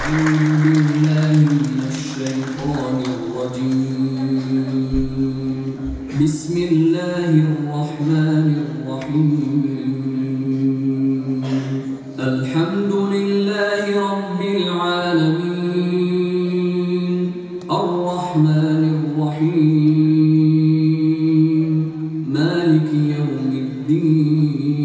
أعوذ بالله من الشيطان الرجيم. بسم الله الرحمن الرحيم. الحمد لله رب العالمين الرحمن الرحيم مالك يوم الدين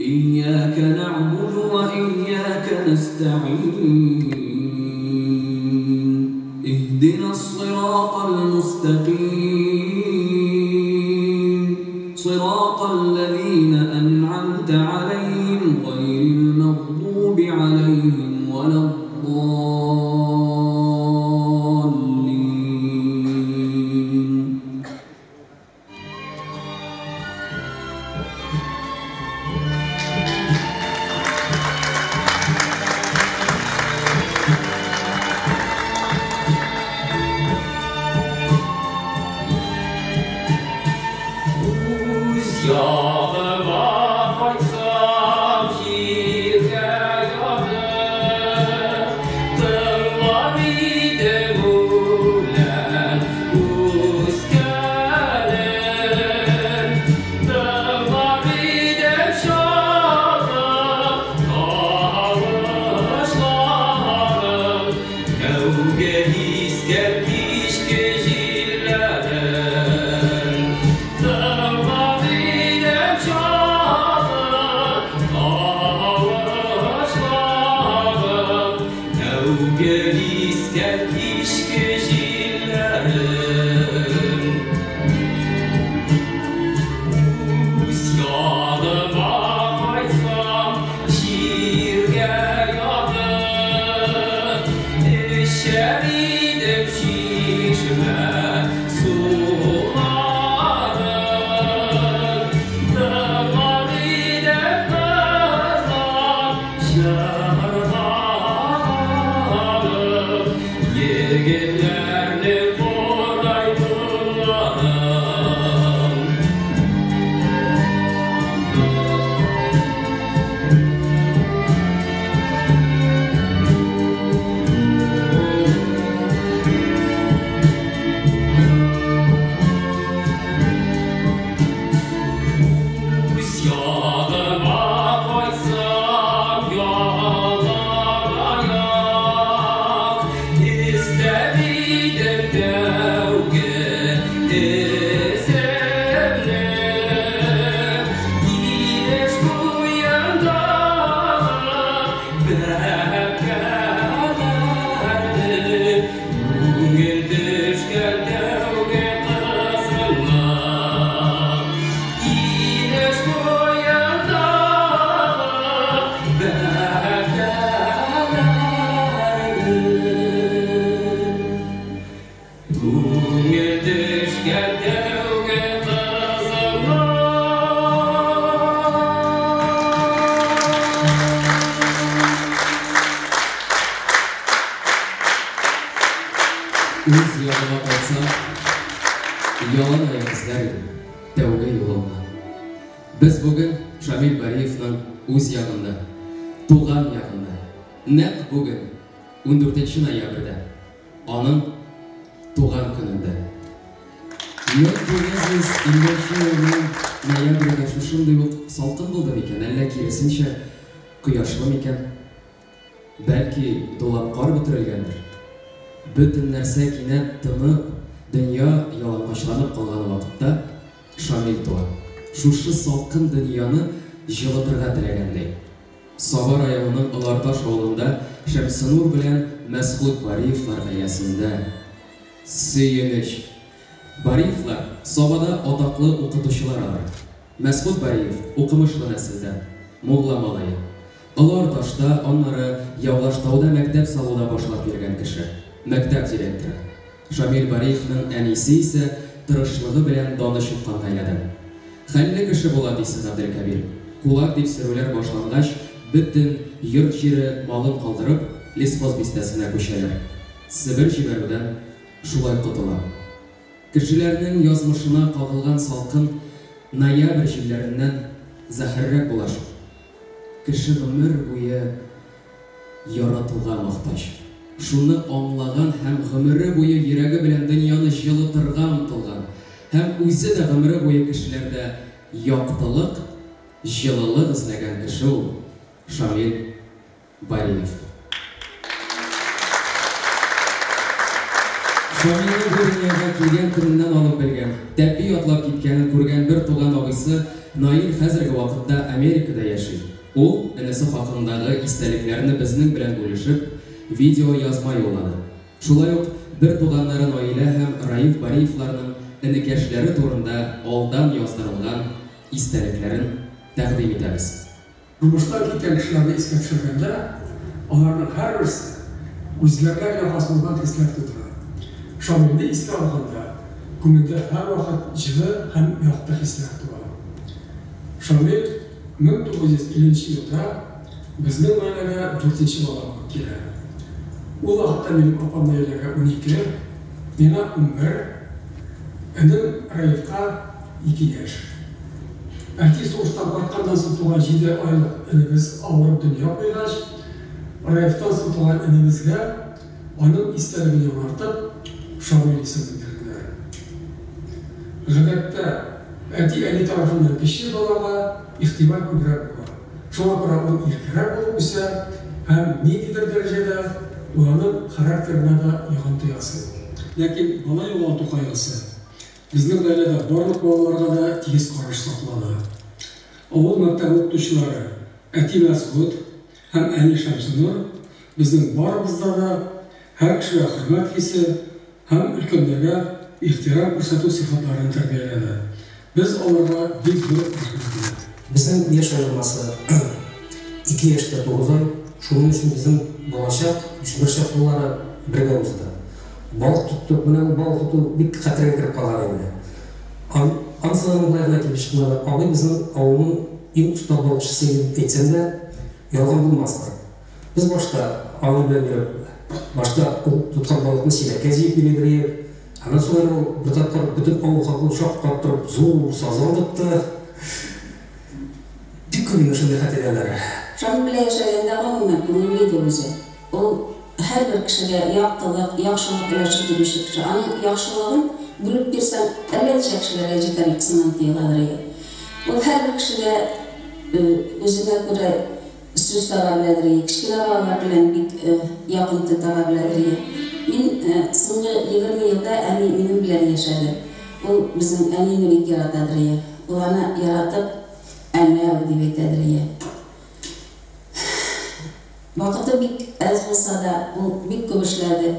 إياك نعبد وإياك نستعين اهدنا الصراط المستقيم صراط الذين أنعمت عليهم غير المغضوب عليهم ولا الضالين. Үз ягыма кайтсам, ялан аяк эзләр идем тәүге юлымны. Без бүген Шамил Бариевның үз ягында, туган ягында, нәкъ бүген, 14 ноябрьдә, аның туган көнендә. 1950 елның ноябрендә шушындый ук салкын булды микән, әллә киресенчә кояшлы микән? Бәлки, дулап кар бөтерелгәндер. Бөтен нәрсә кинәт тынып, дөнья ялангачланып калган вакытта Шамил туа. Шушы салкын дөньяны җылытырга теләгәндәй. Саба районының Оларташ авылында Шәмсенур белән Мәсгут Бариевлар гаиләсендә сөенеч. Бариевлар Сабада атаклы укытучылар алар. Мәсгут Бариев укымышлы нәселдән, мулла малае. Олы Арташта, аннары Явлаштауда мәктәп салуда башлап йөргән кеше, мәктәп директоры. Шамил Бариевның әнисе исә тырышлыгы белән даны чыккан гаиләдән. Хәлле кеше була әтисе Габделкәбир. Кулак дип сөрүләр башлангач, бөтен йорт-җире, малын калдырып, Лесхоз бистәсенә күчәләр. Себер җибәрүдән шулай котыла. Кешеләрнең язмышына кагылган салкын ноябрь җилләреннән зәһәррәк була шул. Кеше гомер буе яратуга мохтаҗ. Шуны аңлаган һәм гомере буе йөрәге белән дөньяны җылытырга омтылган һәм үзе дә гомере буе кешеләрдә яктылык, җылылык эзләгән кеше ул Шамил Бариев. Шамилне бу дөньяга килгән көненнән алып белгән, тәпи атлап киткәнен күргән бер туган абыйсы Наил хәзерге вакытта Америкада яши. Ул, энесе хакындагы истәлекләрне безнең белән бүлешеп, видеоязма юллады. Шулай ук бер туганнары Наилә һәм Раиф Бариевларның энекәшләре турында алдан яздырылган истәлекләрен тәкъдим итәбез. Тормыштан киткән кешеләрне искә төшергәндә, аларның һәрберсе үзләренә генә хас булган хисләр тудыра. Шамилне искә алганда, күңелдә һәрвакыт җылы һәм якты хисләр туа. Шамил 1950 нче елда безнең гаиләгә дүртенче бала булып килә. Ул вакытта минем апам Наиләгә 12, миңа 11, энем Раифка 2 яшь. Әти сугыштан кайтканнан соң туган җиде айлык энебез авырып дөнья куйгач, Раифтан соң туган энебезгә, аның истәлеген яңартып, Шамил исемен бирделәр. Гадәттә, әти-әни тарафыннан кече балага игътибар күбрәк була. Шуңа күрә ул иркәрәк булып үсә һәм ниндидер дәрәҗәдә ул аның характерына да йогынты ясый. Ләкин бала югалту кайгысы Безнең гаиләдә барлык балаларга да тигез караш саклана. Авыл мәктәбе укытучылары әти Мәсгуть һәм әни Шәмсенур безнең барыбызда да һәр кешегә хөрмәт хисе һәм өлкәннәргә ихтирам күрсәтү сыйфатларын тәрбияләде. Без аларга бик зур рәхмәтле. Безнең яшь аермасы ике яшь тә тугыз ай, шуның өчен безнең балачак, үсмер чак еллары бергә узды. Балык тоттык, менә ул балык тоту бик хәтергә кереп калган инде. Ан, анысы да болай гына килеп чыкмады. Абый безнең авылның иң оста балыкчысы иде дип әйтсәм дә, ялган булмастыр. Без башта аның белән йөреп, башта ул тоткан балыкны чиләккә җыеп йөри идек. Аннан соң әле ул бер тапкыр бөтен авыл халкын шаккаттырып зур сазан тотты. Бик күп инде шундый хатирәләр. Шаның белән яшәгәндә, гомумән, күңелле иде үзе. Ул һәрбер кешегә яктылык, яхшылык өләшеп йөрүче кеше. Аның яхшылыгын бүлеп бирсәң, әллә ничә кешеләргә җитәрлек сыман тоеладыр иде. Ул һәрбер кешегә үзенә күрә сүз таба беләдер иде. Кечкенә балалар белән бик якын тел таба беләдер иде. Мин соңгы 20 елда әни минем белән яшәде. Ул безнең әнине бик яратадыр иде. Ул аны яратып, Әнәү дип әйтәдер иде. Вакыты бик әз булса да, ул бик күп эшләде.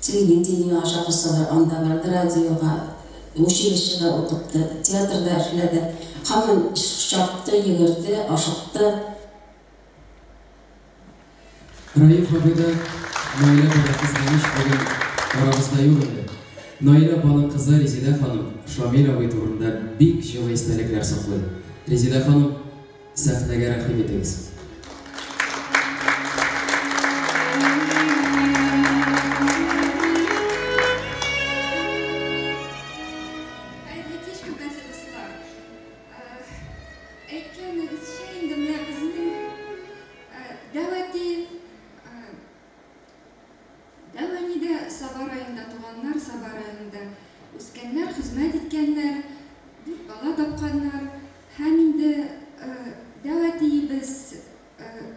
Телевидениегә чакырсалар, анда барды, радиога, училищеда укытты, театрда эшләде. Һаман чапты, йөгерде, ашыкты. Раиф абый да, Наилә апа да, кызганыч, бүген арабызда юк инде. Наилә апаның кызы Резидә ханым Шамил абый турында бик җылы истәлекләр саклый. Резидә ханым, сәхнәгә рәхим итегез. Хәерле кич, хөрмәтле дуслар! Әйткәнегезчә инде, менә безнең Дәү әти, дәү әни дә Саба районында туганнар, Саба районында үскәннәр, хезмәт иткәннәр, дүрт бала тапканнар. Һәм инде дәү әтиебез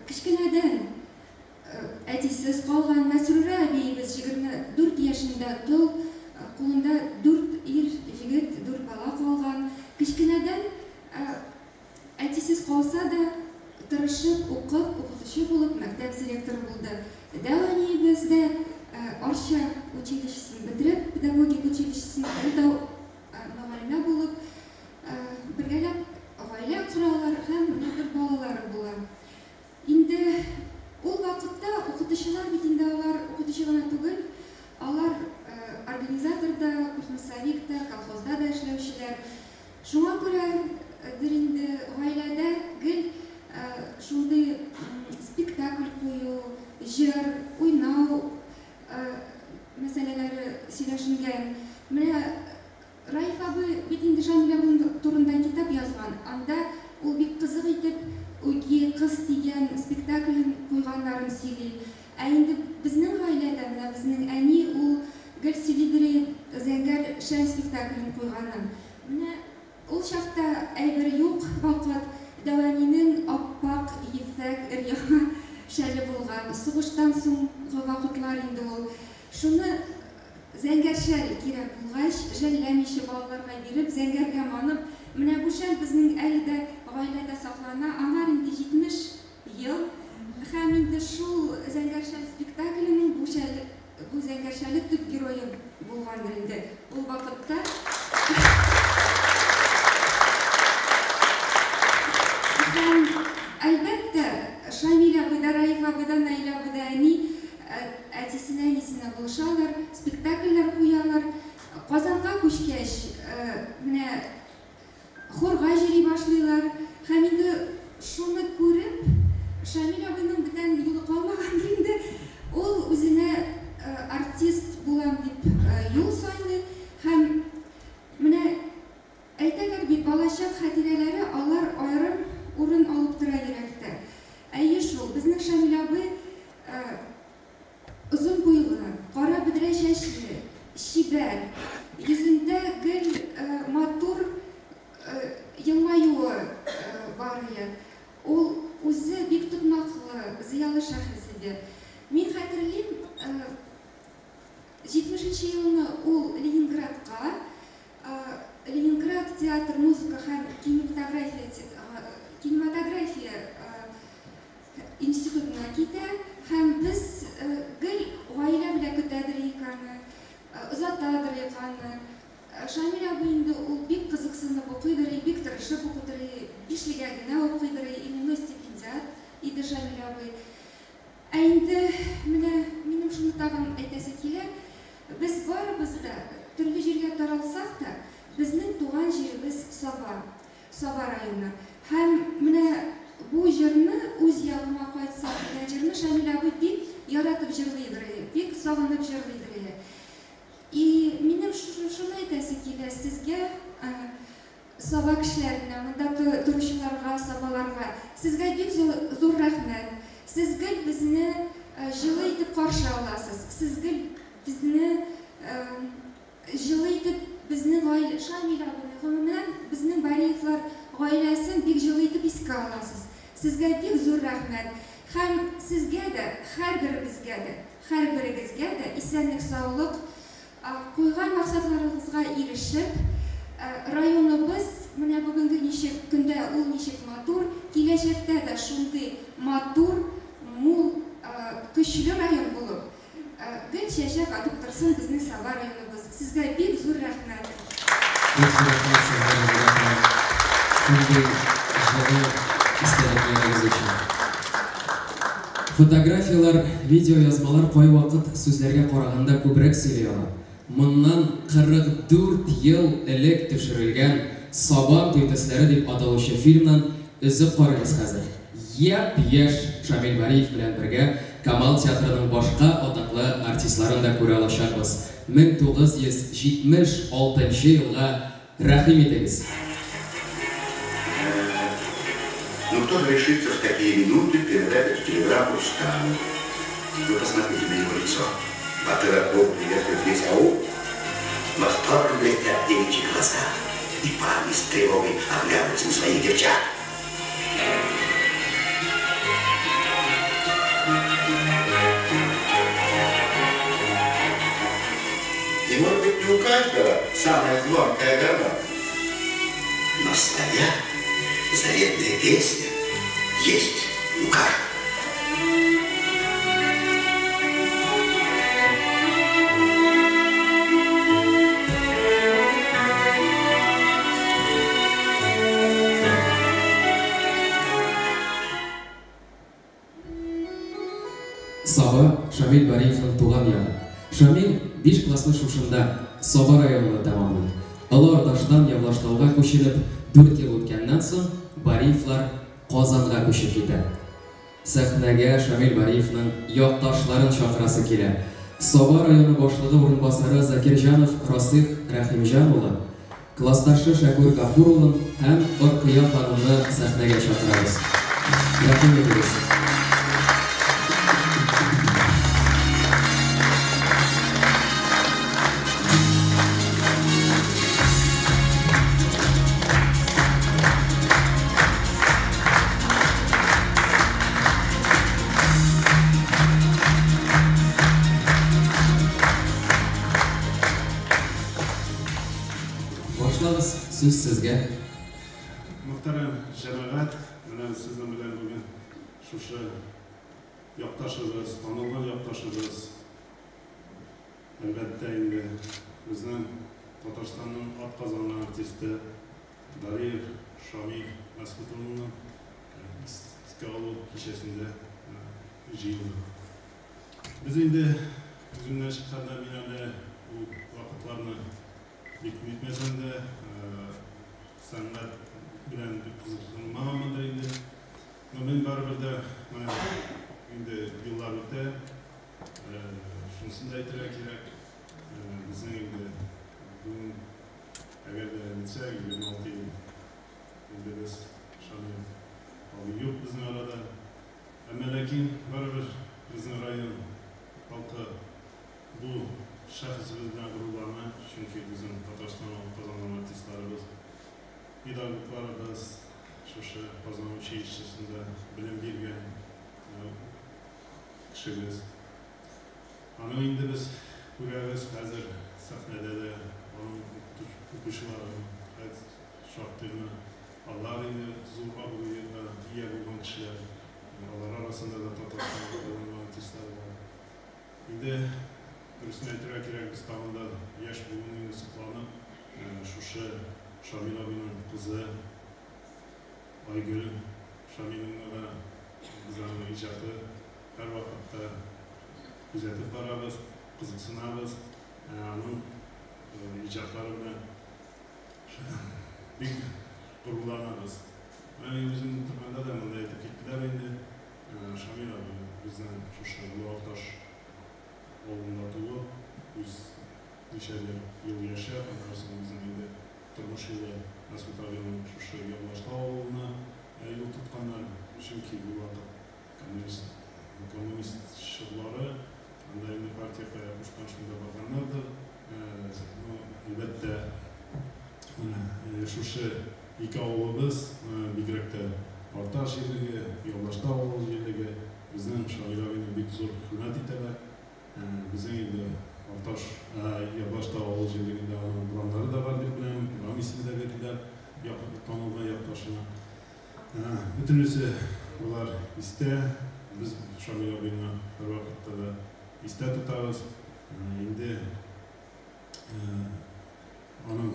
кечкенәдән әтисез калган. Мәсрүрә әбиебез 24 яшендә тол, кулында дүрт ир җегет, дүрт бала калган. Кечкенәдән Әтисез калса да, тырышып укып, укытучы булып, мәктәп директоры булды. Дәү әниебез дә Арча училищесын бетереп, педагогик училищесын, ул да мөгаллимә булып, бергәләп гаилә коралар һәм менә бер балалары була. Инде ул вакытта укытучылар бит инде алар укытучы гына түгел, алар организатор да, культмассовик та, колхозда да эшләүчеләр. Шуңа күрәдер инде гаиләдә гел шундый спектакль кую, җыр, уйнау мәсьәләләре сөйләшенгән. Менә Раиф абый бит инде Шамил абый турында китап язган. Анда ул бик кызык итеп Үги кыз дигән спектаклен куйган. кайтканнарын сөйли. Ә инде безнең гаиләдә, менә безнең әни ул гел сөйлидер иде Зәңгәр шәл спектаклен куйганын. Менә ул чакта әйбер юк вакыт, дәү әнинең ап-ак ефәк өр-яңа шәле булган. Сугыштан соңгы вакытлар инде ул. Шуны зәңгәр шәл кирәк булгач, жәлләмичә балаларга биреп, зәңгәргә манып, менә бу шәл безнең әле дә гаиләдә саклана, аңар инде 70 ел. Һәм инде шул Зәңгәр шәл спектакленең бу шәл, бу зәңгәр шәле төп герое булгандыр инде ул вакытта. Һәм, әлбәттә, Шамил абый да, Раиф абый да, Наил абый да, әни әтисенә, әнисенә булышалар, спектакльләр куялар. Казанга күчкәч, менә хорга йөри башлыйлар. Һәм инде шуны күреп, Шамил абыйның бүтән юлы калмагандыр инде. Ул үзенә артист булам дип юл сайлый. Һәм менә әйтәләр бит, балачак хатирәләре алар аерым урын алып тора йөрәктә. Әйе шул, безнең Шамил абый озын буйлы, кара бөдрә чәчле, чибәр, йөзендә гел матур елмаюы бар иде. Ул үзе бик тотнаклы, зыялы шәхес иде. Мин хәтерлим, 70 елны ул Ленинградка, Ленинград театр, музыка һәм кинематография институтына китә, һәм без гел гаилә белән көтәдер идек аны, озатадыр идек аны. Шамил абый инде ул бик кызыксынып укыйдыр, бик тырышып укыдыр, бишлегә генә укыйдыр, именной стипендиат иде Шамил абый. Ә инде менә минем шуны тагын әйтәсе килә, без барыбыз да төрле җиргә таралсак та, безнең туган җиребез Саба, Саба районы. Һәм менә бу җырны, үз ягыма кайтсам дигән җырны Шамил абый бик яратып җырлыйдыр, бик сагынып җырлыйдыр. И минем шуны әйтәсе килә сезгә, Саба кешеләренә, монда торучыларга, сабаларга. Сезгә бик зур рәхмәт. Сез гел безне җылы итеп каршы аласыз. Сез гел безне җылы итеп, безнең гаилә, Шамил абыйны, гомумән, безнең Бариевлар гаиләсен бик җылы итеп искә аласыз. Сезгә бик зур рәхмәт. Һәм сезгә дә, һәрберебезгә дә, һәрберегезгә дә исәнлек, саулык, куйган максатларыгызга ирешеп, районыбыз менә бүгенге ничек көндә ул ничек матур, киләчәктә дә шундый матур, мул, көчле район булып, гел чәчәк атып торсын безнең Саба районыбыз. Сезгә бик зур рәхмәт. Бик зур рәхмәт сезгә, Нәбирә ханым. Шундый җылы истәлекләрегез өчен. Фотографияләр, видеоязмалар кайвакыт сүзләргә караганда күбрәк сөйли ала. Моннан 44 ел элек төшерелгән Сабан туй төсләре дип аталучы фильмнан өзек карыйбыз хәзер. Япь-яшь Шамил Бариев белән бергә Камал театрының башка атаклы артистларын да күрә алачакбыз. 1976 елга рәхим итегез! Ну кто же решится в такие минуты передать эту телеграмму Рустаму? Вы посмотрите на его лицо. Батыр Акбов приветствует весь аул. Восторгом блестят девичьи глаза. И парни с тревогой оглядываются на своих девчат. И может быть не у каждого самая звонкая гармония, но своя заветная песня есть у каждого. Саба, Шамил Бариевның туган ягы. Шамил 5 классны шушында, Саба районында тәмамлый. Олы Арташтан Явлаштауга күченеп, 4 ел үткәннән соң, Бариевлар Казанга күчеп китә. Сәхнәгә Шамил Бариевның якташларын чакырасы килә. Саба районы башлыгы урынбасары Закирҗанов Расих Рәхимҗан улы, классташы Шәкүр Гафур улын һәм Оркыя ханымны сәхнәгә чакырабыз. Рәхим итегез. сүз сезгә. Мөхтәрәм җәмәгать, менә без сезнең белән бүген шушы якташыбыз, танылган якташыбыз, әлбәттә инде, безнең Татарстанның атказанган артисты Дариев Шамил Мәсгут улының искә алу кичәсендә җыелдык. Без инде үземнән чыкканда мин әле ул вакытларны бик нитмәсәм дә, сәнгать белән бик кызыксынмаганмындыр инде. Но мин барыбер дә менә инде еллар үтә, шунысын да әйтергә кирәк, безнең инде бүген әгәр дә әйтсәк, 26 ел инде без Шамил абый юк безнең арада. Әмма ләкин барыбер безнең район халкы бу шәхесебез белән горурлана, чөнки безнең Татарстанның казанган артистларыбыз, педагогларыбыз шушы Казан училищесында белем биргән кешебез. Аның инде без күрәбез хәзер сәхнәдә дә аның укучыларын шактый гына. Алар инде зур абруйга ия булган кешеләр. Алар арасында да Татарстан казанган артистлар бар. Инде дөресен әйтергә кирәк, без тагын да яшь буын инде сокланып, шушы Шамил абыйның кызы Айгөл Шамиловнага без аның иҗаты һәрвакытта күзәтеп барабыз, кызыксынабыз. Аның иҗатлары белән бик горурланабыз. Менә мин үзем утырганда да монда әйтеп киттеләр инде. Шамил абый безнең шушы Олы Арташ авылында туып, үз ничәдер ел яшәп, аннан соң безнең инде тормыш юлы Мәсгут абыйның шушы Явлаштау авылына юл тотканнар. Чөнки бу вакыт коммунист коммунист чорлары, анда инде партия кая кушкан шунда барганнардыр. Ну, әлбәттә, менә шушы ике авылыбыз, бигрәк тә Арташ җирлеге, Явлаштау авыл җирлеге безнең Шамил абыйны бик зур хөрмәт итәләр. Безнең инде Арташ, Явлаштау авыл җирлегендә аның урамнары да бар дип беләм, урам исеме дә бирделәр танылган якташына. Бөтенесе болар истә, без Шамил абыйны һәрвакытта да истә тотабыз. Инде аның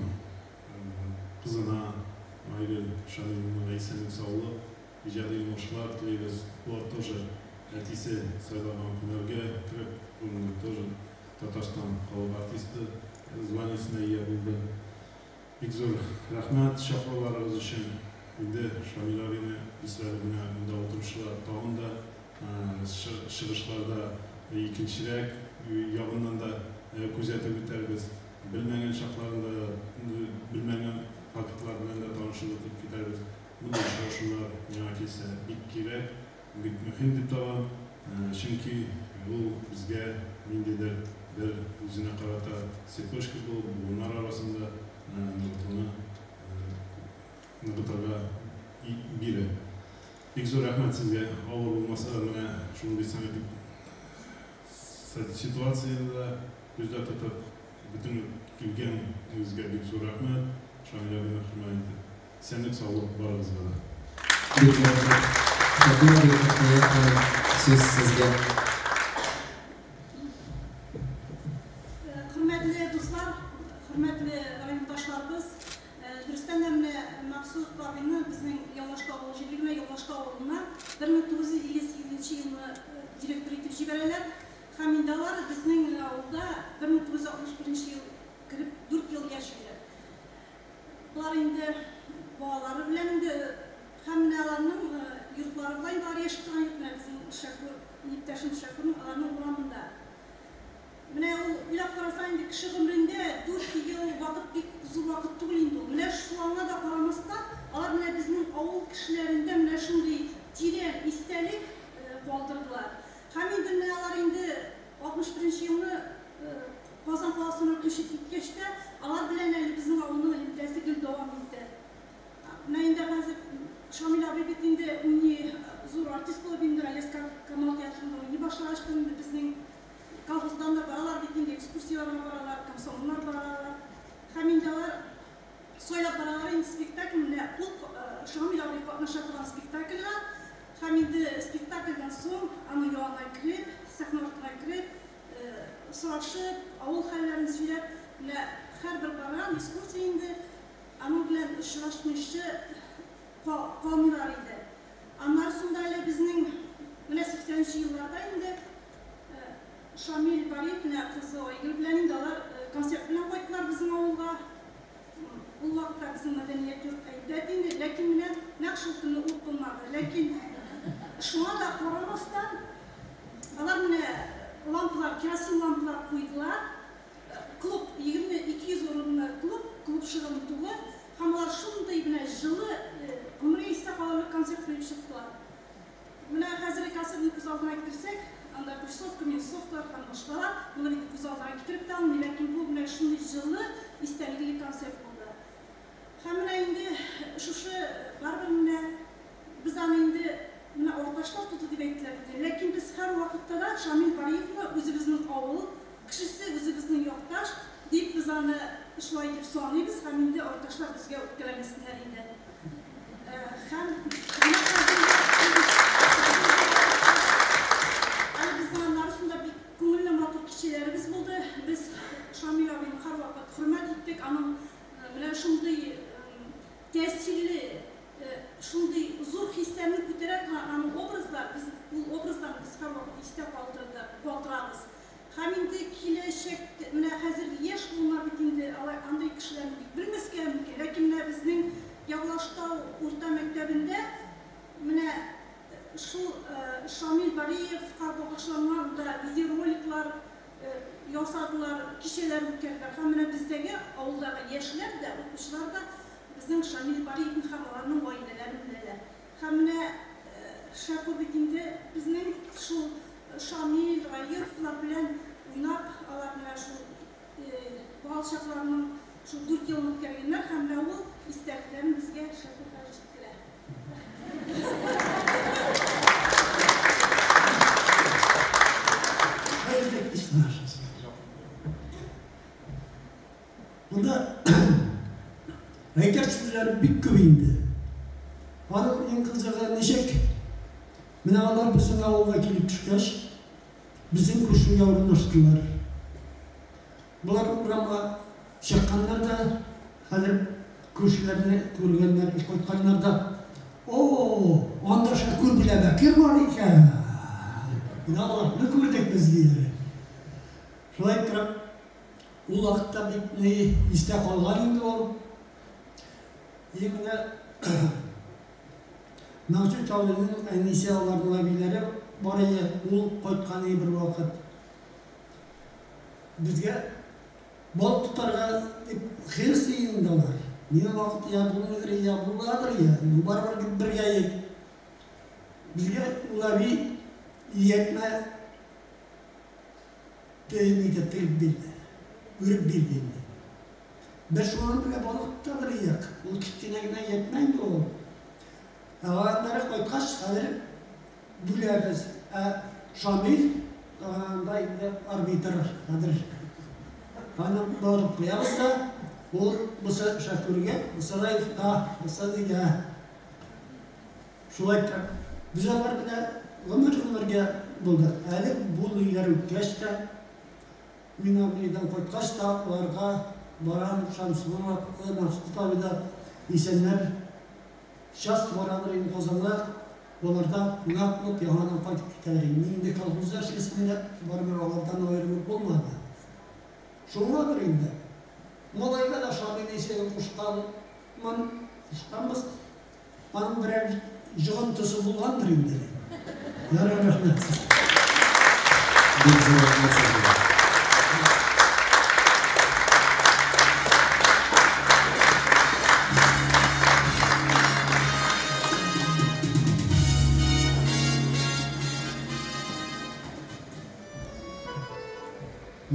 кызына Айгөл Шамиловнага исәнлек-саулык, иҗади уңышлар телибез. Болар тоже әтисе сайлаган һөнәргә кереп, бүгенге тоже Татарстан халык артисты званиесенә ия булды. Бик зур рәхмәт чакыруларыгыз өчен. Инде Шамил абыйны исләре менә монда утыручылар тагын да чыгышларда икенчерәк ягыннан да күзәтеп үтәрбез. Белмәгән чакларын да, белмәгән фактлар белән дә танышып үтеп китәрбез. Мондый очрашулар миңа килсә бик кирәк, бик мөһим дип табам. Чөнки ул безгә ниндидер бер үзенә карата цепочка булып, буыннар арасында ныгытуны ныгытырга бирә. Бик зур рәхмәт сезгә. Авыр булмаса да, менә шундый санитик ситуацияне дә күздә тотып, бөтен килгәнегезгә бик зур рәхмәт. Шамил абыйны хөрмәт итеп. Исәнлек-саулык барыгызга да. Бик зур рәхмәт. Шәкүр абый, Фәтхия ханым, сүз сезгә. Хөрмәтле дуслар, хөрмәтле райондашларыбыз, Дөрестән дә, менә Максут абыйны безнең Явлаштау авыл җирлегенә, Явлаштау авылына 1958 елны директор итеп җибәрәләр. Һәм инде алар безнең авылда 1961 ел кереп, дүрт ел яшиләр. Болар инде балалары белән инде һәм менә аларның йортлары була инде, алар яши торган йорт менә безнең Шәкүр, иптәшем Шәкүрнең аларның урамында. Менә ул, уйлап карасаң инде, кеше гомерендә дүрт ел вакыт бик зур вакыт түгел инде ул. Менә шуңа да карамастан, алар менә безнең авыл кешеләрендә менә шундый тирән истәлек калдырдылар. Һәм инде менә алар инде 61 нче елны Казан каласына күчеп киткәч тә, алар белән әле безнең авылның элемтәсе гел дәвам итте. Менә инде хәзер Шамил абый бит инде уйный, зур артист булып инде Галиәсгар Камал театрында уйный башлагач та инде безнең Колхоздан да баралар бит инде, экскурсияләргә баралар, комсомоллар баралар. Һәм инде алар Сайлап баралар инде спектакль, менә ул Шамил абый катнаша торган спектакльгә. Һәм инде спектакльдән соң аның янына кереп, сәхнә артына кереп, сорашып, авыл хәлләрен сөйләп, менә һәрбер барган экскурсия инде аның белән очрашмыйча калмыйлар иде. Аннары соң да әле безнең менә 80 нче елларда инде Шамил Бариев менә кызы Айгөл белән инде алар концерт белән кайттылар безнең авылга. Ул вакытта безнең мәдәният йорт әйбәт инде, ләкин менә нәкъ шул көнне ут булмады. Ләкин шуңа да карамастан, алар менә лампалар, керосин лампалар куйдылар. Клуб, 22 урынлы клуб, клуб шыгрым тулы. Һәм алар шундый менә җылы, гомергә истә калырлык концерт куеп чыктылар. Менә хәзерге концертны күз алдына китерсәк, анда плюсовка, минусовкалар һәм башкалар, моны бит күз алдына китереп тә алмый, ләкин бу менә шундый җылы, истәлекле концерт булды. Һәм менә инде шушы барыбер менә без аны инде менә авырташлар туды дип әйттеләр инде, ләкин без һәрвакытта да Шамил Бариевны үзебезнең авыл кешесе, үзебезнең якташ дип без аны шулай итеп саныйбыз һәм инде авырташлар безгә үпкәләмәсеннәр инде. Һәм менә хәзер әле безнең аннары соң да бик күңелле матур кичәләребез булды. Без Шамил абыйны һәрвакыт хөрмәт иттек. Аның менә шундый тәэсирле, шундый зур хисләрне күтәрә торган аның образлар, без ул образларны без һәрвакыт истә калдырдык, калдырабыз. Һәм инде киләчәк, менә хәзер яшь буыннар бит инде алай андый кешеләрне бик белмәскә мөмкин, ләкин менә безнең Явлаштау урта мәктәбендә менә шул Шамил Бариевка багышланган да видеороликлар ясадылар, кичәләр үткәрделәр. Һәм менә бездәге авылдагы яшьләр дә, укучылар да безнең Шамил Бариевны һәм аларның гаиләләрен беләләр. Һәм менә Шәкүр бит инде безнең шул Шамил, Раиловлар белән уйнап, алар менә шул балачакларының шул дүрт елын үткәргәннәр һәм менә ул истәлекләрен безгә Шәкүр хәзер җиткерә. Хәерле кичләр. Монда әйтер сүзләр бик күп инде. Аның иң кызыгы ничек? Менә алар безнең авылга килеп төшкәч, безнең күршегә урнаштылар. Болар урамга чыкканнар да, хәзер күршеләрне күргәннәр, кайтканнар да, О, анда Шәкүр белән Бәкер бар икән! Менә аларны күрдек без, диләр. Шулай иттереп, ул вакытта бик ни истә калган инде ул. И менә Мәгъсүт абыйның әнисе, аларның әбиләре бар иде, ул кайткан иде бервакыт. Безгә балык тотарга дип хирыс инде алар. Минем вакыт я булмыйдыр, я буладыр, я, ну барыбер дип бергә идек. Безгә ул әби ятмә нидә тегеп бирде, үреп бирде инде. Без шуның белән балык тотадыр идек. Ул кечкенә генә ятмә инде ул. Ә аннары кайткач, хәзер бүләбез. Ә Шамил анда инде арбитр хәзер. Аны барып куябыз да, ул бусы Шәкүргә, бусы Раифка, бусы нигә. Шулай итеп, без алар белән гомер-гомергә булдык. Әле бу ниләр үткәч тә, мин армиядән кайткач та аларга барам, Шәмсуар Мәхсүт абый да исәннәр. Часто барадыр инде Казанга, аларда кунак булып, яңадан кайтып китәләр инде. Мин инде колхозда эшлисем дә, барыбер алардан аерылып булмады. Шуңадыр инде. Малайга да Шамил исемен кушканмын, кушканбыз. Аның берәр йогынтысы булгандыр инде. Ярар, рәхмәт. Бик зур рәхмәт сезгә.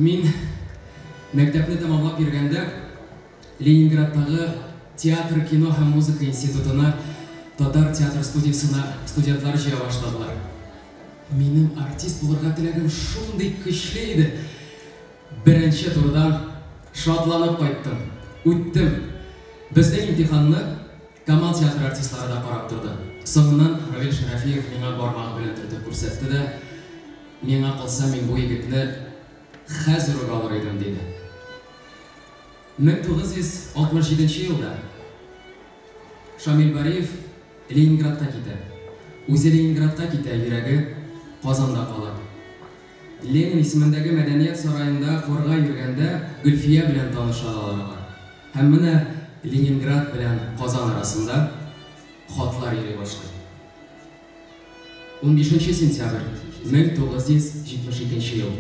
Мин мәктәпне тәмамлап йөргәндә Ленинградтагы театр, кино һәм музыка институтына татар театр студиясенә студентлар җыя башладылар. Минем артист булырга теләгем шундый көчле иде. Беренче турдан шатланып кайттым. Үттем. Безнең имтиханны Камал театры артистлары да карап торды. Соңыннан Равил Шәрәфиев миңа бармагы белән төртеп күрсәтте дә, Миңа калса, мин бу егетне хәзер үк алыр идем, диде. 1967 елда Шамил Бариев Ленинградка китә. Үзе Ленинградка китә, йөрәге Казанда кала. Ленин исемендәге мәдәният сараенда хорга йөргәндә Гөлфия белән танышалар алар. Һәм менә Ленинград белән Казан арасында хатлар йөри башлый. 15 сентябрь 1972 ел.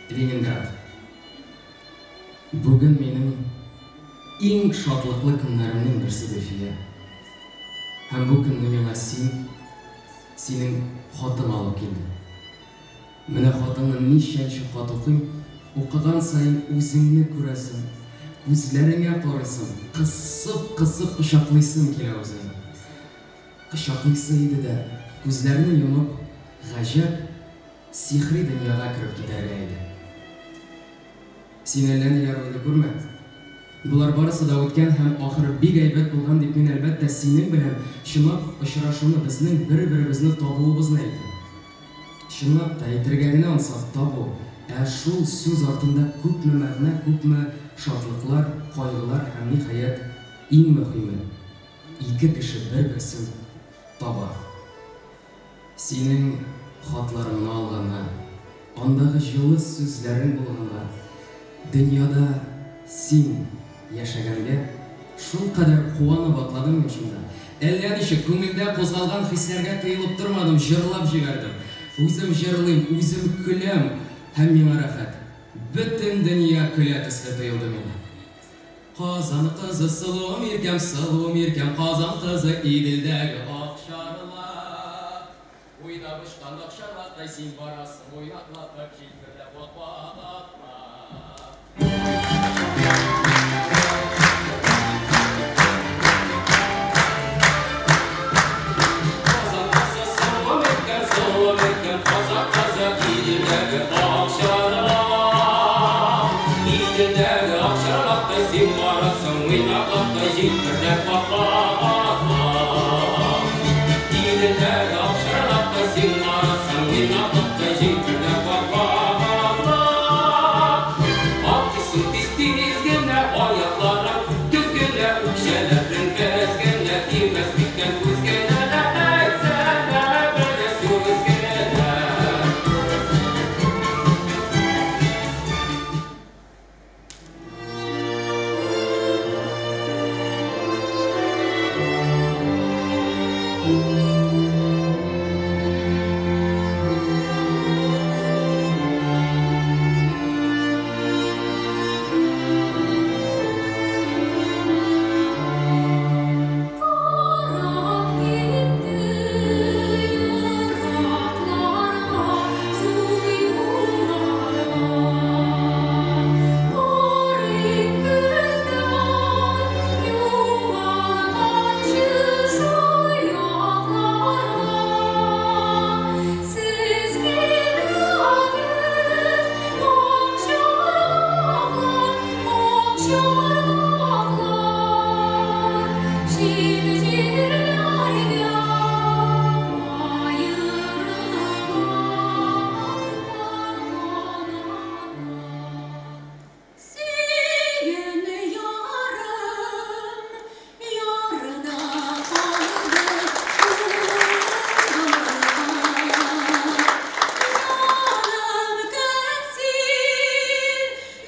Ленинград. Бүген минем иң шатлыклы көннәремнең берсе, Гөлфия. Һәм бу көнне миңа син, синең хатың алып килде. Менә хатыңны ничәнче кат укыйм, укыган саен үзеңне күрәсем, күзләреңә карыйсым, кысып-кысып кочаклыйсым килә үзеңне. Кочаклыйсы иде дә, күзләрне йомып, гаҗәп, сихри дөньяга кереп китәргә иде. Син әллә ниләр уйлый күрмә. Болар барысы да үткән һәм ахыры бик әйбәт булган дип мин, әлбәттә, синең белән чынлап очрашуны, безнең бер-беребезне табуыбызны әйтәм. Чынлап та, әйтергә генә ансат, табу. Ә шул сүз артында күпме мәгънә, күпме шатлыклар, кайгылар һәм, ниһаять, иң мөһиме, ике кеше бер-берсен таба. Синең хатларыңны алганга, андагы җылы сүзләрең булганга, дөньяда син яшәгәнгә шулкадәр куанып атладым мин шунда. Әллә ничек, күңелдә кузгалган хисләргә тыелып тормадым, җырлап җибәрдем. Үзем җырлыйм, үзем көләм һәм миңа рәхәт. Бөтен дөнья көлә төсле тоелды миңа. Казан кызы, сылуым иркәм, сылуым иркәм, Казан кызы, Иделдәге акчарлак. Уйнап очкан акчарлактай син барасың, уйнаклатып, җилфердәп, вак-вак атлап. Казан кызы, сылуым иркәм, сылуым иркәм, Казан кызы, Иделдәге акчарлак. Иделдәге акчарлактай син барасың, уйнаклаттай, җилфердәп, вак-вак атлап. Иделдәге акчарлактай син барасың, уйнаклаттай, җилфердәп, вак-вак атлап. Атлыйсың тиз-тиз генә, аякларың төз генә, үкчәләрең кәз генә, тимәс микән күз генә дә, әйтсәнә бер сүз генә. Карап китте еракларга, зур юлларга. Карыйм күздән югалганчы шул якларга. Сез китмәгез, акчарлаклар, акчарлаклар. Чит җирләргә аерылган пар канатлар. Сөйгән ярым ярда калды кулларга. Җаным көтсен,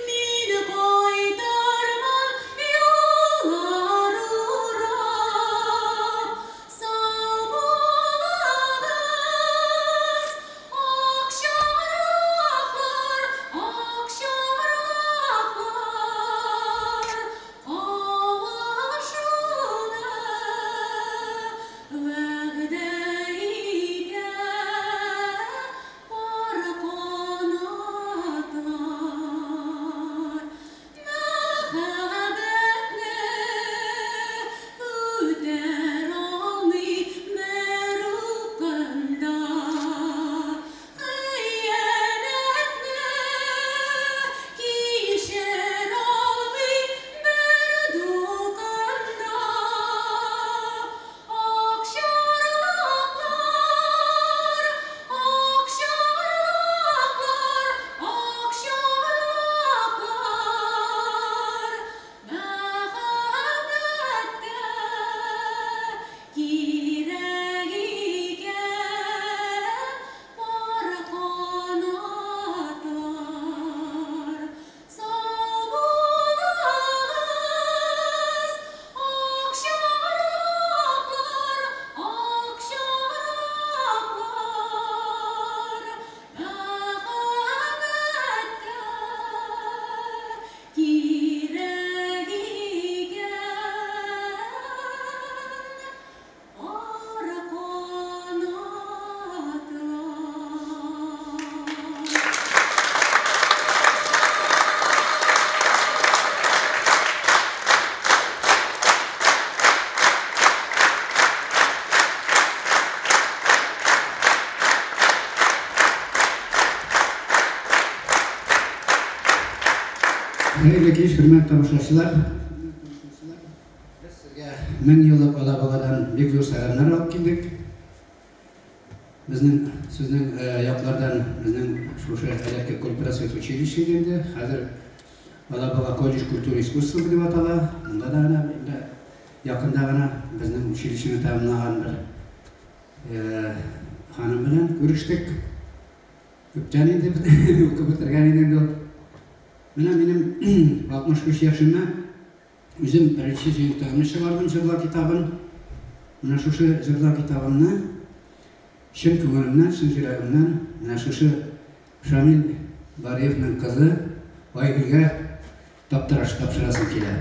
мин кайтырмын юллар урап. Хәерле кич, хөрмәтле тамашачылар. Без сезгә 1000 еллык Алабугадан бик зур сәламнәр алып килдек. Безнең сезнең яклардан безнең шушы элекке культпросвет училище иде инде. Хәзер Алабуга колледж культуры искусства дип атала. Монда да әнә инде якында гына безнең училищены тәмамлаган бер ханым белән күрештек. Күптән инде укып бетергән иде инде ул. Менә минем 65 яшемә үзем беренче җыентыгымны чыгардым, җырлар китабын. Менә шушы җырлар китабымны чын күңелемнән, чын йөрәгемнән менә шушы Шамил Бариевның кызы Айгөлгә таптыраш тапшырасым килә.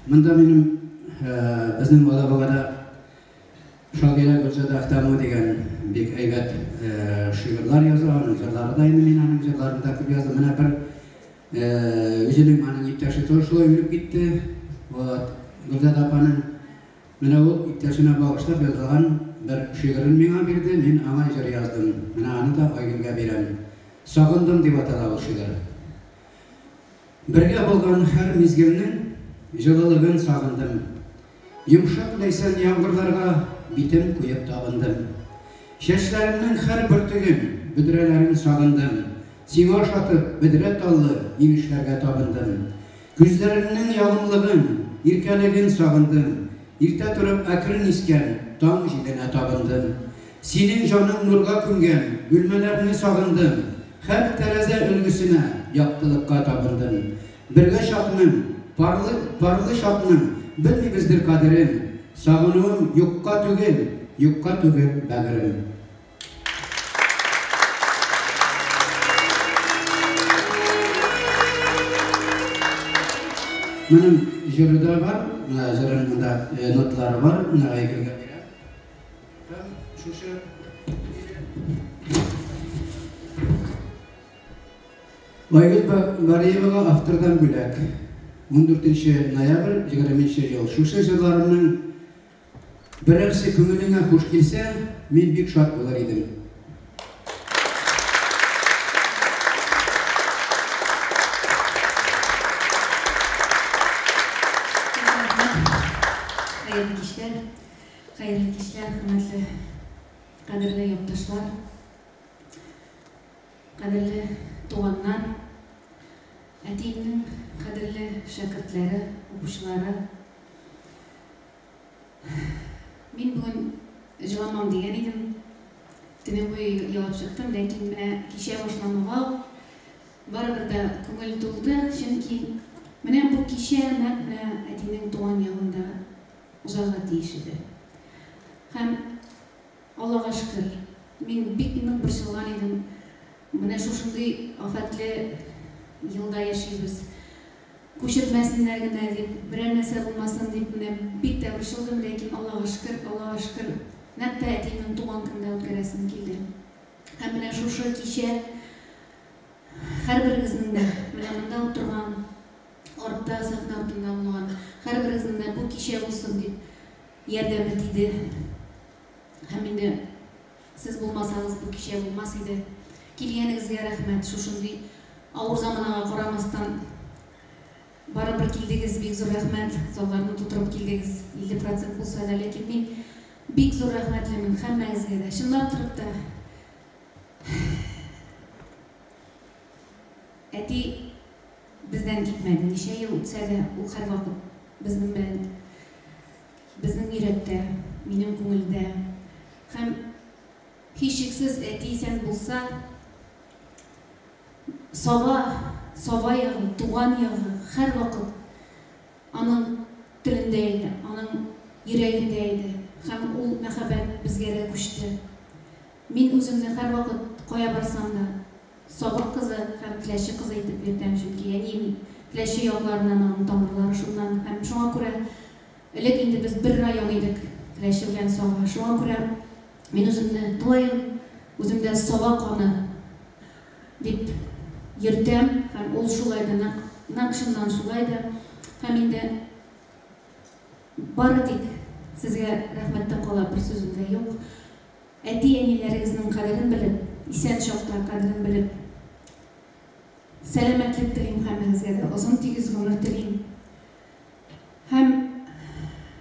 Монда минем безнең Алабугада Шагыйрә Гөлзада Әхтәмова дигән бик әйбәт шигырьләр яза, аның җырлары да инде мин аның җырларын да күп яздым. Менә бер үзенең аның иптәше тоже шулай үлеп китте. Вот Гөлзада апаның менә ул иптәшенә багышлап язылган бер шигырен миңа бирде, мин аңа җыр яздым. Менә аны да Айгөлгә бирәм. Сагындым дип атала ул шигырь. Бергә булган һәр мизгелнең җылылыгын сагындым. Йомшак ләйсән яңгырларга битем куеп табындым. Чәчләреңнең һәр бөртеген, бөдрәләрен сагындым. Сиңа ошатып, бөдрә таллы инешләргә табындым. Күзләреңнең ягымлыгын, иркәлеген сагындым. Иртә торып әкрен искән таң җиленә табындым. Синең җаның нурга күмгән бүлмәләрне сагындым. Һәр тәрәзә өлгесенә яктылыкка табындым. Бергә чакның, парлы, парлы чакның белмибездер кадерен. Сагынуым юкка түгел, юкка түгел, бәгырем. Моның җыры да бар, менә җырының монда ноталары бар, менә Айгөлгә бирәм. Һәм шушы Айгөл Бариевага автордан бүләк. 14 ноябрь, 20 ел. Шушы җырларымның берәрсе күңелеңә хуш килсә, мин бик шат булыр идем. Хәерле кичләр, хәерле кичләр, хөрмәтле, кадерле якташлар, кадерле туганнар, әтиемнең кадерле шәкертләре, укучылары. Мин бүген җыламам дигән идем. Төне буе елап чыктым, ләкин менә кичә башлануга ук барыбер дә күңел тулды, чөнки менә бу кичә нәкъ менә әтинең туган ягында узарга тиеш иде. Һәм Аллага шөкер, мин бик нык борчылган идем. Менә шушындый афәтле елда яшибез. Күчермәсеннәр генә дип, берәр нәрсә булмасын дип, менә бик тә борчылдым, ләкин Аллага шөкер, Аллага шөкер, нәкъ тә әтиемнең туган көнендә үткәрәсем килде. Һәм менә шушы кичә һәрберегезнең дә, менә монда утырган, артта, сәхнә артында булган, һәрберегезнең дә бу кичә булсын дип ярдәме тиде. Һәм инде сез булмасагыз, бу кичә булмас иде. Килгәнегезгә рәхмәт. Шушындый авыр заманага карамастан, барыбер килдегез, бик зур рәхмәт. Залларны тутырып килдегез, 50 процент булса да. Ләкин мин бик зур рәхмәтлемен һәммәгезгә дә. Чынлап торып та, әти бездән китмәде. Ничә ел үтсә дә, ул һәрвакыт безнең белән. Безнең йөрәктә, минем күңелдә. Һәм, һичшиксез, әти исән булса, Саба, Саба ягы, туган ягы һәрвакыт аның телендә иде, аның йөрәгендә иде. Һәм ул мәхәббәт безгә дә күчте. Мин үземне һәрвакыт, кая барсам да, Саба кызы һәм Теләче кызы итеп йөртәм, чөнки әнием Теләче якларыннан, аның тамырлары шуннан. Һәм шуңа күрә Элек инде без бер район идек, Теләче белән Саба. Шуңа күрә мин үземне тулаем үземдә Саба каны дип йөртәм һәм ул шулай да, нәкъ, нәкъ чыннан шулай да. Һәм инде бары тик сезгә рәхмәттән кала бер сүзем дә юк. Әти-әниләрегезнең кадерен белеп, исән чакта кадерен белеп, сәламәтлек телим һәммәгезгә дә, озын тигез гомер телим. Һәм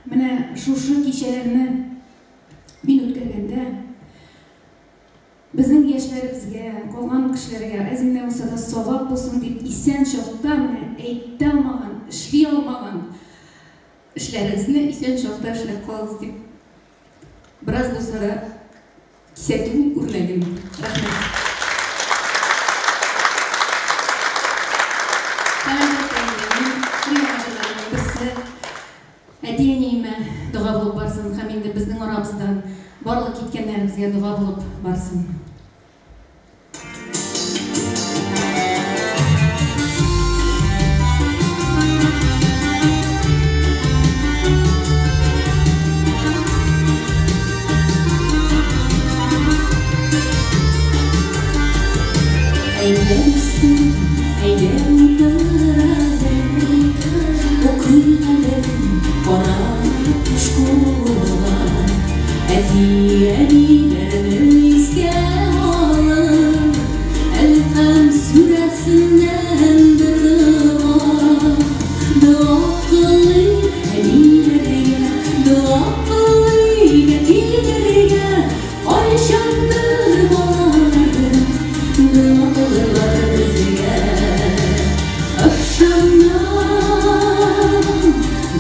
менә шушы кичәләрне мин үткәргәндә, безнең яшьләребезгә, калган кешеләргә әз генә булса да сабак булсын дип, исән чакта менә әйтә алмаган, эшли алмаган эшләрегезне исән чакта эшләп калыгыз дип, бераз булса да кисәтү үрнәген. Рәхмәт. Һәм әлбәттә инде минем өр-яңа җырларымның берсе әти-әниемә дога булып барсын һәм инде безнең арабыздан барлык киткәннәребезгә дога булып барсын. Әйдә, дустым, әйдә утыр әле, Укыйк әле кара кушкулар. Әти-әниләрне искә алып, Әлхәм сүрәсеннән бер дога. Дога кылыйк әниләргә, дога кылыйк әтиләргә, Кайчандыр балалары дога кылырлар безгә. Ышанам,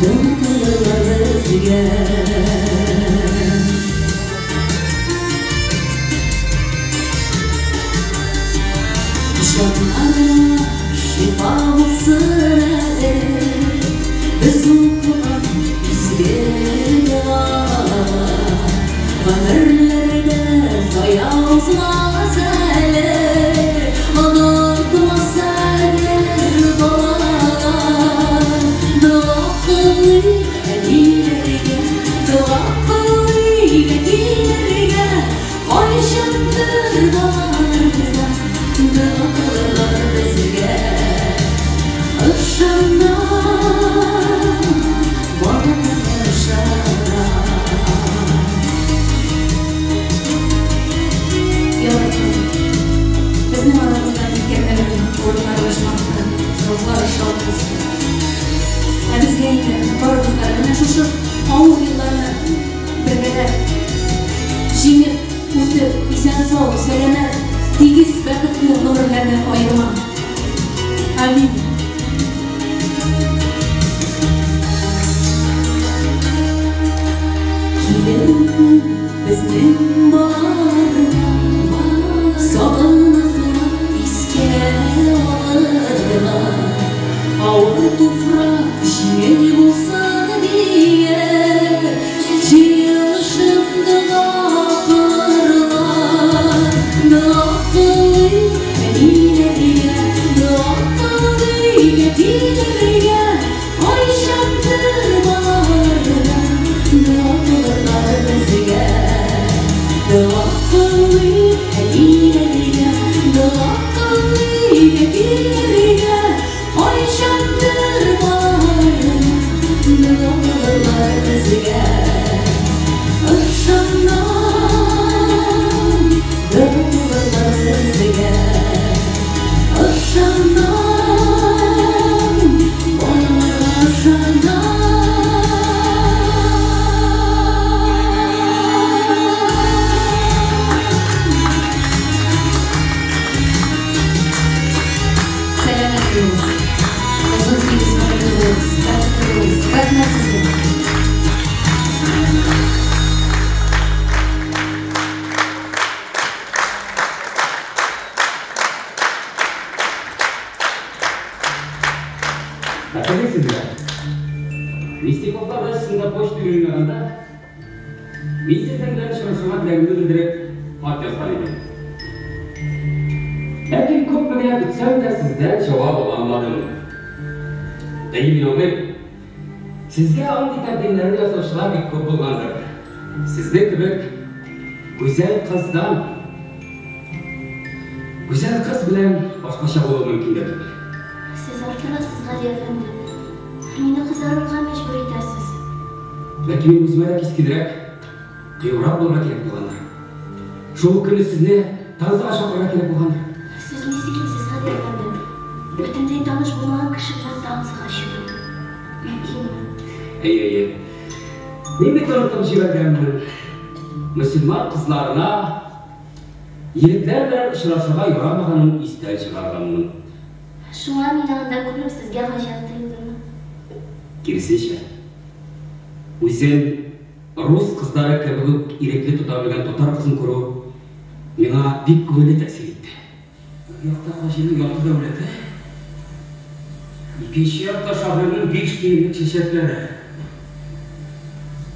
дога кылырлар безгә. Җаннарына шифа булсын әле, Без укыган изге догалар. Гомерләрдә зая узмас әле, Онытмас адәм балалар. Дога кылыйк әниләргә, дога кылыйк әтиләргә, Кайчандыр балалар да дога кылырлар безгә. Ышанам, балаларга ышанам. Яраббым, безнең арабыздан киткәннәрнең урыннары оҗмахта, рухлары шат булсын. Ә безгә инде барыбызга да менә шушы авыр елларны бергәләп җиңеп үтеп, исән-сау, сәламәт, тигез, бәхетле гомерләрне аерма. Амин. Килер көн безнең балаларга, Сагыныклап искә алырга. Авыр туфрак җиңел булсын диеп, Җыелышып дога кылырлар. Дога кылыйк әниләргә, дога кылыйк әтиләргә, Кайчандыр балалар да дога кылырлар безгә. Дога кылыйк әниләргә, дога кылыйк әтиләргә, Кайчандыр балалар да дога кылырлар безгә. Ышанам, дога кылырлар безгә. Ышанам, балаларга ышанам. Сәламәт булыгыз. Озын тигез гомерле булыгыз, бәхетле булыгыз. Рәхмәт сезгә. Хәтерлисезме? Мясниковлар дачасында почта йөргәндә, мин сезнең белән очрашырга теләгемне белдереп, хат язган идем. Ләкин күпме генә көтсәм дә сездән җавап ала алмадым. Әйе, мин аңлыйм. Сезгә андый тәкъдимнәрне ясаучылар бик күп булгандыр. Сезнең кебек гүзәл кыздан гүзәл кыз белән башкача булу мөмкин дә түгел. Сез арттырасыз, Гали әфәнде. Мине кызарырга мәҗбүр итәсез. Ләкин мин үземә дә кискенрәк, кыюрак булырга кирәк булгандыр. Шул ук көнне сезне танцыга чакырырга кирәк булгандыр. Сез ни сөйлисез, Гали әфәнде? Бөтенләй таныш булмаган кеше белән танцыга чыгу мөмкинме? Әйе, әйе. Мин бит онытып җибәргәнмен. Мөселман кызларына егетләр белән очрашырга ярамаганын истән чыгарганмын. Шуңа мине анда күреп сезгә гаҗәп тоелдымы? Киресенчә, үзен рус кызлары кебек үк ирекле тота белгән татар кызын күрү миңа бик күңелле тәэсир итте. Бер якта Хаҗиның якты дәүләте, икенче якта шагыйрьнең биш тиенлек чәчәкләре.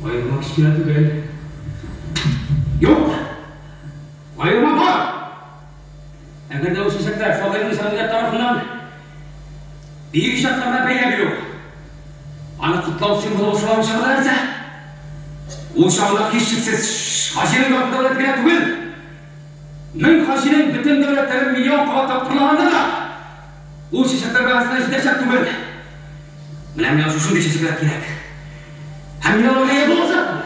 Аерма кечкенә түгел. Юк! Аерма бар! Әгәр дә ул чәчәкләр шагыйрьнең җәмгыять тарафыннан бөек иҗатларына бәя бирү, аны котлау символы булып саналып чыгарлар исә, ул чагында һичшиксез Хаҗиның якты дәүләте генә түгел, мең Хаҗиның бөтен дәүләтләрен миллион кабат тапкырлаганда да, ул чәчәкләр бәһасенә җитәчәк түгел. Менә миңа шушындый чәчәкләр кирәк. Һәм мин аларга ия булачакмын.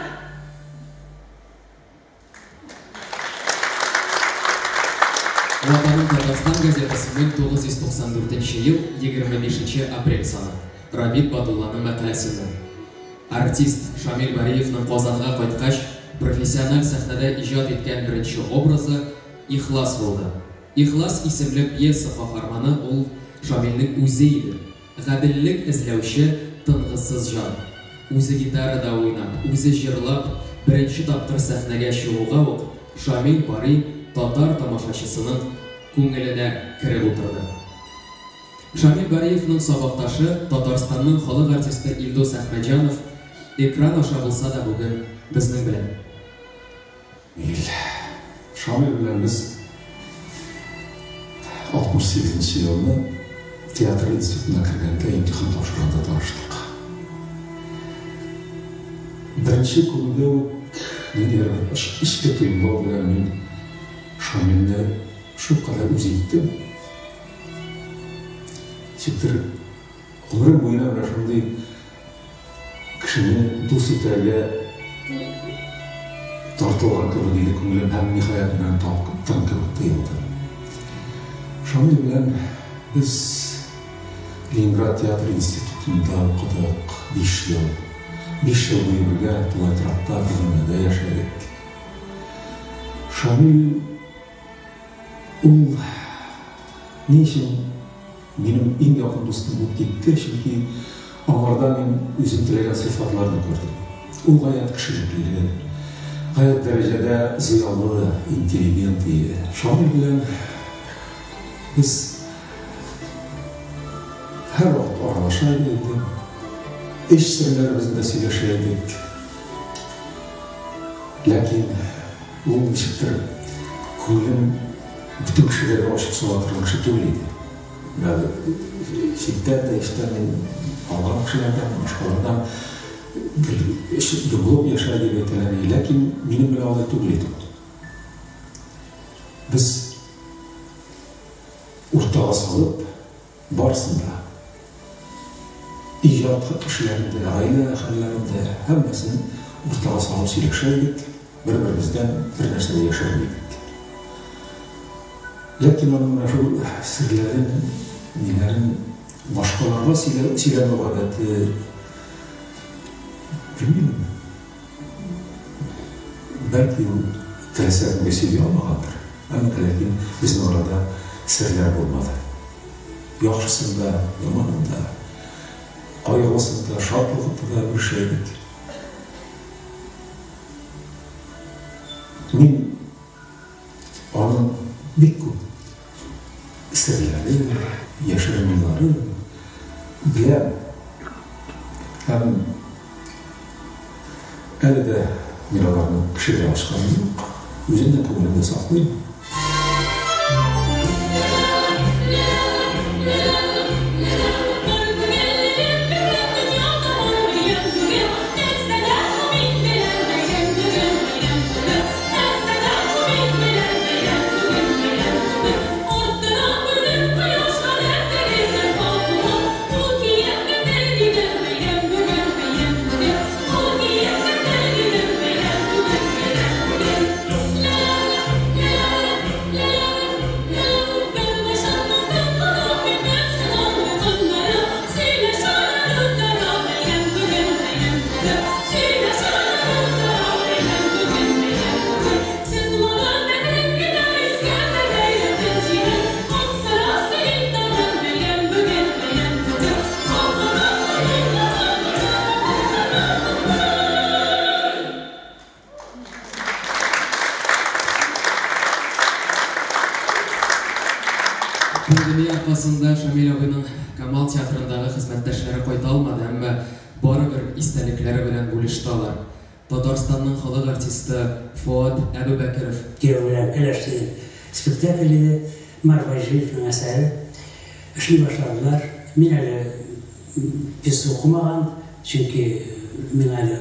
Ватаным Татарстан газетасы 1994 ел 25 нче апрель саны. Рабит Батулланың мәкаләсеннән. Артист Шамил Бариевның Казанга кайткач, профессиональ сәхнәдә иҗат иткән беренче образы Ихлас булды. Ихлас исемле пьеса каһарманы ул Шамилнең үзе иде. Гаделлек эзләүче тынгысыз җан. Үзе гитарада уйнап, үзе җырлап, беренче тапкыр сәхнәгә чыгуга ук Шамил Бари татар тамашачысының күңеленә кереп утырды. Шамил Бариевның сабакташы, Татарстанның халык артисты Илдус Әхмәтҗанов экран аша булса да бүген безнең белән. Ил. Шамил белән без 68 нче елны театр институтына кергәндә имтихан тапшырганда таныштык. Беренче күрүдә үк ниндидер бер эчке тоемлау белән мин Шамилне шулкадәр үз иттем. Ничектер гомерем буена менә шундый кешене дус итәргә тартылган кебек иде күңелем һәм, ниһаять, менә таптым кебек тоелды. Шамил белән без Ленинград театр институтында укыдык биш ел. Биш ел буе бергә тулай торакта, бер бүлмәдә яшәдек. Шамил ул ни өчен минем иң якын дустым булып китте, чөнки аңарда мин үзем теләгән сыйфатларны күрдем. Ул гаять кешелекле, гаять дәрәҗәдә зыялы, интеллигент иде. Шамил белән без һәрвакыт аралаша идек инде, эч серләребезне дә сөйләшә идек. Ләкин ул ничектер күңелен бөтен кешеләргә ачып сала торган кеше түгел иде. Менә читтән дә, эчтән мин алган кешеләрдән, башкалардан гел йомылып яшә дип әйтәләр иде. Ләкин минем белән алай түгел иде ул. Без уртага салып, барысын да, иҗат эшләрен дә, гаилә хәлләрен дә, һәммәсен уртага салып сөйләшә идек, бер-беребездән бернәрсә дә яшерми идек. Ләкин аның менә шул серләрен, ниләрен башкаларга сөйләмәү гадәте, белмим, бәлки ул теләсә кемгә сөйли алмагандыр, әмма ләкин безнең арада серләр булмады. Яхшысын да, яманын да, кайгылысын да, шатлыгын да бүлешә идек. Мин аның бик күп серләре, яшерен уйлары беләм. Һәм әле дә мин аларны кешегә ачканым юк. Үземнең күңелемдә саклыйм. Әбүбәкеровның Камал театрындагы хезмәттәшләре кайта алмады, әмма барыбер истәлекләре белән бүлеште алар. Татарстанның халык артисты Фоат Әбүбәкеров. Кияү белән кәләш дигән спектакль иде. Марк Байҗиевның әсәре. Эшли башладылар. Мин әле пьеса укымаган, чөнки миңа әле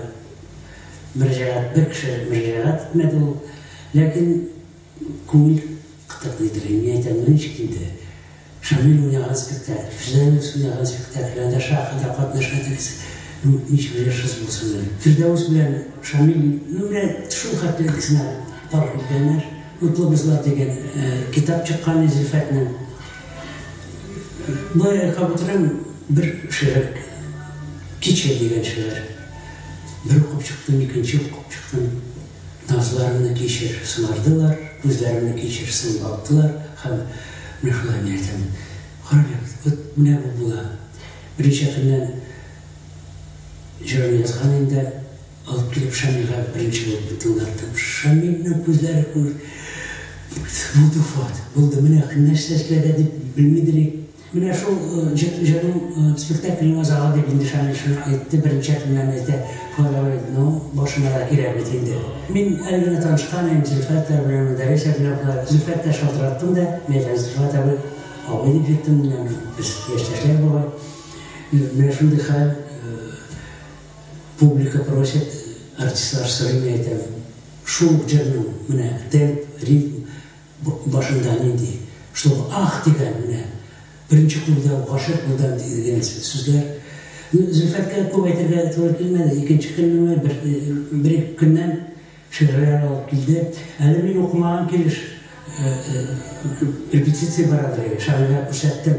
мөрәҗәгать, бер кеше мөрәҗәгать итмәде ул. Ләкин күңел кытыклыйдыр. Мин әйтәм, ну ничек инде? Шамил уйнаган спектакль, Фирдәвес уйнаган спектакль, анда Шаһ да катнаша тегесе. Ну, ничек җырсыз булсын әле. Фирдәвес белән Шамил, ну менә шул хәтле икесенә пар килгәннәр. Утлы бозлар дигән китап чыккан Зөлфәтнең. Болай айкап утырам, бер шигырь, Кичер дигән шигырь. Бер укып чыктым, икенче укып чыктым. Назларымны кичер, сыңардылар, күзләремне кичер, сыңлаттылар һәм менә шулай мин әйтәм. Карале, вот менә бу була. Берничә көннән җырын язган инде, алып килеп Шамилгә беренче булып тыңлаттым. Шамилнең күзләре күр булды, Фуат, булды. Менә нәрсә эшләргә дип белмидер. Менә шул җырның спектакльнең азагы дип инде Шамил шуны әйтте, берничә көннән әйтә, Фуат абый, ну, башына да кирәк бит инде. Мин әле генә танышкан идем Зөлфәтләр белән, Мөдәррис белән болар. Зөлфәткә шалтыраттым да, мин әйтәм, Зөлфәт абый, абый дип йөрттем, менә без яшьтәшләр бугай. Менә шундый хәл, публика просит, артистлар сорый, мин әйтәм, шул ук җырның менә темп, ритм башында нинди, чтобы ах дигән менә беренче кулда гашыйк булдым дигән сүзләр. Зөлфәткә күп әйтергә туры килмәде. Икенче көнне бер ике көннән шигырьләр алып килде. Әле мин укымаган килеш репетиция барадыр, Шамилгә күрсәттем.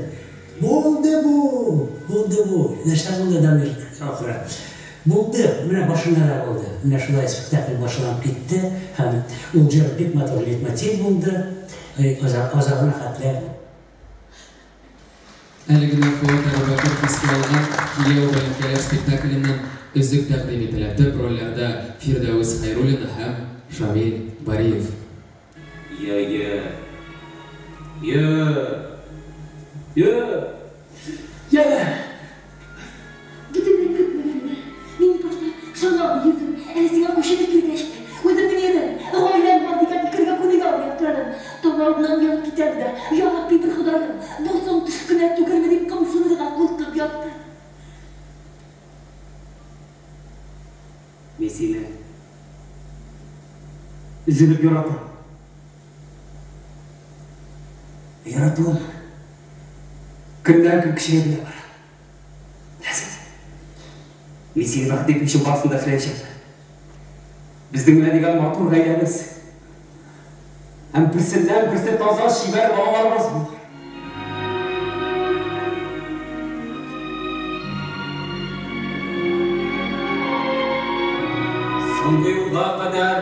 Булды бу, булды бу. Нәрсә булды, Дамир ахыры? Булды, менә башында да булды. Менә шулай спектакль башланып китте һәм ул җыр бик матур лейтмотив булды. Азагына хәтле. Әле генә Фоат Әбүбәкеров искә алган Кияү белән кәләш спектакленнән өзек тәкъдим ителә. Төп рольләрдә Фирдәвес Хәйруллина һәм Шамил Бариев. Я, я. Я. Я. Я. Бөтенләй көтмәгәндә, мин башта ышана алмый йөрдем, әле сиңа күченеп килгәч тә, үземнең ирем, гаиләм бар дигән фикергә күнегә алмый аптырадым. Таң алдыннан уянып китәм дә, Я Рабби, бер Ходаем, бу соң төш кенә түгелме дип кымшынырга куркып яттым. Мин сине өзелеп яратам. Яратуым көннән-көн көчәя генә бара. Ләззәт. Мин сине бәхетле итү өчен барысын да эшләячәкмен. Безнең менә дигән матур гаиләбез һәм берсеннән-берсе таза, чибәр балаларыбыз булыр. Соңгы юлга кадәр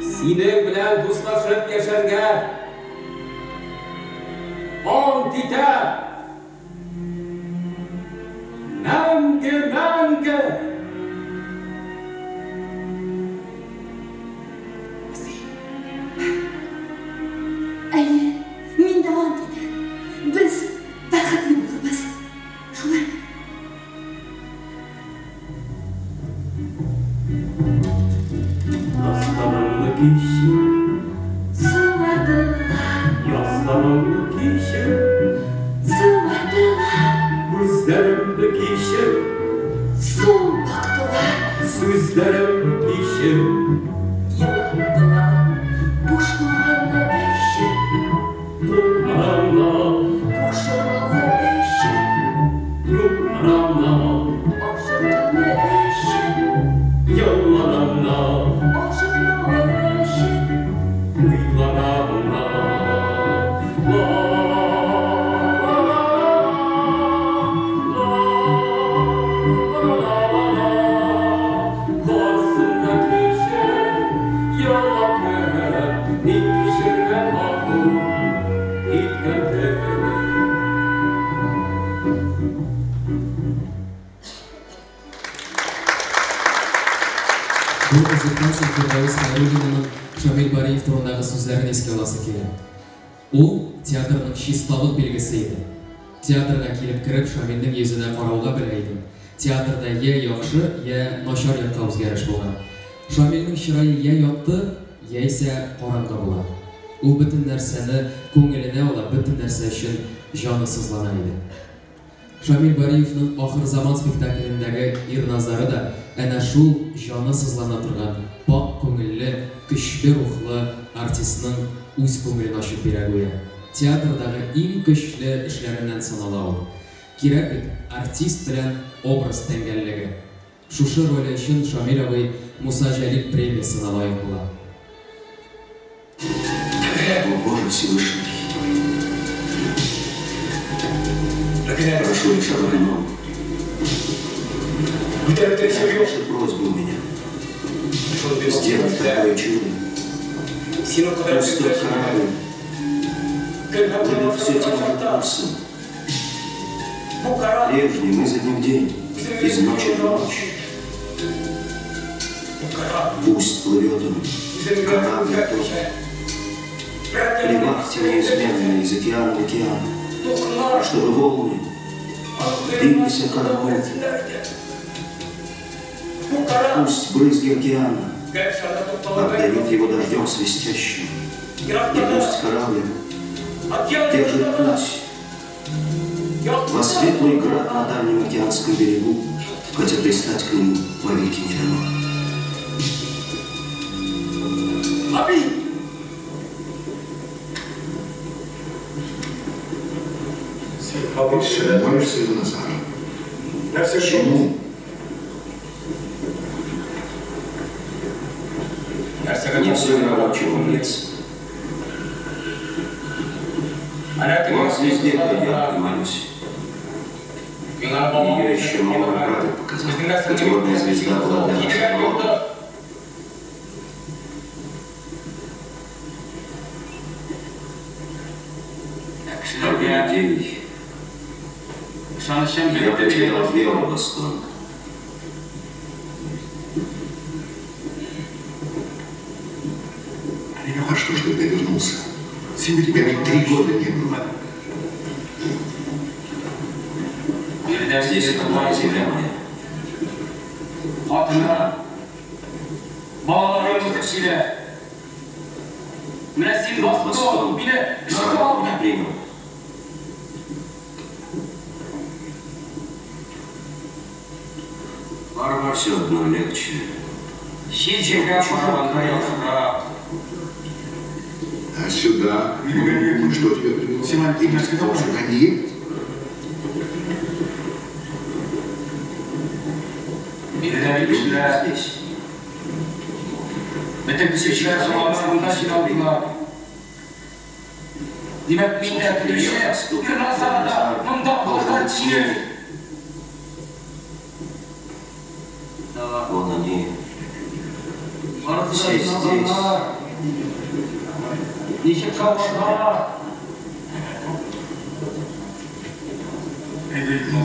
синең белән дуслашып яшәргә ант итәм. Мәңге, мәңге! Әйе, мин дә ант итәм. Без бәхетле булырбыз. Шулай. Язларыңны кичер, Сыңардылар. Язларыңны кичер, Сыңардылар. Күзләремне кичер, Су бактылар. Сүзләремне кичер, Елаттылар. Буш булганны өчен. Кулларыңны, Кушылмавы өчен. Юлларыңны, Ашыкканы өчен. Елларыңны, Ашыкмавы өчен. Уйларыңны. Барсын да кичер, елатып, ник кичергән гафу иткән кебек. Бу өзектән соң Фирдәвес Хәйруллинаның Шамил Бариев турындагы сүзләрен искә аласы килә. Ул театрның чисталык билгесе иде. Театрга килеп кереп, Шамилнең йөзенә карауга белә идем, театрда йә яхшы, йә начар якка үзгәреш булган. Шамилнең чырае йә якты, яисә караңгы була. Ул бөтен нәрсәне күңеленә ала, бөтен нәрсә өчен җаны сызлана иде. Шамил Бариевның Ахырзаман спектаклендәге Ирназары да әнә шул җаны сызлана торган, пакь күңелле, көчле рухлы артистның үз күңелен ачып бирә гүя. Театрдагы иң көчле эшләреннән санала ул. Кирәк бит, артист белән образ тәңгәллеге. Шушы роле өчен Шамил абый Муса Җәлил премиясенә лаек була. О Боже Всевышний, прошу лишь об одном. Ваша просьба у меня. Сделать такое чудо. Пусть тот корабль плывет все тем же курсом. Прежним изо дня в день, из ночи в ночь. Пусть плывет он, корабль тот, при вахте неизменной из океана в океан, чтобы волны бились о корму. Пусть брызги океана обдают его дождем свистящим, и пусть корабль держит путь во светлый град на дальнем океанском берегу, хотя пристать к нему вовеки не дано. Ты молишься, Ирназар? Чему? Не все равно, чему молиться. Вот звезде я и молюсь. Ее еще мало брата показал. Путеводная звезда была для нашего рода. А для людей я потерял веру в Астон. А что ж тогда вернулся? Тебя ведь 3 года не было. Здесь родная земля моя. Ты Бастон народ меня принял. Все одно легче. Чем в чужом краях. А сюда? Что тебя привело? Ты сказал, сюда не ехать? Люди здесь. Должен быть с ними. Вон они. Все здесь.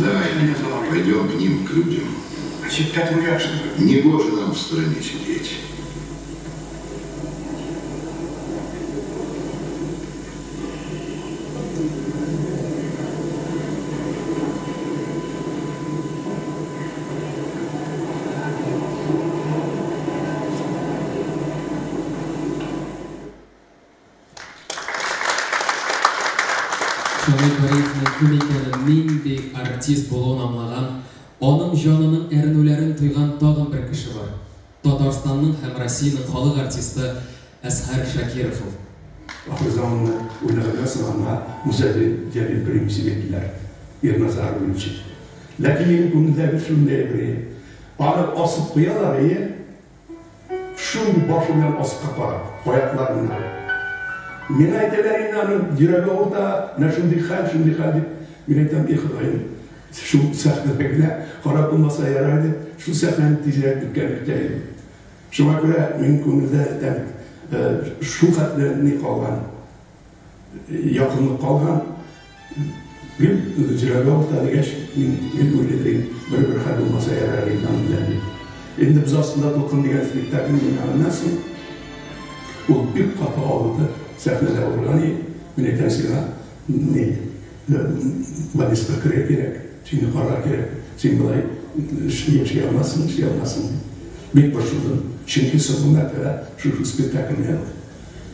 Давай, пойдем к ним, к людям. Негоже нам в стороне сидеть. Шамил Бариевның кем икәнен, нинди артист булуын аңлаган, аның җанының әрнүләрен тойган тагын бер кеше бар. Татарстанның һәм Россиянең халык артисты Әзһәр Шакиров ул. Ахырзаманны уйнаганнан соң аңа Муса Җәлил премиясе бирделәр. Ирназар уйнчы. Ләкин минем күңелдәге шундый бер аны асып куялар, әйе. Шундый башы белән аска карап, аякларына. Миңа әйтәләр инде аның йөрәге авырта, менә шундый хәл, шундый хәл дип. Мин әйтәм, и Ходаем, шул сәхнәдә генә карап булмаса ярар иде, шул сәхнәне тизрәк беткәнен көтә идем. Шуңа күрә минем күңелдә әйтәм, шул хәтле ни калган, якынлык калган. Гел йөрәге авырта дигәч, мин гел уйлыйм, бер-бер хәл булмаса ярар иде аның белән дип. Инде без астында дулкын дигән спектакль уйнаганнан соң, ул бик каты авырды, сәхнәдә авырган иде. Мин әйтәм сиңа, ни, больницага керергә кирәк, сине карарга кирәк, син болай яши алмассың, эшли алмассың дип. Бик борчылдым. Чөнки соңгы мәртәбә шушы спектакльне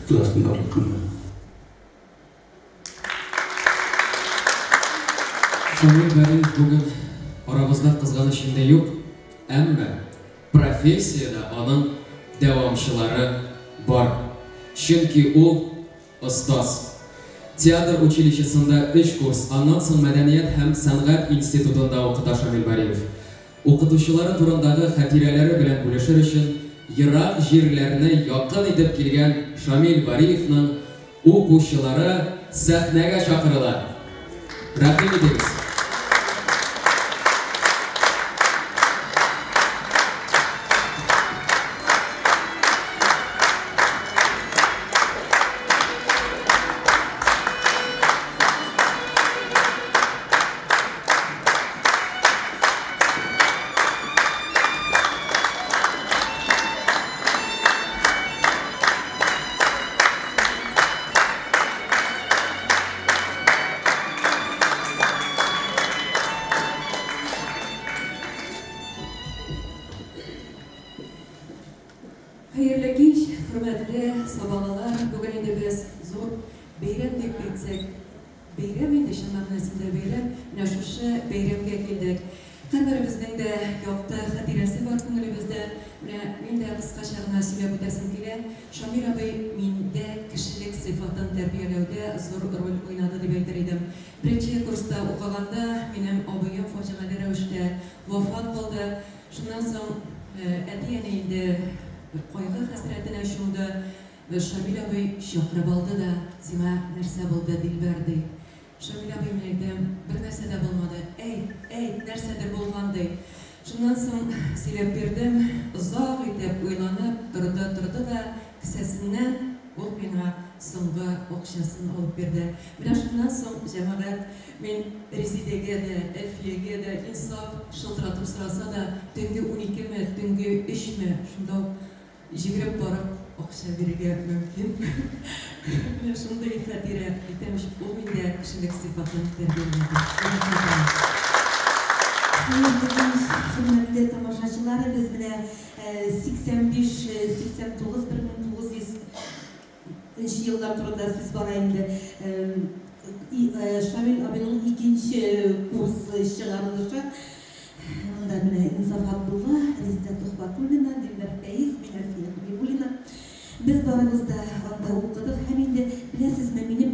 күз астында тотканмын. Шамил Бариев бүген арабызда кызганыч инде юк, әмма профессиядә аның дәвамчылары бар. Чөнки ул, остаз. Театр училищесында өч курс, аннан соң Мәдәният һәм сәнгать институтында укыта Шамил Бариев. Укытучылары турындагы хатирәләре белән бүлешер өчен ерак җирләрне якын итеп килгән Шамил Бариевның укучылары сәхнәгә чакырыла. Рәхим итегез! Хәерле кич, хөрмәтле сабалылар! Бүген инде без зур бәйрәм дип әйтсәк, бәйрәм инде, чын мәгънәсендә бәйрәм. Менә шушы бәйрәмгә килдек. Һәрберебезнең дә якты хатирәсе бар күңелебездә. Менә мин дә кыскача гына сөйләп үтәсем килә. Шамил абый миндә кешелек сыйфатын тәрбияләүдә зур роль уйнады дип әйтер идем. Беренче курста укыганда минем абыем фаҗигале рәвештә вафат булды. Шуннан соң әти-әни инде кайгы хәсрәтенә чумды. Шамил абый чакырып алды да, Сиңа нәрсә булды, Дилбәр, ди. Шамил абый, мин әйтәм, бернәрсә дә булмады. Әйт, әйт, нәрсәдер булган, ди. Шуннан соң сөйләп бирдем. Озак итеп уйланып торды-торды да, кесәсеннән ул миңа соңгы акчасын алып бирде. Менә шуннан соң, җәмәгать, мин Резидәгә дә, Әлфиягә дә, Инсаф шылтыратып сораса да, төнге уникеме, төнге өчме, шунда ук Җигереп барып акча бирергә мөмкин. Менә шундый хатирә әйтәм ич, ул миндә кешелек сыйфатын тәрбияләде. Рәхмәт аңа. Хәерле кич, хөрмәтле тамашачылар! Без менә 85, 89, 1900 нче еллар турында сүз бара инде. Шамил абыйның икенче курс чыгарылышы. Монда менә Инсаф Габдулла, Резидә Төхвәтуллина, Дилбәр Фәиз, мин Әлфия Хәбибуллина. Без барыбыз да анда укыдык һәм инде, беләсезме, минем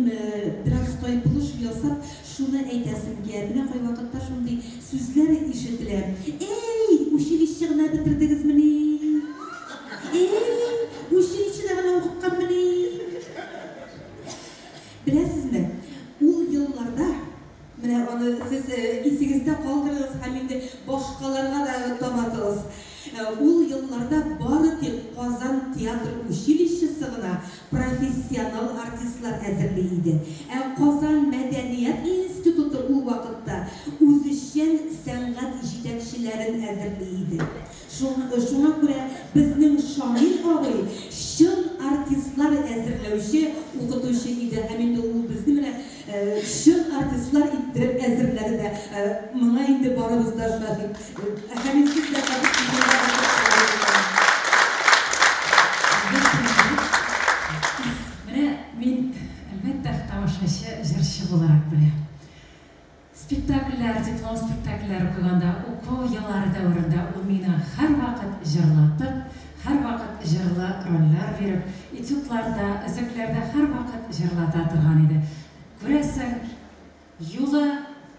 бераз тайпылыш ясап, шуны әйтәсем килә. Менә кайвакытта шундый сүзләр ишетелә. Әй, училище гына бетердегезмени? Әй, училищеда гына укытканмыни? Беләсезме, ул елларда, менә аны сез исегездә калдырыгыз һәм инде башкаларга да таратыгыз, ул елларда бары тик Казан театр училищесы гына профессионал артистлар әзерли иде. Ә Казан мәдәният институты ул вакытта үзешчән сәнгать җитәкчеләрен әзерли иде. Шуңа күрә безнең Шамил абый чын артистлар әзерләүче укытучы иде һәм инде ул безне менә чын артистлар иттереп әзерләде дә. Моңа инде барыбыз да шаһит. Һәм сез дә шаһит. Менә мин, әлбәттә, тамашачы, җырчы буларак беләм. Спектакльләр, диплом спектакльләре куйганда, уку еллары дәверендә ул мине һәрвакыт җырлатып, һәрвакыт җырлы рольләр биреп, этюдларда, өзекләрдә һәрвакыт җырлата торган иде. Күрәсең, юлы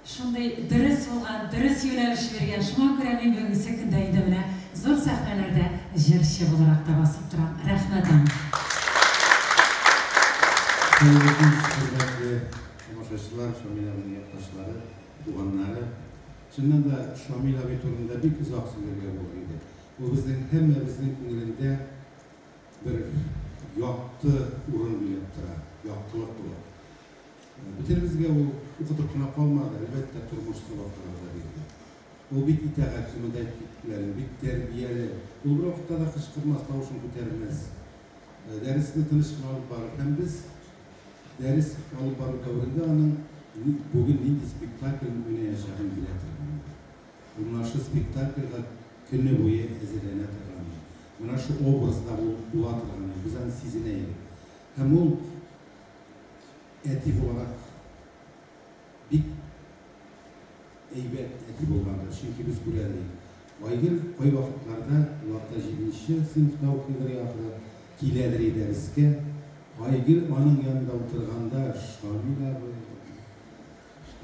шундый дөрес булган, дөрес юнәлеш биргән. Шуңа күрә мин бүгенгесе көндә инде менә зур сәхнәләрдә җырчы буларак та басып торам. Рәхмәт аңа. Хәерле кич, хөрмәтле Тамашачылар, Шамил абыйның якташлары, туганнары. Чыннан да, Шамил абый турында бик озак сөйләргә булыр иде. Ул безнең һәммәбезнең күңелендә бер якты урын биләп тора, яктылык булып. Бөтенебезгә ул укытып кына калмады, әлбәттә, тормыш сабаклары да бирде. Ул бик итагатьле, монда әйтеп киттеләр инде, бик тәрбияле. Ул бервакытта да кычкырмас, тавышын күтәрмәс. Дәресне тыныч кына алып барыр. Һәм без. Дәрес алып бару дәверендә аның бүген нинди спектакль уйнаячагын белә торган иде. Ул менә шул спектакльгә көне буе әзерләнә торган иде. Менә шул образда була торган иде. Без аны сизенә идек. Һәм ул әти буларак бик әйбәт әти булгандыр, чөнки без күрә идек. Айгөл кайвакытларда, ул вакытта җиденче сыйныфта укыйдыр ахры, киләдер иде дәрескә. Айгөл аның янында утырганда, Шамил абый,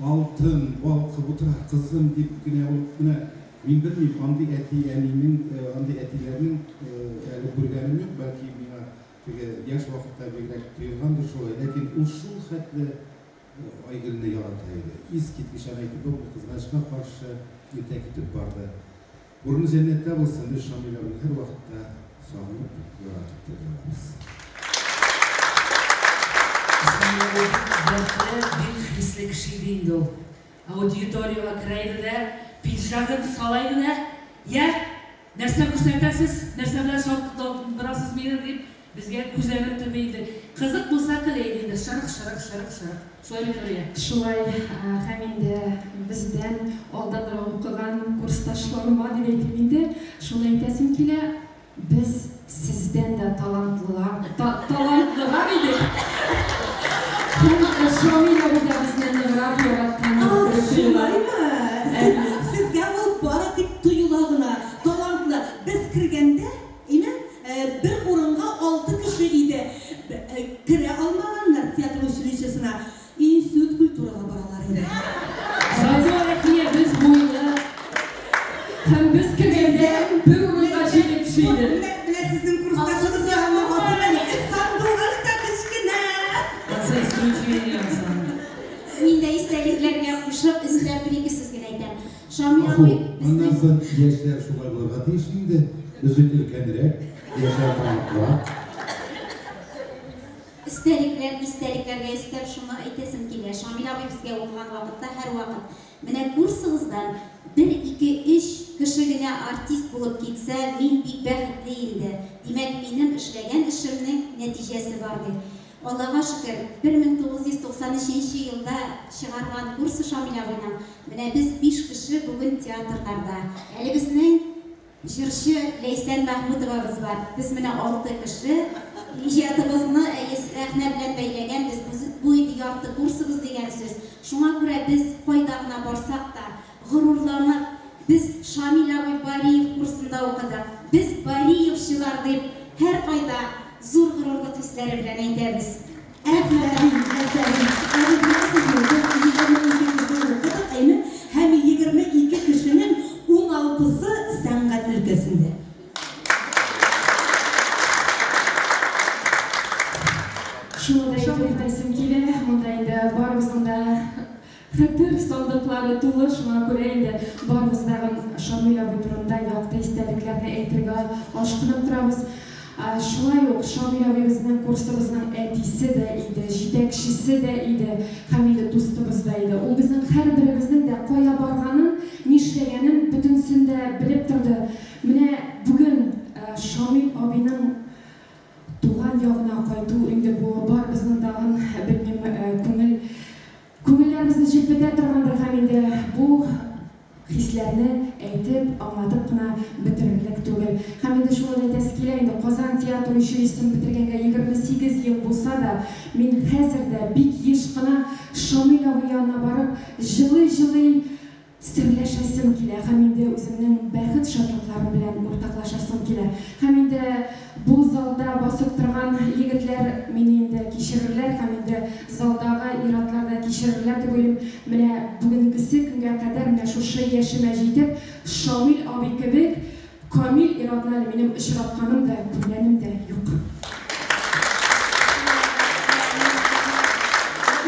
алтын балкып утыра, кызым, дип кенә ул менә, мин белмим, андый әти-әнинең, андый әтиләрнең әле күргәнем юк, бәлки миңа теге яшь вакытта бигрәк тоелгандыр шулай, ләкин ул шул хәтле Айгөлне ярата иде. Искиткеч, аны әйтеп булмый, кызганычка каршы, иртә китеп барды. Урыны җәннәттә булсын, без Шамил абыйны һәрвакытта сагынып, яратып телгә алабыз. Шамил абый бик дәртле, бик хисле кеше иде инде ул. Аудиториягә керә иде дә, пиджагын сала иде дә, Я, нәрсә күрсәтәсез, нәрсә белән шатландырасыз мине, дип, безгә күзләрен төби иде. Кызык булса, көлә иде инде, шырык, шырык, шырык, шырык. Шулай бит, Нурия? Шулай, һәм инде бездән алданрак укыган курсташларыма дип әйтим инде, шуны әйтәсем килә, без сездән дә талантлылар, талантлырак идек. Һәм Шамил абый да безне ныграк яраткандыр кебек тоела. Шулаймы? Сезгә ул бары тик тоела гына. Талантлы. Без кергәндә, име, бер урынга алты кеше иде. Керә алмаганнар театр училищесына. Институт культурага баралар иде. Зато, Рәхия, без буйлы. Һәм без кергәндә бер урынга җиде кеше иде. Менә сезнең курсташыгыз янына басып әле. Сандугач та кечкенә. Отца исключение, Оксана. Мин дә истәлекләргә кушып, өстәп бер-ике сүз генә әйтәм. Шамил Гафу, абый аннан безнең соң яшьләр шулай булырга тиеш инде. Без бит өлкәнрәк, яшьләр талантлырак. Истәлекләр, истәлекләргә өстәп шуны әйтәсем килә, Шамил абый безгә укыган вакытта һәрвакыт, Менә курсыгыздан бер, ике, өч кеше генә артист булып китсә, мин бик бәхетле инде. Димәк, минем эшләгән эшемнең нәтиҗәсе бар, ди. Аллага шөкер, 1993 нче елда чыгарган курсы Шамил абыйның, менә без биш кеше бүген театрларда. Әле безнең Җырчы Ләйсән Мәхмүтовабыз бар. Без менә алты кеше иҗатыбызны әйе сәхнә белән бәйләгәнбез. Бу инде ярты курсыбыз дигән сүз. Шуңа күрә без кайда гына барсак та, горурланып, без Шамил абый Бариев курсында укыдык, без бариевчылар дип һәркайда зур горурлык хисләре белән әйтәбез. Афәрин, афәрин. Ә без беләсезме, без 22 кеше укыдык, әйме? Һәм 22 кешенең уналтысы сәнгать өлкәсендә. Шуны да әйтеп үтәсем килә, монда инде барыбызның да хәтер сандыклары тулы, шуңа күрә инде барыбыз тагын Шамил абый турында якты истәлекләрне әйтергә ашкынып торабыз. Шулай ук Шамил абый безнең курсыбызның әтисе дә иде, җитәкчесе дә иде һәм инде дустыбыз да иде. Ул безнең һәрберебезнең дә кая барганын, нишләгәнен бөтенесен дә белеп торды. Менә бүген Шамил абыйның туган ягына кайту инде бу барыбызның тагын, белмим, күңел күңелләребезне җилпетә торгандыр һәм инде бу хисләрне әйтеп, аңлатып кына бетерерлек түгел. Һәм инде шуны да әйтәсе килә, инде Казан театр училищесын бетергәнгә 28 ел булса да, мин хәзер дә бик еш кына Шамил абый янына барып, җылый-җылый серләшәсем килә һәм инде үземнең бәхет-шатлыкларым белән уртаклашасым килә. Һәм инде бу залда басып торган егетләр мине инде кичерерләр һәм инде залдагы ир-атлар да кичерерләр дип уйлыйм. Менә бүгенгесе көнгә кадәр менә шушы яшемә җитеп, Шамил абый кебек камил ир-атны әле минем очратканым да, күргәнем дә юк.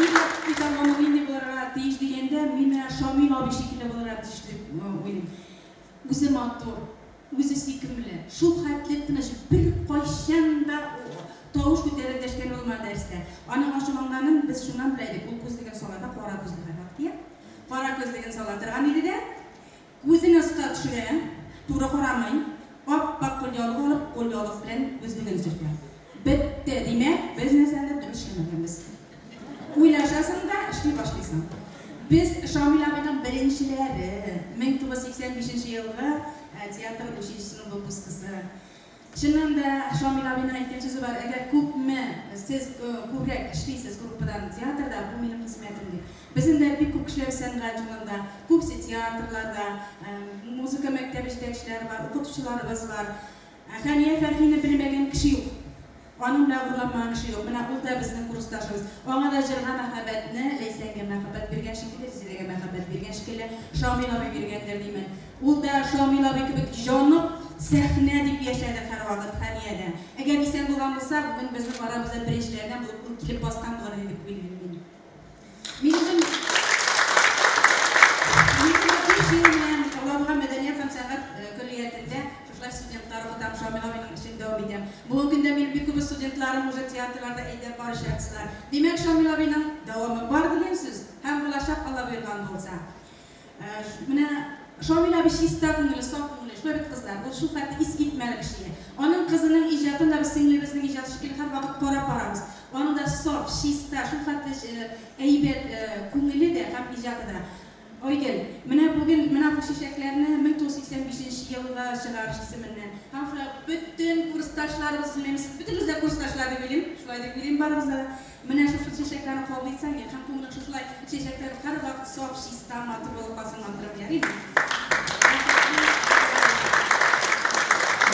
Ир-ат эталоны нинди булырга тиеш дигәндә, мин менә Шамил абый шикелле булырга тиеш дип уйлыйм. Үзе матур, үзе сөйкемле, шул хәтле тыныч, беркайчан да тавыш күтәреп дәшкәне булмады дәрестә. Аның ачуланганын без шуннан белә идек, ул күзлеген сала да, кара күзлек һәрвакыт кия, кара күзлеген сала торган иде дә, Күзен аска төшерә, туры карамый, ап-ак кулъяулык алып, кулъяулык белән күзлеген сөртә. Бетте, димәк, без нәрсәдер дөрес эшләмәгәнбез. Уйлашасың да, эшли башлыйсың. Без Шамил абыйның беренчеләре, 1985 елгы театр училищесының выпускысы. Чыннан да, Шамил абыйның әйткән сүзе бар, әгәр күпме сез күбрәк эшлисез группадан театрда, бу минем хезмәтем дип. Безнең дә бик күп кешеләр сәнгать юлында, күбесе театрларда, музыка мәктәбе җитәкчеләре бар, укытучыларыбыз бар. Хәния Фәрхине белмәгән кеше юк. Аның белән горурланмаган кеше юк. Менә ул да безнең курсташыбыз. Аңа да җырга мәхәббәтне, Ләйсәнгә мәхәббәт биргән шикелле, Резедәгә мәхәббәт биргән шикелле, Шамил абый биргәндер димен. Ул да Шамил абый кебек җанып, сәхнә дип яшәде һәрвакыт Хәния дә. Әгәр исән булган булса, бүген безнең арабызда беренчеләрдән булып ул килеп баскан булыр иде дип уйлыйм мин. Мин үзем Мин 5 ел белән Алабуга мәдәният һәм сәнгать көллиятендә шушылай студентлар укытам, Шамил абыйның эшен дәвам итәм. Бүгенге көндә минем бик күп студентларым уже театрларда әйдәп баручы артистлар. Димәк, Шамил абыйның дәвамы бар дигән сүз һәм булачак, Алла боерган булса. Менә Шамил абый чиста күңелле, саф күңелле, шулай бит, кызлар? Ул шулхәтле искитмәле кеше. Аның кызының иҗатын да без сеңлебезнең иҗаты шикелле һәрвакыт карап барабыз. Аның да саф, чиста, шулхәтле әйбәт күңеле дә һәм иҗаты да. Айгөл, менә бүген менә бу чәчәкләрне 1985 нче елгы чыгарыш исеменнән һәм шулай ук бөтен курсташларыбыз исеменнән, сез бөтенегез дә курсташлар дип уйлыйм, шулай дип уйлыйм барыбыз да. Менә шушы чәчәкләрне кабул итсәң, һәм күңелең шушылай чәчәкләр һәрвакыт саф, чиста, матур булып калсын, матурым, ярыймы?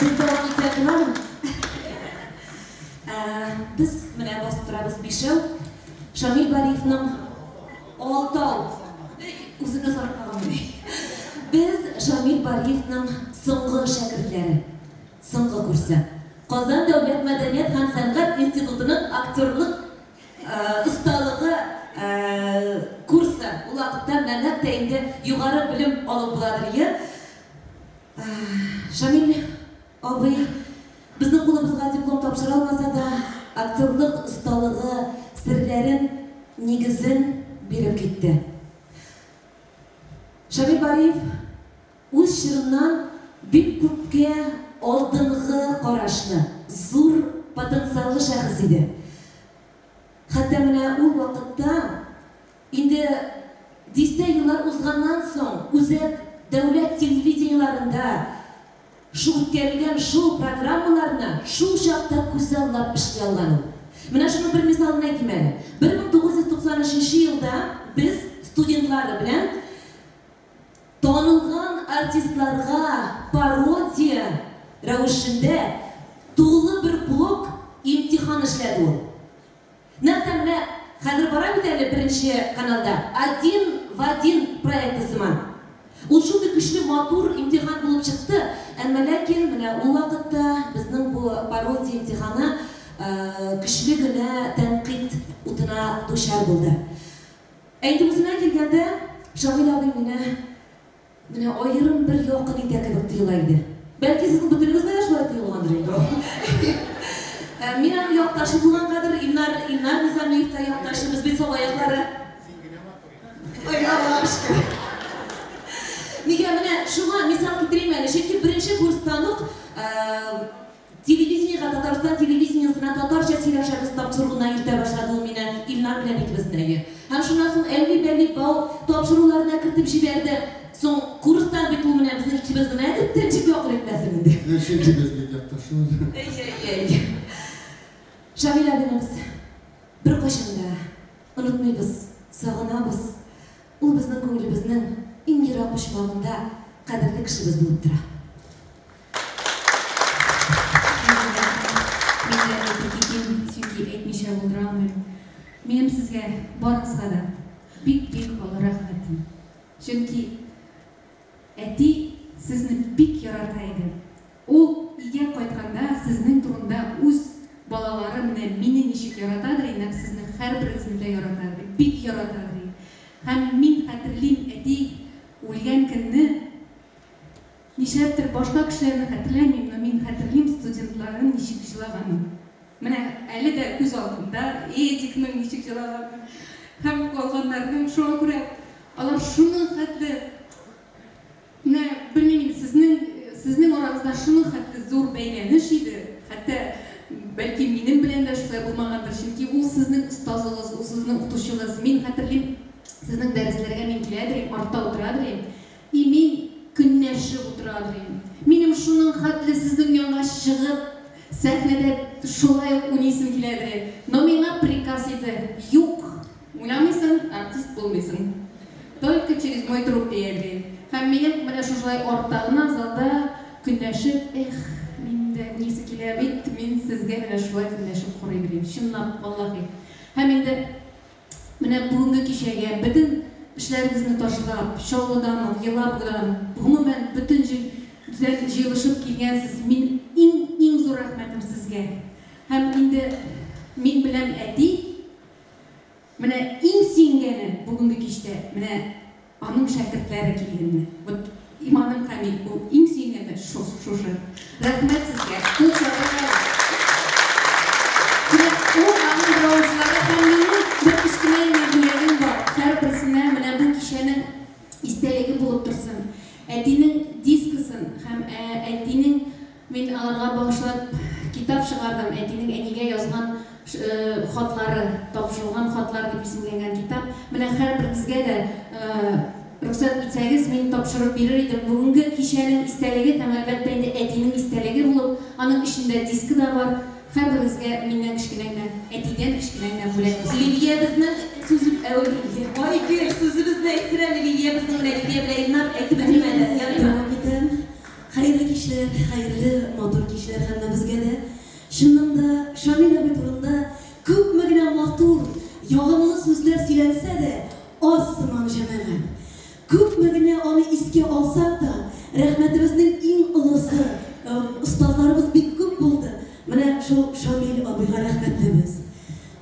Без дәвам итсәк буламы? Без менә басып торабыз бишәү. Шамил Бариевның алтау. Үземне сарыклаган Без Шамил Бариевның соңгы шәкертләре. Соңгы курсы. Казан дәүләт мәдәният һәм сәнгать институтының актерлык осталыгы курсы. Ул вакытта менә нәкъ тә инде югары белем алып буладыр ие. Шамил абый безнең кулыбызга диплом тапшыра алмаса да, актерлык осталыгы серләрен, нигезен биреп китте. Шамил Бариев үз чорыннан бик күпкә алдынгы карашлы, зур потенциаллы шәхес иде. Хәтта менә ул вакытта, инде дистә еллар узганнан соң, үзәк дәүләт телевидениеләрендә шул үткәрелгән шоу-программаларны шул чакта күзаллап эшли алган ул. Менә шуның бер мисалын әйтим әле. 1993 елда без студентлары белән танылган артистларга пародия рәвешендә тулы бер блок имтихан эшләде ул. Нәкъ тә менә хәзер бара бит әле беренче каналда Один в один проекты сыман. Ул шундый көчле, матур имтихан булып чыкты, әмма ләкин менә ул вакытта безнең бу пародия имтиханы көчле генә тәнкыйть утына дучар булды. Ә инде үземә килгәндә, Шамил абый мине менә аерым бер якын итә кебек тоела иде. Бәлки сезнең бөтенегезгә дә шулай тоелгандыр инде ул. Мин аның якташы булгангадыр, Илнар, Илнар Низамиев та якташы, без бит Саба яклары. Ой, Аллага шөкер. Нигә менә шуңа мисал китерим әле, чөнки беренче курстан ук Телевидениегә, Татарстан телевидениесенә Татарча сөйләшәбез тапшыруына йөртә башлады ул мине, Илнар белән икебезне, әйе. Һәм шуннан соң Әлли-бәлли бау тапшыруларына кертеп җибәрде. Соң, курстан бит ул менә безнең икебезне менә дип тә ничек якын итмәсен инде. Ә чөнки без бит якташлар. Әйе, әйе, әйе. Шамил абыйны без беркайчан да онытмыйбыз, сагынабыз. Ул безнең күңелебезнең иң ерак почмагында кадерле кешебез булып тора. Мин дә әйтеп китим, чөнки әйтмичә булдыра алмыйм. Минем сезгә барыгызга да бик-бик олы рәхмәтем. Чөнки әти сезне бик ярата иде. Ул өйгә кайтканда сезнең турында үз балалары менә мине ничек яратадыр, нәкъ сезнең һәрберегезне дә яратадыр, бик яратадыр. Һәм мин хәтерлим, әти үлгән көнне Нишләптер башка кешеләрне хәтерләмим, но мин хәтерлим студентларның ничек җылаганын. Менә әле дә күз алдымда Эдикның ничек җылаганы һәм калганнарның. Шуңа күрә алар шуның хәтле, менә белмим инде, сезнең сезнең арагызда шуның хәтле зур бәйләнеш иде, хәтта бәлки минем белән дә шулай булмагандыр, чөнки ул сезнең остазыгыз, ул сезнең. сезнең укытучыгыз. Мин хәтерлим, сезнең дәресләргә мин килә идем, артта утыра идем. И мин көнләшеп утыра идем. Минем шуның хәтле сезнең янга чыгып, сәхнәдә шулай ук уйныйсым килә иде. Но миңа приказ иде: "Юк, уйнамыйсың, артист булмыйсың. Только через мой труп", диярде. Һәм минем менә шушылай артта гына залда көнләшеп, эх, мин дә уйныйсы килә бит, мин сезгә менә шулай көнләшеп карый беләм. Чынлап, валлаһи. Һәм инде менә бүгенге кичәгә бөтен эшләрегезне ташлап, Чаллыдан ук, Елабугадан, гомумән бөтен җирдән җыелышып килгәнсез. Мин иң-иң зур рәхмәтем сезгә. Һәм инде мин беләм, әти, менә иң сөенгәне бүгенге кичтә, менә аның шәкертләре килгәнне. Вот иманым камил, ул иң сөенгәне шушы. Рәхмәт сезгә. Кул чабыгыз. Менә ул аның дәвамчылары һәм минем бер кечкенә генә бүләгем бар. Һәрберсенә менә бу кичәнең истәлеге булып торсын. Әтинең дискысын һәм әтинең, мин аларга багышлап китап чыгардым. Әтинең әнигә язган хатлары, тапшырылган хатлар дип исемләнгән китап. Менә һәрберегезгә дә рөхсәт итсәгез, мин тапшырып бирер идем. Бүгенге кичәнең истәлеге һәм әлбәттә инде әтинең истәлеге булып, аның эчендә дискы да бар. Һәрберегезгә миннән кечкенә генә, әтидән кечкенә генә бүләк булсын. Лилия безнең сүз, Лилия, Айгөл сүзебезне әйтсен әле. Лилия безнең белән, Лилия белән Илнар әйтеп бетермәде. Ярыймы? Дәвам итәм. Хәерле кичләр, хәерле матур кичләр һәммәбезгә дә. Чыннан да, Шамил абый турында күпме генә матур, ягымлы сүзләр сөйләнсә дә, аз сыман, җәмәгать. Күпме генә аны искә алсак та, рәхмәтебезнең иң олысы, остазларыбыз бик күп булды, менә шул Шамил абыйга рәхмәтлебез.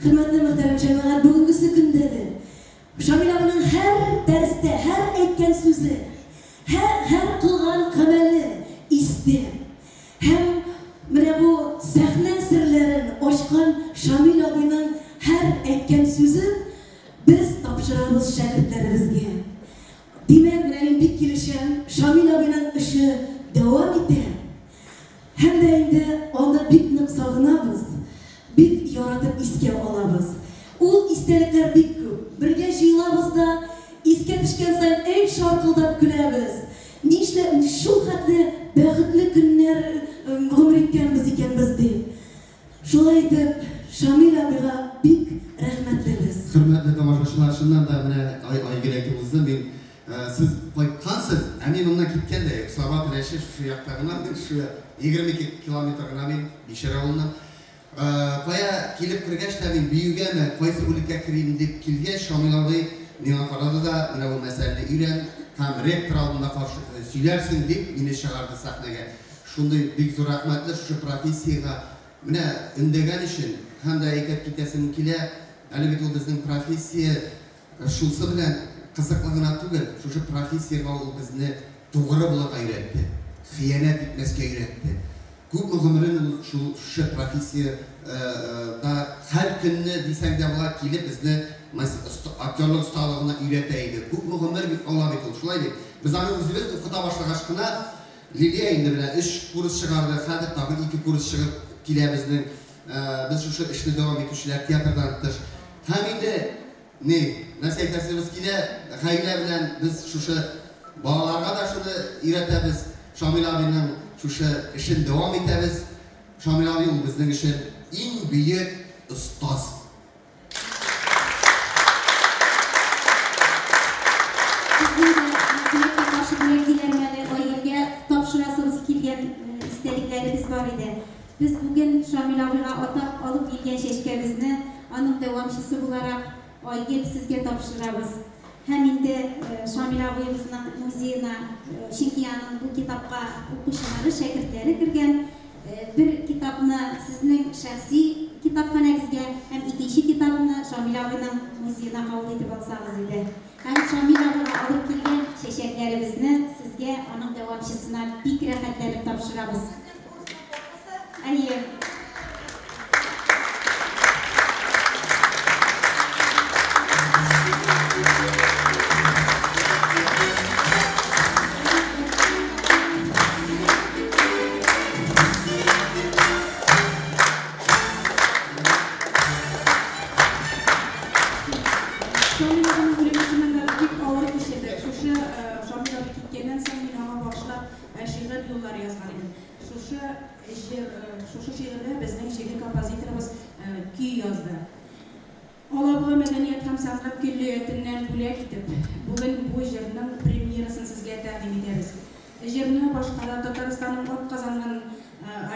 Хөрмәтле мөхтәрәм җәмәгать, бүгенгесе көндә дә Шамил абының һәр дәрестә, һәр әйткән сүзе, һәр, һәр кылган гамәле истә. Һәм менә бу сәхнә серләрен ачкан Шамил абыйның һәр әйткән сүзен без тапшырабыз шәкертләребезгә. Димәк, менә мин бик килешәм, Шамил абыйның эше дәвам итә. Һәм дә инде аны бик нык сагынабыз, бик яратып искә алабыз. Ул истәлекләр бик күп. Бергә җыелабыз да, искә төшкән саен, әй шаркылдап көләбез. Нишләп шул хәтле бәхетле көннәр гомер иткәнбез икән без дип. Шулай итеп, Шамил абыйга бик рәхмәтлебез. Хөрмәтле тамашачылар, чыннан да менә Айгөл әйтеп узды, мин сез кайткансыз, ә мин моннан киткән дә юк. Саба Теләче шушы якта гына, мин шушы 22 километр гына мин Бишәр авылыннан. Кая килеп кергәч тә мин биюгәме, кайсы бүлеккә керим дип килгәч, Шамил абый миңа карады да, менә бу мәсьәләне өйрән һәм ректор алдында каршы сөйләрсең дип мине чыгарды сәхнәгә. Шундый бик зур рәхмәтле шушы профессиягә менә өндәгән өчен һәм дә әйтеп китәсем килә, әле бит ул безнең профессия шунсы белән кызыклы гына түгел, шушы профессиягә ул безне тугры булырга өйрәтте, хыянәт итмәскә өйрәтте. Күпме гомерен ул шушы профессия да һәр көнне дисәң дә була, килеп безне актерлык осталыгына өйрәтә иде. Күпме гомер бит ала бит ул, шулай бит. Без аны үзебез укыта башлагач кына, Лилия инде менә өч курс чыгарды, хәзер тагын ике курс чыгып килә безнең. Без шушы эшне дәвам итүчеләр театрдан тыш. Һәм инде ни, нәрсә әйтәсебез килә, гаилә белән без шушы балаларга да шуны өйрәтәбез, Шамил абыйның шушы эшен дәвам итәбез. Шамил абый ул безнең өчен иң бөек остаз. Безнең дә теләккә каршы бүләк диләрме әле, Айгөлгә тапшырасыбыз килгән истәлекләребез бар иде. Без бүген Шамил абыйга атап алып килгән чәчкәбезне, аның дәвамчысы буларак, Айгөл, сезгә тапшырабыз. Һәм инде Шамил абыебызның музеена, чөнки аның бу китапка укучылары, шәкертләре кергән, бер китапны сезнең шәхси китапханәгезгә һәм икенче китапны Шамил абыйның музеена кабул итеп алсагыз иде. Һәм Шамил абыйга алып килгән чәчәкләребезне сезгә, аның дәвамчысына бик рәхәтләнеп тапшырабыз. Әйе. Шушы Шамил абый киткәннән соң мин аңа багышлап шигырь юллары язган идем. Шушы җыр, шушы шигырьгә безнең җирле композиторыбыз көй язды. Алабуга мәдәният һәм сәнгать көллиятеннән бүләк итеп, бүген бу җырның премьерасын сезгә тәкъдим итәбез. Җырны башкара Татарстанның атказанган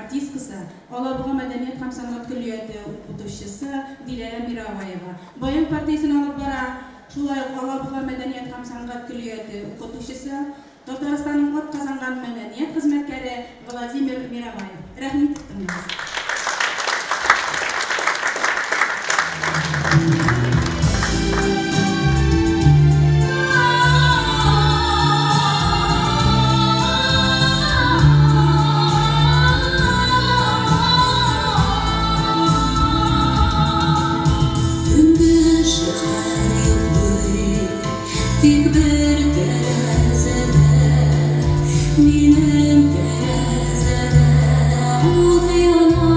артисткасы, Алабуга мәдәният һәм сәнгать көллияте укытучысы Диләрә Мироваева. Баян партиясен алып бара шулай ук Алабуга мәдәният һәм сәнгать көллияте укытучысы, Татарстанның атказанган мәдәният хезмәткәре Владимир Мироваев. Рәхмәт итеп тыңлагыз. Төнге шәһәр йоклый, тик бер тәрәзәдә, минем тәрәзәдә ут яна.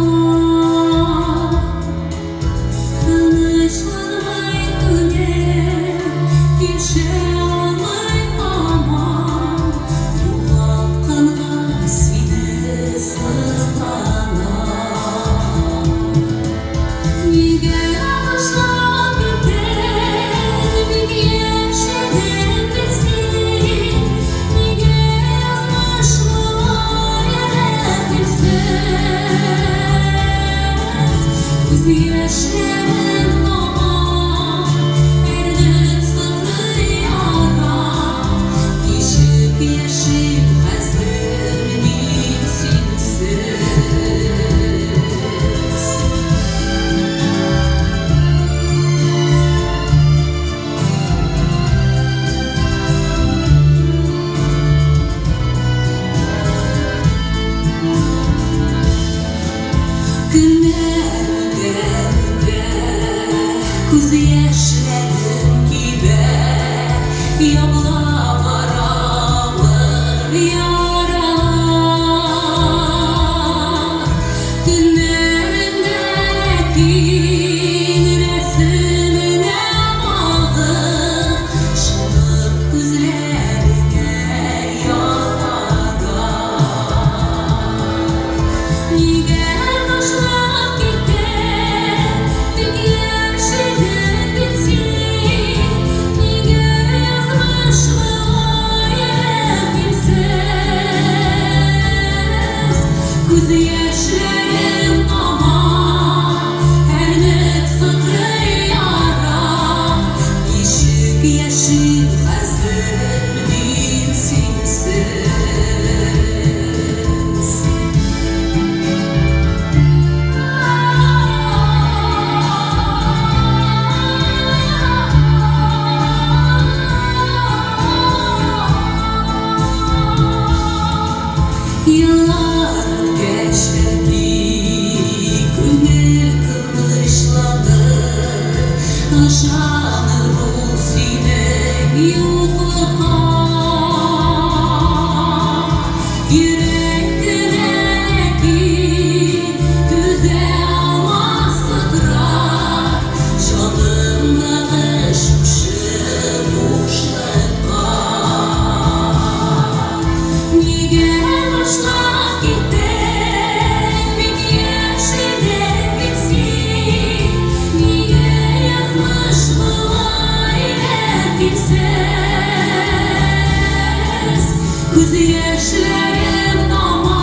Тынычланмый күңел, килешә алмый һаман, югалтканга сине сызлана. Нигә ташлап киттең, бик яшь идең бит син? Нигә язмыш болай рәхимсез? Күз яшьләрем тама, әрнеп сыкрый яра. Ничек яшим хәзер мин синсез? Көннәр үтә, үтә, күз яшьләрем кибә, ябыла бара авыр яралар. Төннәрендә ләкин рәсемеңә багып, шомырт күзләреңә ялвара. Нигә ташлап киттең, бик яшь идең бит син? Нигә язмыш болай рәхимсез? Күз яшьләрем тама, әрнеп сыкрый яра. Ничек яшим хәзер мин синсез? Еллар үткәч, бәлки, күңел тынычланыр, ышаныр ул синең юклыкка. Йөрәк кенә ләкин түзә алмас сыкрар, җанымдагы шушы бушлыкка. Нигә ташлап киттең, бик яшь идең бит син? Нигә язмыш болай рәхимсез? Күз яшьләрем тама,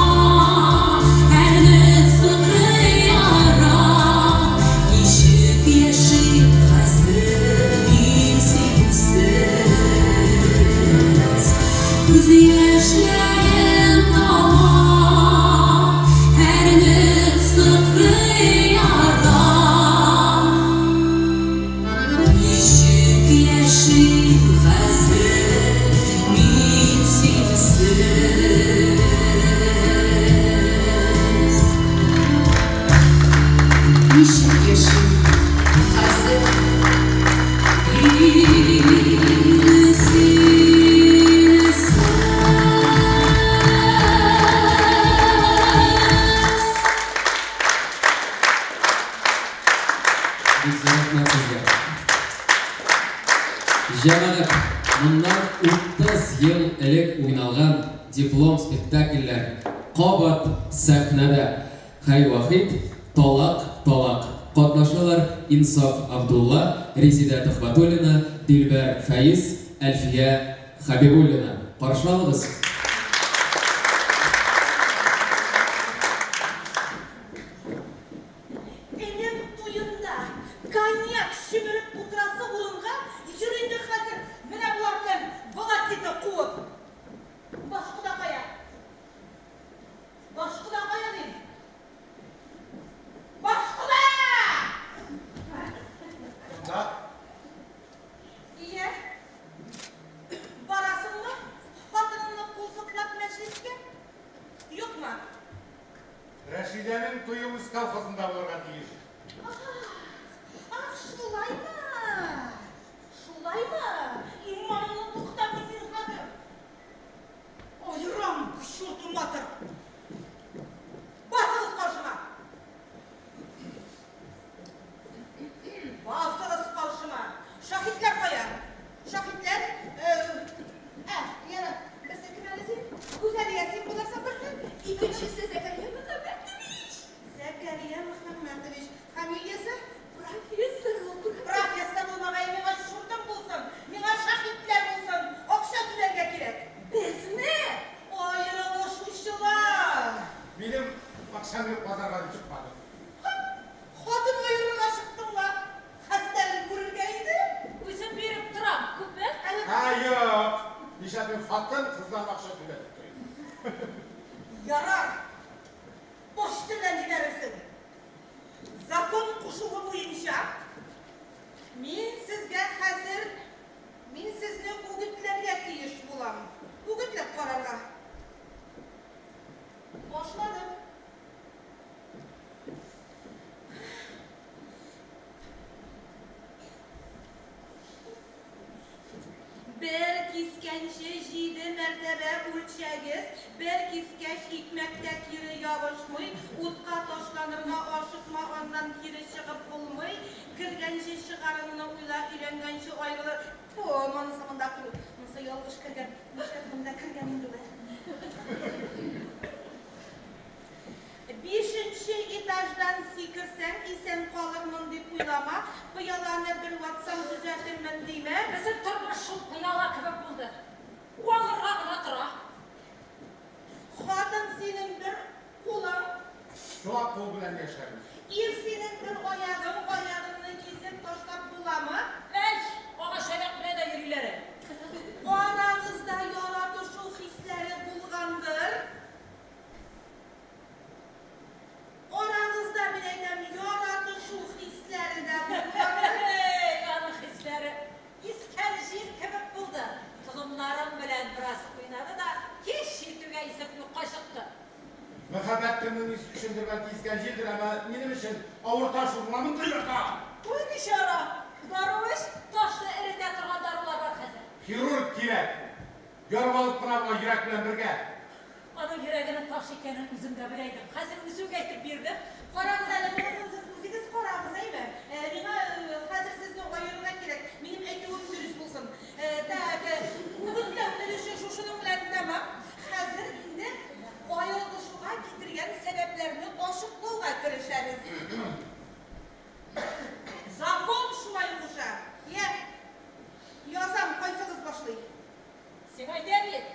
әрнеп сыкрый яра. Ничек яшим хәзер мин синсез? Күз яшьләрем тама, әрнеп сыкрый яра. Ничек яшим хәзер мин синсез? Ничек яшим хәзер мин синсез? элек уйналган диплом спектакльләр кабат сәхнәдә. Хәй Вахит, Талак, талак. Катнашалар Инсаф Абдулла, Резидә Төхвәтуллина, Дилбәр Фәиз, Әлфия Хәбибуллина. Каршы алыгыз! Энем туенда коньяк чөмереп утырасы урынга йөр инде хәзер менә болар белән волокита куып. Баш кода кая? Баш кода кая дим? Баш кода! Да. Ия. Барасыңмы? Хатыныңны култыклап мәҗлескә? Юкмы? Рәшидәнең туе үз колхозында булырга тиеш. Ах, шулаймы? Шулаймы? Иманыңны туктап мин хәзер. Аерам, к черту матер. Басыгыз каршыма. Басыгыз каршыма. Шаһитләр кая? Шаһитләр? Ә, яра, берсе кем әле син? Гүзәлия, син булырсың берсе. Икенчесе Зәкәрия Мөхәммәтович. Зәкәрия Мөхәммәтович. Фамилиясе? Профессор ул. Профессор булмагай, миңа чуртым булсын, миңа шаһитләр булсын, акча түләргә кирәк. Безме? Аерылышучылар. Минем акчам юк, базарга дип чыкмадым. Хатын аерырга чыктың ла. Хәстәрен күрергә иде. Үзем биреп торам, күпме? Һа, юк. Нишләп мин хатын кыздан акча түләтеп торыйм? Ярар. Почта белән җибәрерсең. Закон кушуы буенча мин сезгә хәзер мин сезне үгетләргә тиеш булам. Үгетләп карарга. Башладым. Бер кискәнче җиде мәртәбә үлчәгез, бер кискәч икмәктә кире ябышмый, утка ташланырга ашыкма, аннан кире чыгып булмый, кергәнче чыгарыңны уйла, өйләнгәнче аерылыр. Тфу, монысы монда түгел. Монысы ялгыш кергән. Нишләп монда кергән инде ул? Бишенче этаждан сикерсәң, исән калырмын дип уйлама, пыяланы бер ватсаң төзәтермен димә. Безнең тормыш шул пыяла кебек булды. Уалырга гына тора. Хатын синең бер кулың, Чулак кул белән яшәрбез. ир синең бер аягың, аягыңны кисеп ташлап буламы? Әй, агач аяк белән дә йөриләр. Арагызда яратышу хисләре булгандыр. Арагызда, мин әйтәм, яратышу хисләре дә булгандыр. Эй, аның хисләре искән җил кебек булды. Толымнарым белән бераз уйнады да, кич җитүгә исеп юкка чыкты. Мәхәббәт кемнең өчендер бәлки искән җилдер, әмма минем өчен авыр таш ул, менә мондый ята. Ой, бичара! Дару эч, ташны эретә торган дарулар бар хәзер. Хирург кирәк. Ярып алып кына була йөрәк белән бергә. Аның йөрәгенең таш икәнен үзем дә белә идем. Хәзер үзе үк әйтеп бирде. Карагыз әле, монысын сез үзегез карагыз, әйме? Миңа хәзер сезне аерырга кирәк. Минем әйтүем дөрес булсын. Так, үгетләү өлеше шушының белән тәмам. Хәзер инде аерылышуга китергән сәбәпләрне ачыклауга керешәбез. Закон шулай куша. Я, язам, кайсыгыз башлый? Син әйтә бит.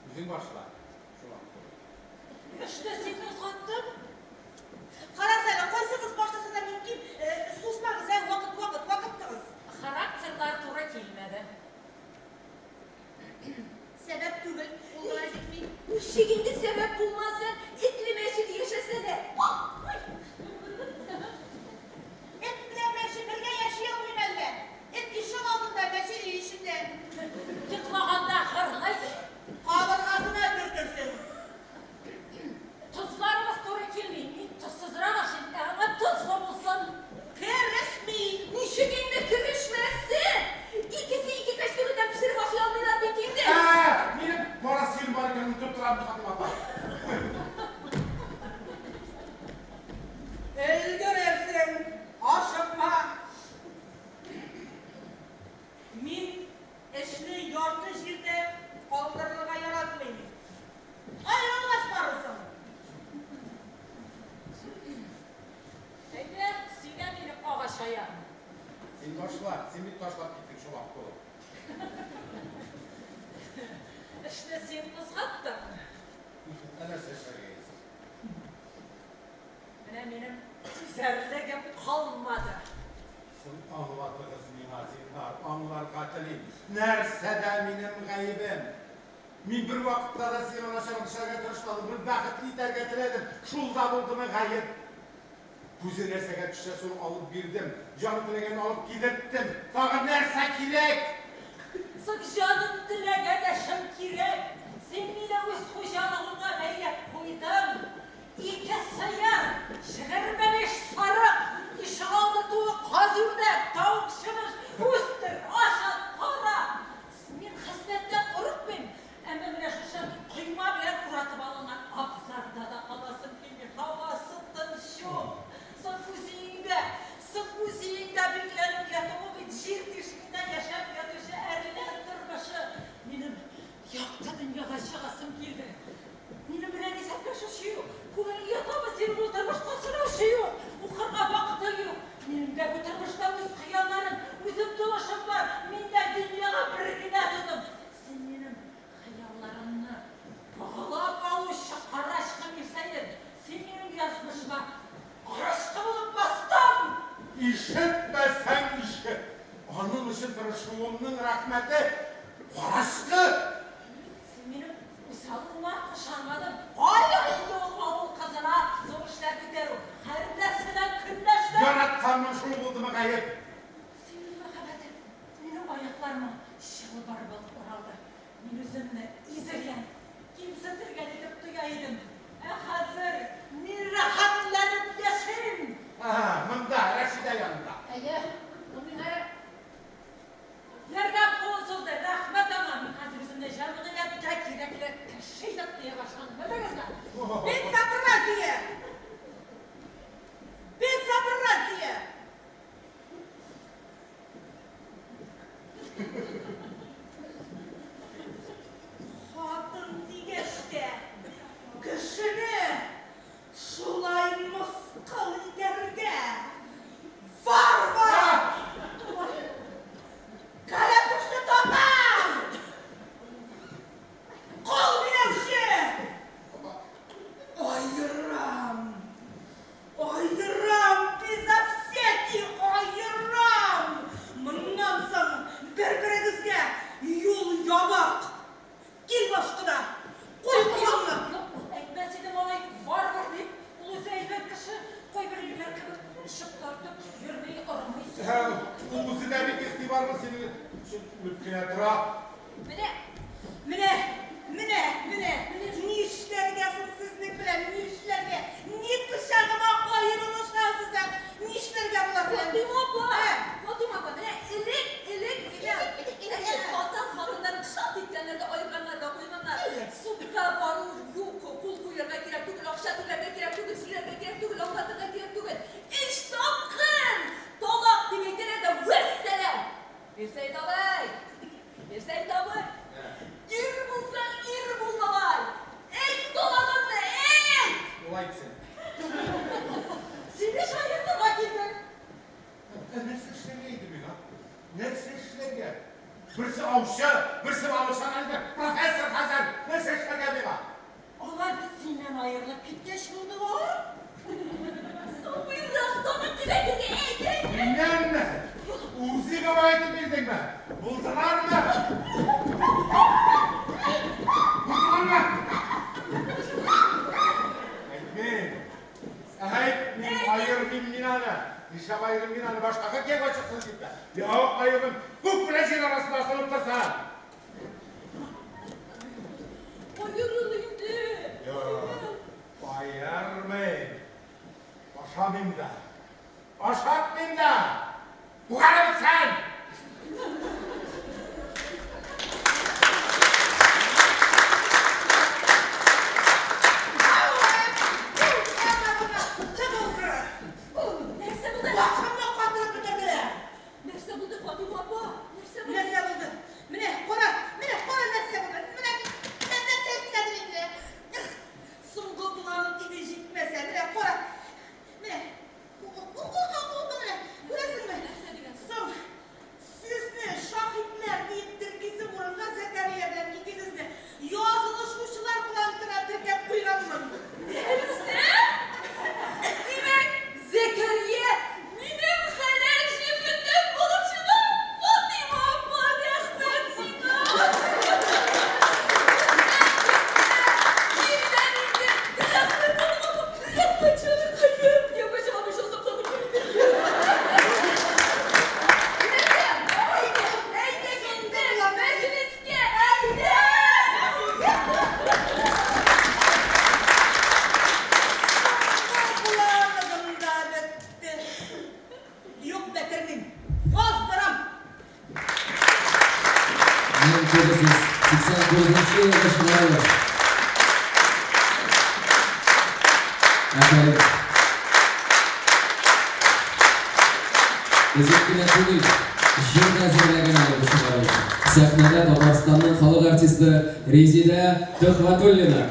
Үзең башла. Чулак кул. Эшне син кузгаттың. Карагыз әле, кайсыгыз башласа да мөмкин. Сусмагыз, ә, вакыт, вакыт, вакыт тыгыз. Характерлар туры килмәде. Сәбәп түгел, ул гына җитми. Ничек инде сәбәп булмасын, этле мәче яшәсә дә. Эт белән мәче бергә яши алмый әллә. Эт ишек алдында, мәче өй эчендә. Йоклаганда хырлый. Кабыргасына төртерсең. Тозларыбыз туры килми. Мин тозсызрак ашыйм, ә аңа тозлы булсын. Керешми. Ничек инде керешмәсен? Икесе ике кәчтүрәдән пешереп ашый алмыйлар бит инде. Ә, минем кара сыер бар икән, онытып торам, Фатыйма апа. Өлгерерсең, ашыкма. Мин эшне ярты җирдә калдырырга Эшне син кузгаттың. Ә нәрсә эшләргә исә? Менә минем түзәрлегем калмады. Соң аңлатыгыз миңа, зинһар, аңларга телим. Нәрсәдә минем гаебем? Мин бер вакытта да сиңа начарлык эшләргә тырышмадым, бер бәхетле итәргә теләдем. Шул да булдымы гаеп? Күзе нәрсәгә төшсә, шуны алып бирдем. Җаны теләгәнне алып кидерттем. Тагын нәрсә кирәк? Соң җаным теләгән эшем кирәк. Син мине үз хуҗалыгыңа бәйләп куйдың. Ике сыер, 25 сарык, ишегалды тулы каз-үрдәк, тавык-чебеш үстер, ашат, кара. Мин хезмәттән курыкмыйм, әмма менә шушы койма белән уратып алынган абзарда да каласым килми. Һавасы тынчу. Соң үз өеңдә, соң үз өеңдә бикләнеп ятуы бит җир тишегендә яшәп ятучы әрлән тормышы. Минем якты дөньяга чыгасым килде. Минем белән исәпләшүче юк. Күңелең ятамы синең ул тормышка сораучы юк. Укырга вакытың юк. Минем дә бу тормышта үз хыялларым, үз омтылышым бар. Мин дә дөньяга бер генә тудым. Син минем хыялларымны богалап алучы карачкы Мирсәет. Син минем язмышыма карачкы булып бастың. Ишетмәсәң ишет. Аның өчен тырышуымның рәхмәте карачкы. Син минем усалыгыма ышанмадың. Кая инде ул авыл кызына зур эшләр күтәрү? Һәрнәрсәдән көнләштең. Яратканмын, шул булдымы гаеп? Синең мәхәббәтең минем аякларыма чылбыр булып уралды. Мин үземне изелгән, кимсетелгән итеп тоя идем. Ә хәзер мин рәхәтләнеп яшим. Ага, монда, Рәшидә янында. Әйе, ул миңа ярдәм кулын сузды. Рәхмәт аңа. Мин хәзер үземне җәмгыятькә кирәкле кеше итеп тоя башладым. Белдегезме? Безобразие! Безобразие! Хатын дигәч тә кешене шулай мыскыл итәргә. Варвар! Кәләпүшле татар! Кол биләүче! Аерам! Аерам! Безо всякий аерам! Моннан соң бер-берегезгә юл ябык! Кил башкада! Куй кулыңны! Юк, ул әйтмәс иде малай, варвар дип. Ул үзе әйбәт кеше. Кайбер ирләр кебек эчеп тартып йөрми, ормый. Ул үзе дә бик игътибарлы, синең өчен үлеп кенә тора. Менә, менә, менә, менә, нишләргә соң сезнең белән, нишләргә? Ник пычагыма аерылышасыз, ә? Нишләргә болар белән? Фатыйма апа, Фатыйма апа, менә элек, элек, элек ата хатыннарын шат иткәннәр дә, аерганнар да куйганнар. Судка бару юк, кул куярга кирәк түгел, акча түләргә кирәк түгел, сөйләргә кирәк түгел, аңлатырга кирәк түгел. Өч тапкыр талак дип әйтәләр дә, вәссәлам! Мирсәет абый! Мирсәет абый! Ир булсаң, ир бул, бабай! Әйт талагыңны, әйт! Ул әйтсен. Сине шаяртырга килдем. Ә нәрсә эшләргә иде миңа? Нәрсә эшләргә? Берсе аучы, берсе балыкчы, инде профессор хәзер. Нәрсә эшләргә миңа? Алар бит синнән аерылып киткәч булдылар. Сабыйрак тагын дип әйтергә, әйт, әйт! Миннәнме? Үзе генә әйтеп бирдеңме? Булдылармы? Булдылармы? Әйтмим. Әйтмим, аермыйм мин аны. Нишләп аерыйм мин аны? Башкага кияүгә чыксын дип тә. Юк, аермыйм. Күк белән җир арасында асылып торса. Аерыл инде. Юк, аермыйм. Ашамыйм да. Ашатмыйм да. Күгәреп бетсен! Нәрсә булды? Башымны катырып бетерделәр. Нәрсә булды, Фатыйма апа? Нәрсә булды? Нәрсә булды? Менә кара, менә кара нәрсә булды. Менә менә нәрсә эшләдем инде. Соңгы планым иде җитмәсә. Менә кара. Менә 1999 елгы чыгарылыш. Афәрин. Өзек кенә түгел, җыр да әзерләгән әле бу чыгарылыш. Сәхнәдә Татарстанның халык артисты Резидә Төхвәтуллина.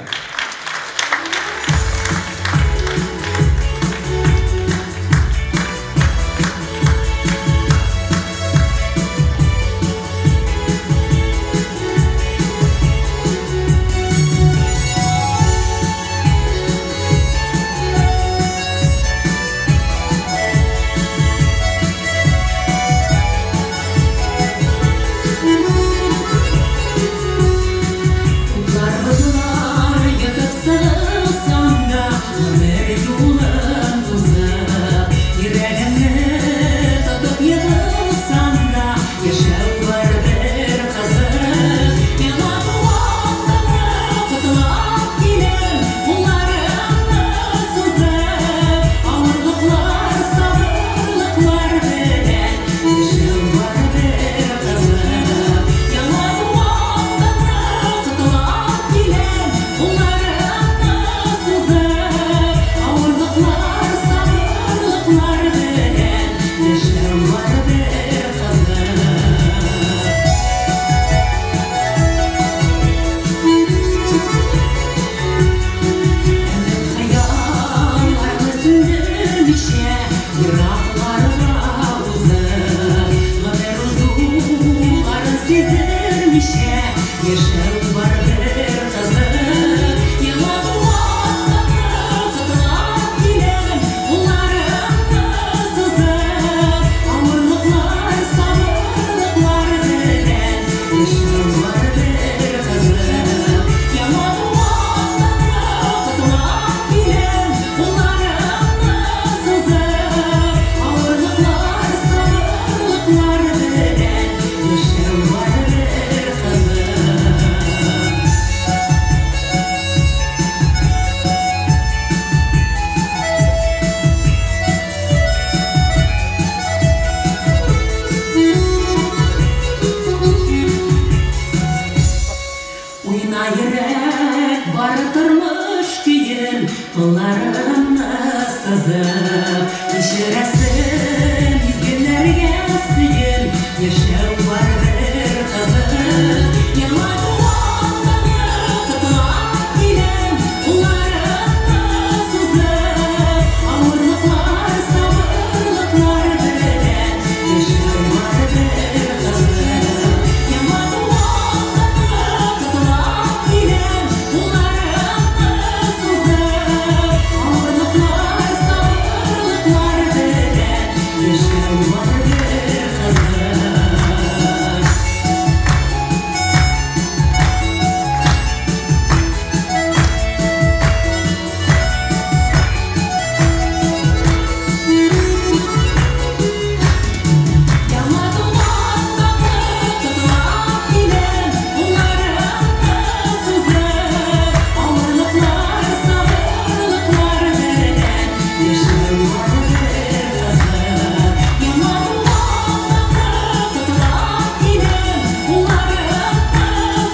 Утлар бозылар, ятып сыгылсам да, гомер юлын узып, йөрәгемне тотып егылсам да, яшәү бар бер кызык. Миңа туган таңны котлап киләм, кулларымны сузып, авырлыклар, сабырлыклар белән, яшәү бар бер кызык. Яңа туган таңны котлап киләм, кулларымны сузып, авырлыклар, сабырлыклар белән, яшәү бар бер кызык. Хыялларны сүндермичә, еракларга узып, гомер узуларын сиздермичә, яшәү бар бер кызык. Яңа туган таңны котлап киләм, кулларымны сузып, авырлыклар, сабырлыклар белән, яшәү бар бер кызык. Яңа туган таңны котлап киләм, кулларымны сузып, авырлыклар, сабырлыклар белән, яшәү бар бер кызык. Уйна йөрәк, бары тормыш көен, кулларымны сызып, кичерәсем мизгелләргә сөен, яшәү бар бер кызык. Яңа туган таңны котлап киләм, кулларымны сузып, авырлыклар, сабырлыклар белән, яшәү бар бер кызык. Яңа туган таңны котлап киләм, кулларымны сузып, авырлыклар, сабырлыклар белән, яшәү бар бер кызык. Яңа туган таңны котлап киләм, кулларымны сузып, авырлыклар, сабырлыклар белән, яшәү бар бер кызык. Яңа туган таңны котлап киләм, кулларымны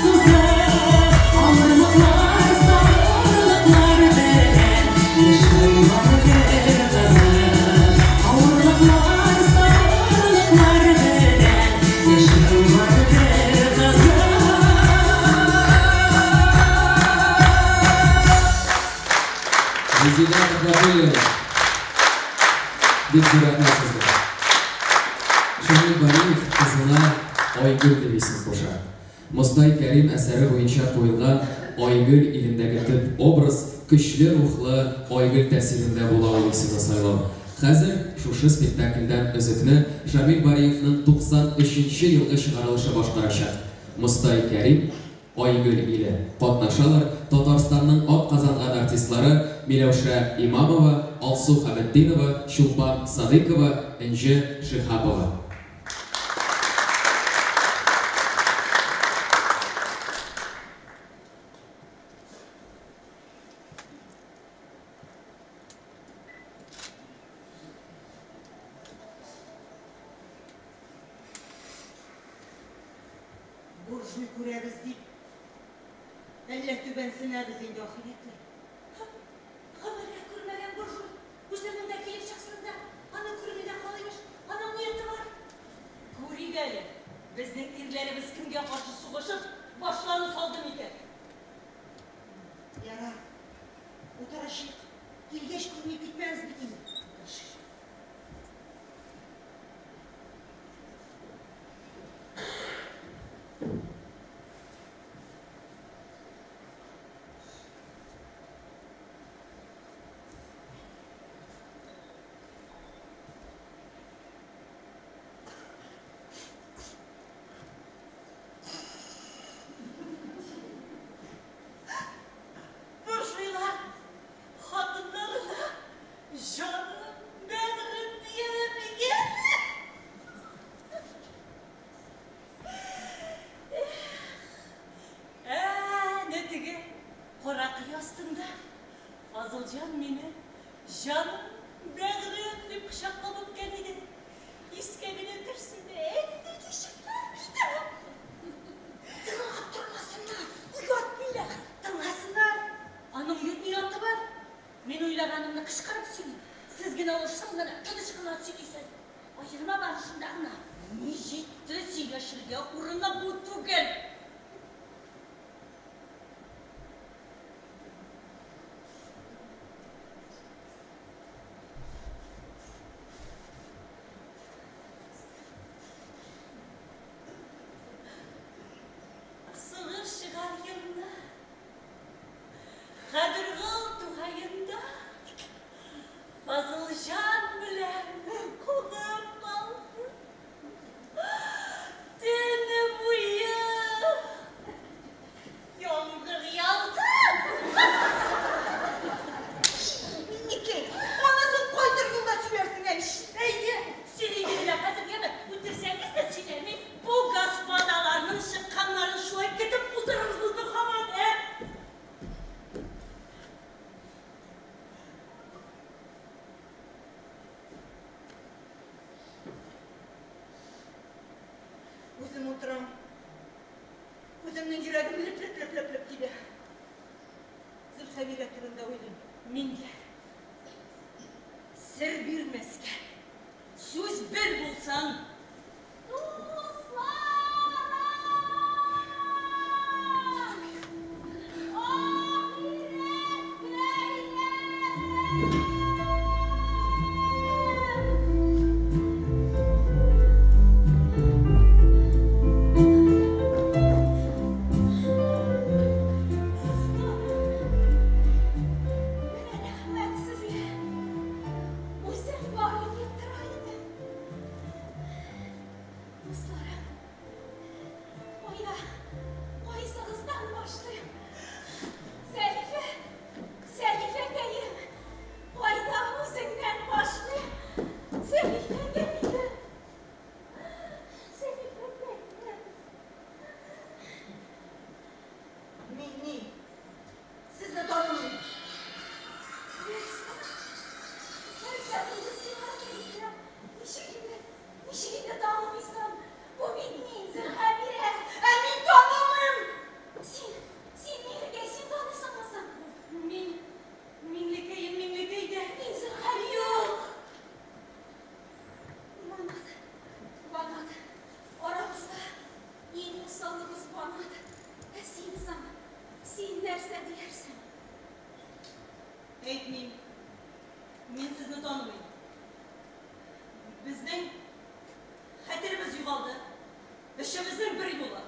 сузып, авырлыклар, сабырлыклар белән, яшәү бар бер кызык. Авырлыклар, сабырлыклар белән, яшәү бар бер кызык. Резидә Төхвәтуллина. Бик зур рәхмәт сезгә. Шамил Бариев кызына Айгөл дип исем куша. Мостай Кәрим әсәре буенча куелган Айгөл илендәге төп образ көчле рухлы Айгөл тәэсирендә була ул исемне сайлау. Хәзер шушы спектакльдән өзекне Шамил Бариевның 93 елгы чыгарылышы башкарачак. Мостай Кәрим, Айгөл иле. Катнашалар Татарстанның атказанган артистлары Миләүшә Имамова, Алсу Хәбетдинова, Чулпан Садыйкова, Энҗе Шиһапова. Буржуй күрәбез дип, Әллә түбәнсенәбез инде ахирәтләр. Гомергә күрмәгән буржуй үзе монда килеп чыксын да, аны күрми дә калыймыш, аның ояты бар. Күрик әле, безнең ирләребез кемгә каршы сугышып, башларын салды микән? Ярар, утырышыйк. Килгәч күрми китмәбез бит инде. Утырышыйк. Буржуйлар хатыннарына җаным, бәгырем дияләр микән? Әнә теге кара кыя астында Фазылҗан мине җаным, бәгырем дип кочаклап үпкән иде. Искә генә төшсә дә, әллә ничек булып китә. Тыңлап тормасыннар, оят билләһи. Тыңласыннар. Аның ояты бар. Мин уйлаганымны кычкырып сөйлим. Сез генә ул шым гына, тыныч кына сөйлисез. Аерма бар шунда гына. Ни җитте сөйләшергә урыны бу түгел. Сугыш чыгар елны Кадергол тугаенда Фазылҗан белән кунып калды. Төне буе яңгыр яуды. Миннекәй, анысын кайтыр юлда сөйләрсең әле. Әйе, сөйлим менә хәзер яме. Үтерсәгез дә сөйләмим. Бу господаларның чыкканнарын шулай көтеп утырырбызмы һаман, ә? Үзем утырам. Үземнең йөрәгем леп-леп-леп-леп тибә. Зөлхәбирә турында уйлыйм. Мин дә сер бирмәскә. Сүз бер булсын. Менә рәхмәт сезгә. Үзем барым дип тора идем. Дусларым, кая, кайсыгыздан башлыйм? Зәлифә, Зәлифәкәем, кайда үзеңнән башлыйм? Зәлифәкәем, Зәлифәкәем. Мин ни? Сезне танымыйм. Нәрсә? Нәрсә булды сиңа, Зәлифә? Ничек инде, ничек инде танымыйсың? Бу бит мин, Зөлхәбирә. Ә мин танымыйм! Син, син Миңлекәй, син таныйсыңмы соң? Мин Миңлекәем, Миңлекәй дә. Мин Зөлхәбирә. Юк. Банат, Банат, арабызда иң усалыбыз Банат. Ә син соң, син нәрсә диярсең? Әйтмим. Мин сезне танымыйм. Безнең хәтеребез югалды. Өчебезнең бер юлы.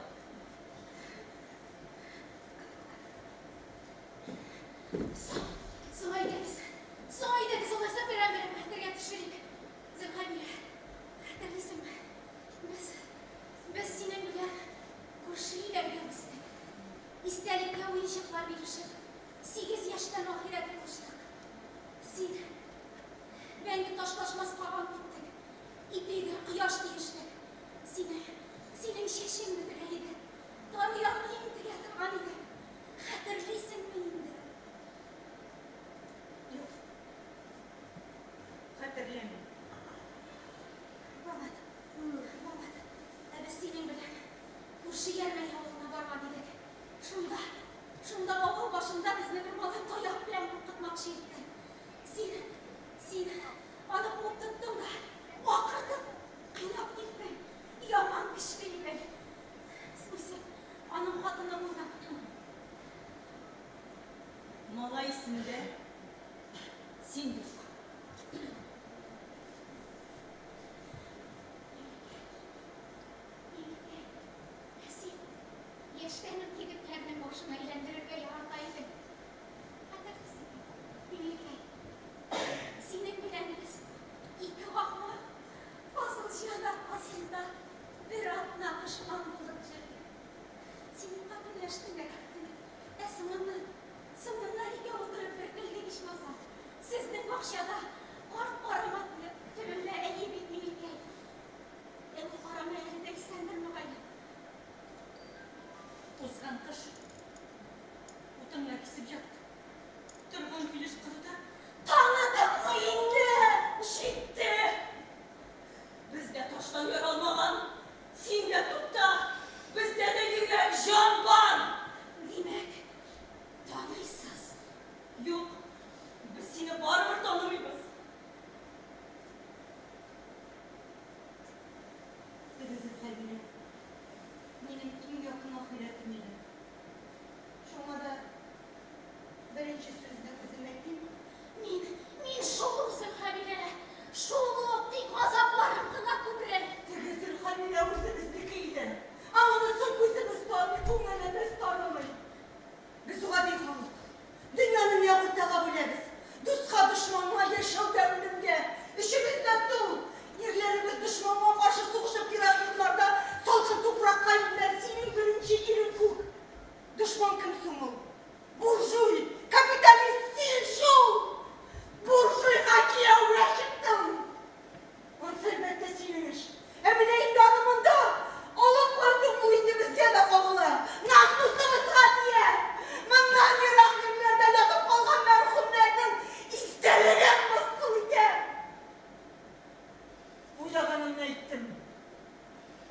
Соң, соң әйдәгез, соң әйдәгез, алайса берәм-берәм хәтергә төшерик. Зөлхәбирә, хәтерлисеңме? Без, без синең белән күрше өйләргә үстек. Истәлеккә уенчыклар бирешеп, 8 яшьтән ахирәт булыштык. Син мәңге ташлашмаска ант иттек. Ипигә кояш диештек. Синең, синең чәчең бөдрә иде. Тары якны интегә торган иде. Хәтерлисеңме инде? Юк. Хәтерләмим. Банат, Банат, ә без синең белән күрше Ярмәй авылына барган идек. Шунда, Шунда авыл башында безне бер малай таяк белән куркытмакчы итте. Син, син аны куып тоттың да, акыртып, кыйнап киттең. Яман көчле идең. Үзең аның хатыны булдың. Малай исемдә, син юк. Ә син яшьтән үк егетләрнең башын әйләндерергә ярата идең. Хәтерлисеңме, Миңлекәй? Синең белән без ике ахмак Фазылҗан аркасында бер атна дошман булып йөрдек. Син утка көнләштең дә киттең. Ә соңыннан, соңыннан икәү утырып бер көлдек ичмаса. Сезнең бакчада карт карама төбендә, әйе бит, Миңлекәй? Ә ул карама әле дә исәндер, мөгаен. Узган кыш утыңны кисеп ятты. Торган килеш корыды. Таныдыңмы инде? Җитте! Без дә таштан яралмаган. Син дә тукта. Бездә дә йөрәк, җан бар. Димәк, таныйсыз? Юк, без сине барыбер танымыйбыз. Теге Зөлхәбирә минем иң якын ахирәтем иде. Шуңа да беренче сүзне үзем әйтим. Мин, мин шул ук Зөлхәбирә, шул ук, тик газапларым гына күбрәк. Теге Зөлхәбирә үзебезнеке иде. Ә монысын күзебез таный, күңелебез танымый. Без гади халык. Дөньяны нәкъ уртага бүләбез. Дуска, дошманга, яшәүгә, үлемгә. Өчебез дә тол. Ирләребез дошманга каршы сугышып ерак елларда салкын туфракка иңделәр. Синең беренче ирең күк. Дошман кем соң ул? Буржуй, капиталист, син шул! Буржуйга кияүгә чыктың! Ансы, әлбәттә, синең эш. Ә менә инде аны монда алып бардың, ул инде безгә дә кагыла. Намусыбызга тия! Моннан ерак җирләрдә ятып калган мәрхүмнәрнең истәлеген мыскыл итә. Уйлаганымны әйттем.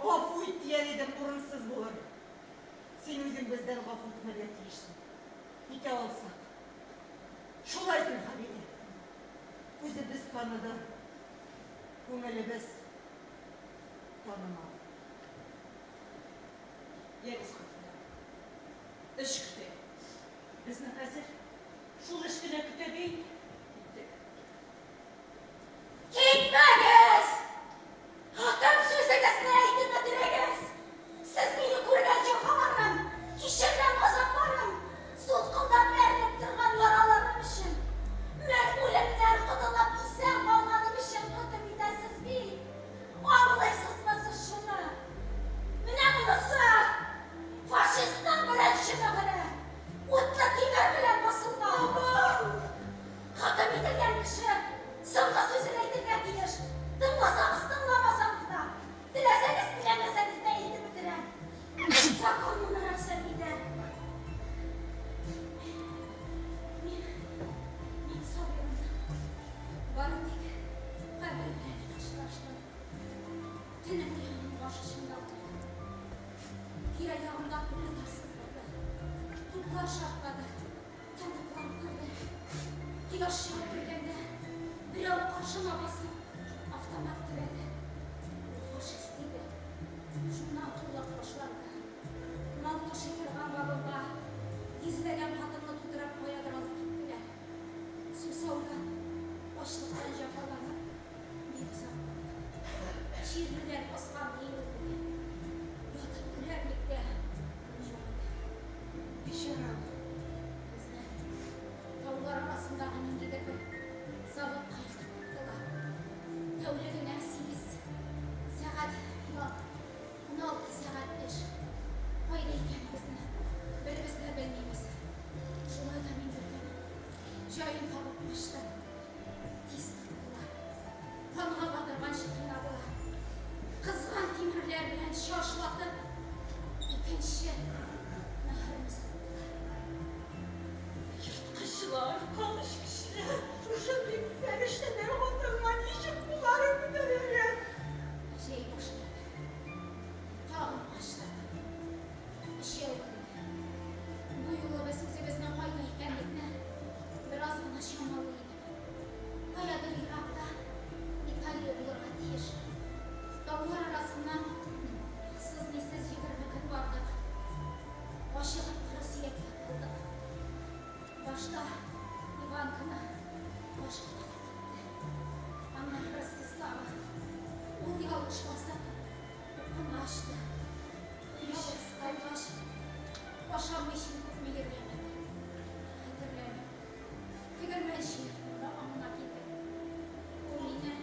Гафу ит дияр идем, урынсыз булыр. Син үзең бездән гафу үтенергә тиешсең. Итә алсак. Шулай, Зөлхәбирә. Күзебез таныды, күңелебез танымады. Ягез, хатыннар. Эш көтә. Безне хәзер шул эш кенә көтә дә инде. Киттек. Китмәгез! Хөкем сүзегезне әйтеп бетерегез! Сез мине күргән җәфаларым, кичергән газапларым, сулкылдап әрнеп торган яраларым өчен, мең үлемнән котылып исән калганым өчен хөкем итәсез бит! Аңлыйсызмы сез шуны? Менә монысы, фашистның беренче мөһере, утлы тимер белән басылган. Хөкем ителгән кеше соңгы сүзен әйтергә тиеш. Тыңласагыз, тыңламасагыз да, теләсәгез, теләмәсәгез дә әйтеп бетерәм. Закон моны рөхсәт итә. Мин, мин Сабирымны бары тик кабере белән генә очраштым. Төне буе аның баш очында утырдым. Тирә-ягымда пулялар сызгырды, туплар шартлады, танклар үкерде. Кояш чыгып кергәндә, берәү каршыма басып, автомат төбәде. Ул фашист иде. Шуннан коллык башланды. Мал ташый торган вагонга йөзләгән хатынны тутырып каядыр алып киттеләр. Сусаудан, ачлыктан җәфаланып, бик озак калдык. Чирлеләр баскан диңгез Ятып үләрлек тә урын юк иде. Бичара безне таулар арасындагы ниндидер бер заводка илтеп куйдылар. Тәүлегенә сигез сәгать ял, 16 сәгать эш. Кайда икәнебезне беребез дә белмибез. Шулай да мин бер көн җаен табып качтым. Тиз тоттылар. Канга батырганчы кыйнадылар. Кызган тимерләр белән чашлатып, икенче мөһерне суктылар. Ерткычлар, канэчкечләр, шушындый фәрештәләр хатынга ничек кулларын күтәрәләр? Җәй башлады. Тагын качтык. Өчәү идек. Бу юлы без Башта Иванканы башкалап китте. Аннан Ростислава. Ул ялгышмаса, укуны ачты. Ялгыз калгач, ашамыйча күпме йөргәнен хәтерләмим. Тегермәнче йортында аңына килде. Ул мине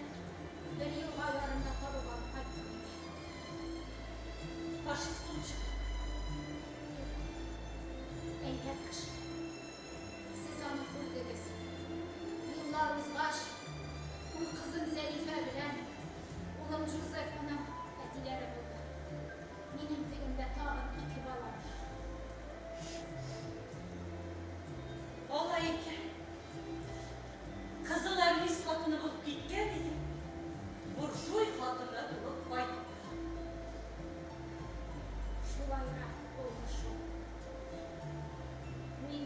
бер елга ярымда табып алып кайткан иде. Фашист булып чыкты. Юк, әйбәт кеше. Сез аны күрдегез. Еллар узгач, ул кызым Зәлифә белән улым Жозефаның әтиләре булды. Минем тегемдә тагын ике балам бар. Алай икән. Кызыл армист хатыны булып киткән иде. Буржуй хатыны булып кайтты. Шулайрак булды шул. Мин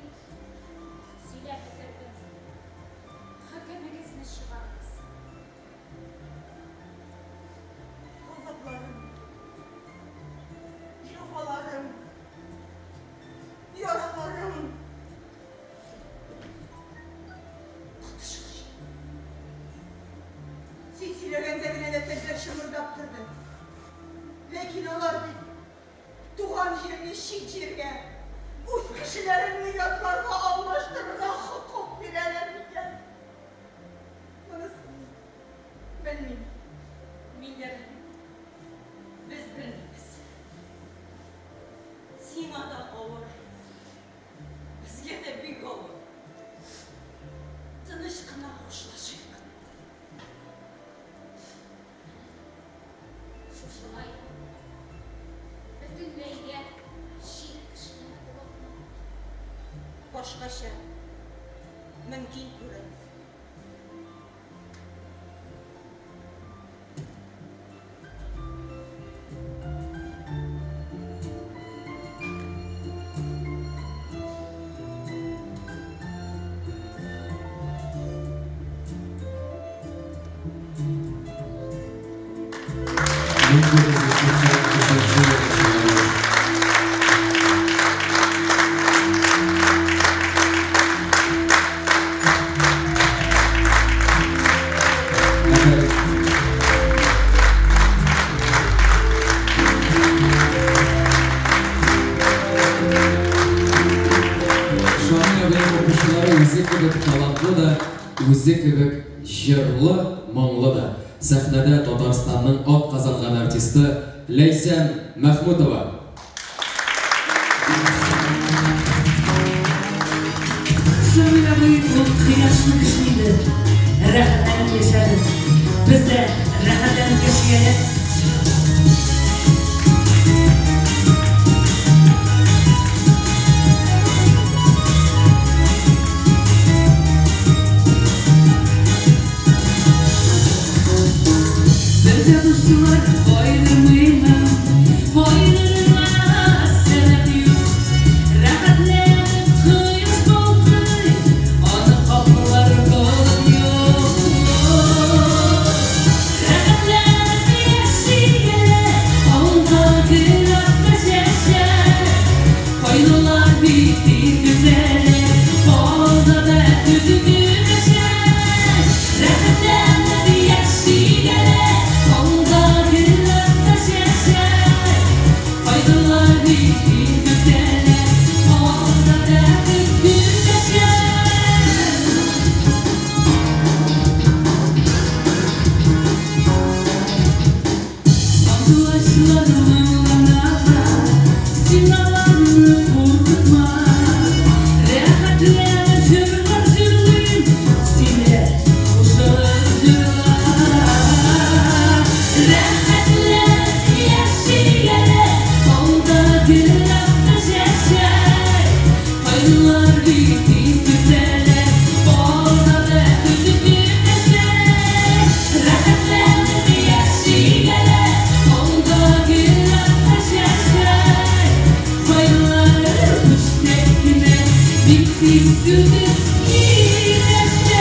сөйләп бетердем. Хөкемегезне чыгарыгыз. Газапларым, җәфаларым, яраларым. Коточкыч. Син сөйләгәндә генә дә телләр шымырдап торды. Ләкин алар бит туган җирне чит җиргә, үз кешеләреңне ятларга алмаштырырга хокук бирәләр микән? Монысын белмим. Мин дә белмим. Без белмибез. Сиңа да авыр. Безгә дә бик авыр. Тыныч кына хушлашыйк. Шушылай бөтенләйгә чит кешеләр булыпмы? Башкача мөмкин түгел. Шамил абыйның укучылары үзе кебек талантлы да, үзе кебек җырлы, моңлы да. Сәхнәдә Татарстанның атказанган артисты Ләйсән Мәхмүтова. Шамил абый ул кояшлы кеше иде. Рәхәтләнеп яшәде. Без дә рәхәтләнеп яшик әле. Бер дә дуслар кайгырмыймын, кайгырырга сәбәп юк. Рәхәтләнеп кояш балкый, аны каплар болыт юк. Рәхәтләнеп яшик әле, алда гөл акты чәчәк. Кайгылар бик тиз сүтәләр, алда бәхет көтәчәк. Рәхәтләнеп яшик әле, алда гөл акты чәчәк. Кайгылар бик тиз сүтәләр, алда бәхет көтәчәк. Сандугачлар моңланалар, син аларны куркытма. Рәхәтләнеп җырлар җырлыйм, син дә кушылып җырла. Рәхәтләнеп яшик әле, алда гөл акты чәчәк. Кайгылар бик тиз сүтәләр, алда бәхет көтәчәк. Рәхәтләнеп яшик әле, алда гөл акты чәчәк. Кайгылар пүчтәк кенә бик тиз сүтеп китәчәк.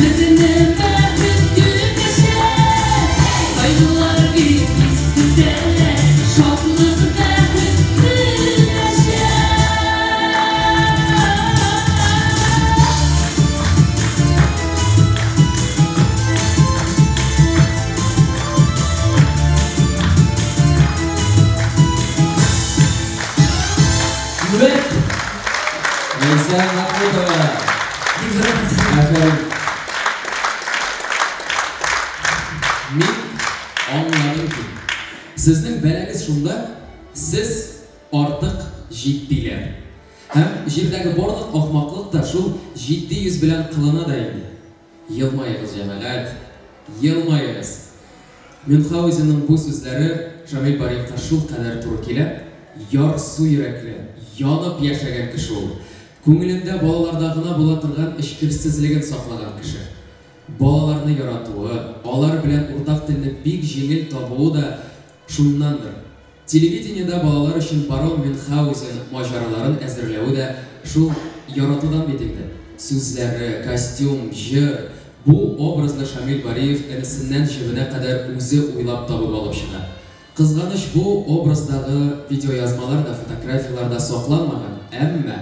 Безне бәхет көнләшә. Кайгылар бик тиз үтә, шатлык бәхет көнләшә. Күбәк! Ләйсән Махмутова. Афәрин. Мин аңладым ки, сезнең бәләгез шунда, сез артык җитдиләр. Һәм җирдәге барлык ахмаклык та шул җитди йөз белән кылына да инде. Елмаегыз, җәмәгать, елмаегыз. Мюнхгаузенның бу сүзләре Шамил Бариевка шулкадәр туры килә. Ярсу йөрәкле, янып яшәгән кеше ул. Күңелендә балаларда гына була торган эчкерсезлеген саклаган кеше. Балаларны яратуы, алар белән уртак телне бик җиңел табуы да шуннандыр. Телевидениедә балалар өчен барон Мюнхгаузен маҗараларын әзерләве дә шул яратудан бит инде. Сүзләре, костюм, җыр, бу образны Шамил Бариев энесеннән җебенә кадәр үзе уйлап табып алып чыга. Кызганыч, бу образдагы видеоязмалар да, фотографияләр дә сакланмаган, әмма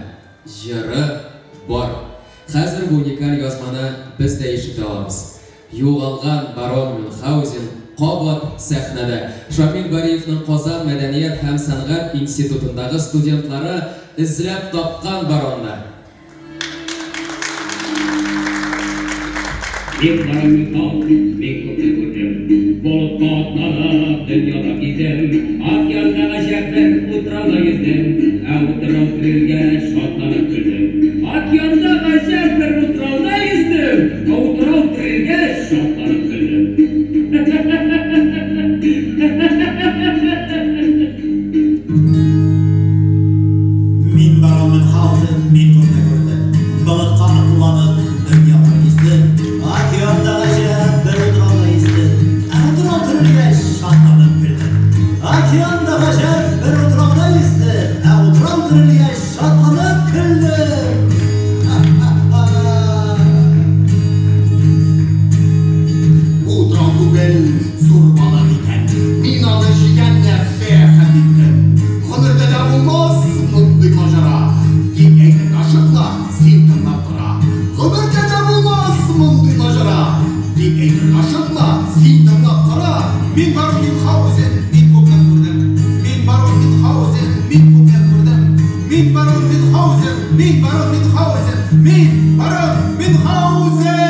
җыры бар. Хәзер бу уникаль язманы без дә ишетә алабыз. Югалган барон Мюнхгаузен кабат сәхнәдә. Шамил Бариевның Казан мәдәният һәм сәнгать институтындагы студентлары эзләп тапкан баронны. Мин барон Мюнхгаузен, мин күпне күрдем. Болытка атланып, дөньяда гиздем. Океанда гаҗәп бер утрауда йөздем. Ә утрау терелгәч, шатланып көлдем. Океанда гаҗәп бер утрауда йөздем. Ә утрау терелгәч, шатланып көлдем. Мин барон Мюнхгаузен, мин күпне күрдем. Болытка атланып, дөньяда гиздем. Океанда гаҗәп бер утрауда йөздем. Ә утрау терелгәч, шатланып көлдем. Океанда гаҗәп бер утрауда йөздем. Ә утрау терелгәч, шатланып көлдем. Бу утрау түгел, зур балык икән. Мин аны җигән нәрсә хәл иттем. Гомердә дә булмас мондый маҗара. Дип әйтергә ашыкма, син тыңлап тора. Гомердә дә булмас мондый маҗара. Дип әйтергә ашыкма, син тыңлап тора. Мин барон Мюнхгаузен, мин күпне күрдем. Мин барон Мюнхгаузен, мин күпне күрдем. Мин барон Мюнхгаузен, мин барон Мюнхгаузен, мин барон Мюнхгаузен!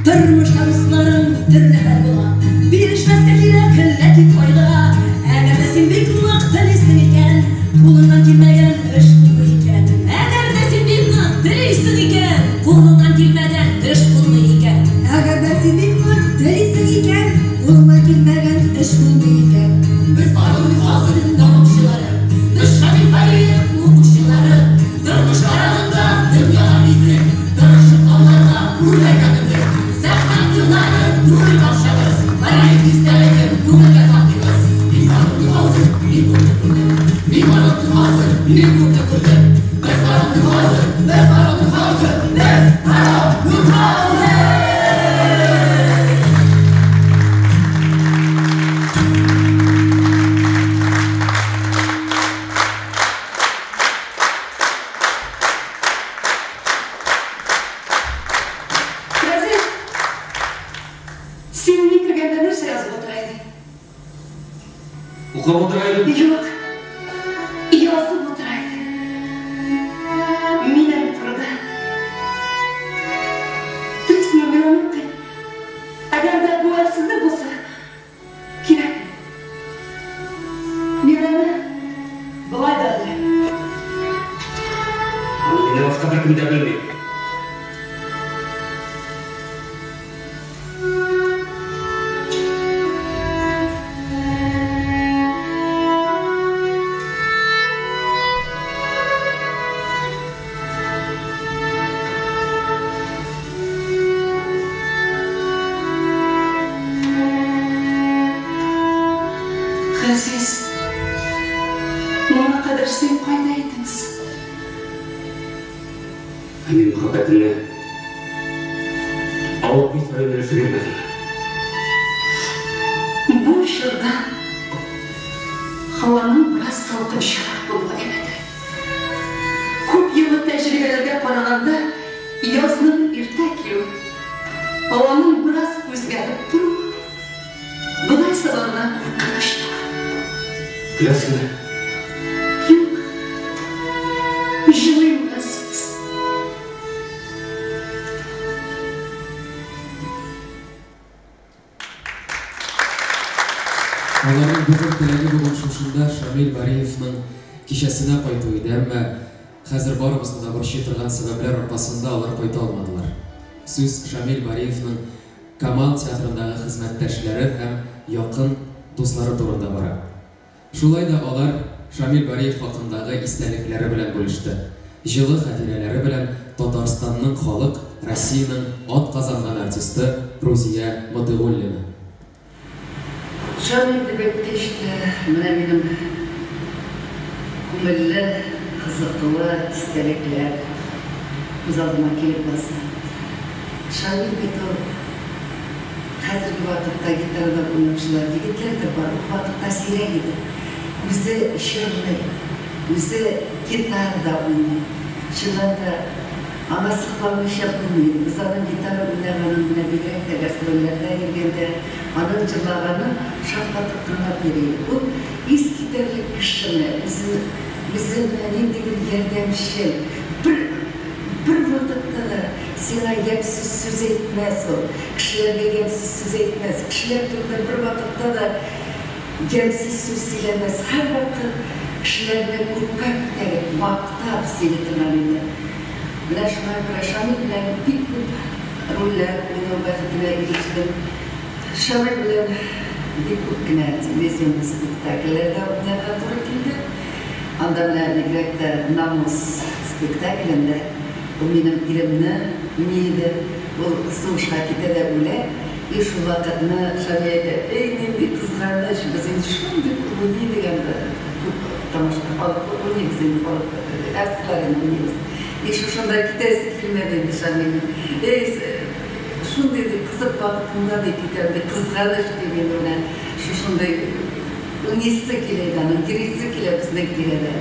Тормышта дусларым төрле хәл була. Бирешмәскә кирәк, ләкин кайгыга. Әгәр дә син бик нык телисең икән, кулыңнан килмәгән эш булмый икән. Әгәр дә син бик нык телисең икән, кулыңнан килмәгән эш булмый икән. Әгәр дә син бик нык телисең икән, кулыңнан килмәгән эш булмый икән. Без барон Мюнхгаузен дәвамчылары, без Шамил Бариев укучылары. Тормыш каравында дөньяга биздек, тырышып аларга үрләргә мендек. Сәхнә актерлары түгел барчабыз, Бариев истәлеген күңелгә саклыйбыз. Мин барон Мюнхгаузен, мин күпне күрдем. Мин барон Мюнхгаузен, мин күпне күрдем. Без барон Мюнхгаузен, без барон Мюнхгаузен, без барон Мюнхгаузен! Газиз, син мин кергәндә нәрсә язып утыра идең? Укып утыра идем. Юк, язып утыра идең. Минем турыда. Телисеңме, мин аны укыйм. Әгәр дә бу әрсезлек булса, кирәк. Мин аны болай да беләм. Аны миннән башка беркем дә белми. Газиз, моңа кадәр син кайда идең соң? Ә мин мәхәббәтемне авыл кыз саен өләшеп йөрмәдем. Бу чорда һаваның бераз салкынчарак булуы әйбәтрәк. Күп еллык тәҗрибәләргә караганда, язның иртә килүе, һаваның бераз үзгәреп торуы бодай сабагына куркыныч түгел. Көләсеңме? Юк. Җылыйм, Газиз. Аларның бөтен теләге бүген шушында Шамил Бариевның кичәсенә кайту иде, әмма хәзер барыбызны да борчый торган сәбәпләр аркасында алар кайта алмадылар. Сүз Шамил Бариевның Камал театрындагы хезмәттәшләре һәм якын дуслары турында бара. Шулай да алар Шамил Бариев хакындагы истәлекләре белән бүлеште. Җылы хатирәләре белән Татарстанның халык, Россиянең атказанган артисты Рузия Мотыйгуллина. Шамил дип әйткәч тә, менә минем күңелле, кызыклы истәлекләр күз алдыма килеп баса. Шамил бит ул хәзерге вакытта гитарада уйнаучылар егетләр дә бар, ул вакытта сирәк иде. Үзе җырлый, үзе гитарада уйный. Чыннан да, аңа сокланмыйча булмый иде. Без аның гитара уйнаганын менә бигрәк тә гастрольләрдә йөргәндә, аның җырлаганын шаккатып тыңлап йөри идек. Ул искитәрлек кеше менә, үзе, үзе менә ниндидер ярдәмчел. Бер, бер вакытта да сиңа ямьсез сүз әйтмәс ул, кешеләргә ямьсез сүз әйтмәс, кешеләр турында бер вакытта да ямьсез сүз сөйләмәс. Һәрвакыт кешеләрне күккә күтәреп, мактап сөйли торган иде. Менә шуңа күрә Шамил белән бик күп рольләр уйнау бәхетенә ирештем. Шамил белән бик күп кенә телевизионный спектакльләрдә уйнарга туры килде. Анда менә бигрәк тә Намус спектаклендә ул минем иремне уйный иде. Ул сугышка китә дә үлә. И шул вакытны Шамил әйтә, Эй, нинди кызганыч, без инде шундый күп уйный идек анда, күп тамаша, халык күп уйныйбыз инде, халык, артистлар инде уйныйбыз. И шушында китәсе килмәде инде Шамилнең. Эй, шундый ди кызык вакытында ди китәм ди, кызганыч ди инде менә шушындый уйныйсы килә иде аның, йөрисе килә безнең тирәдә.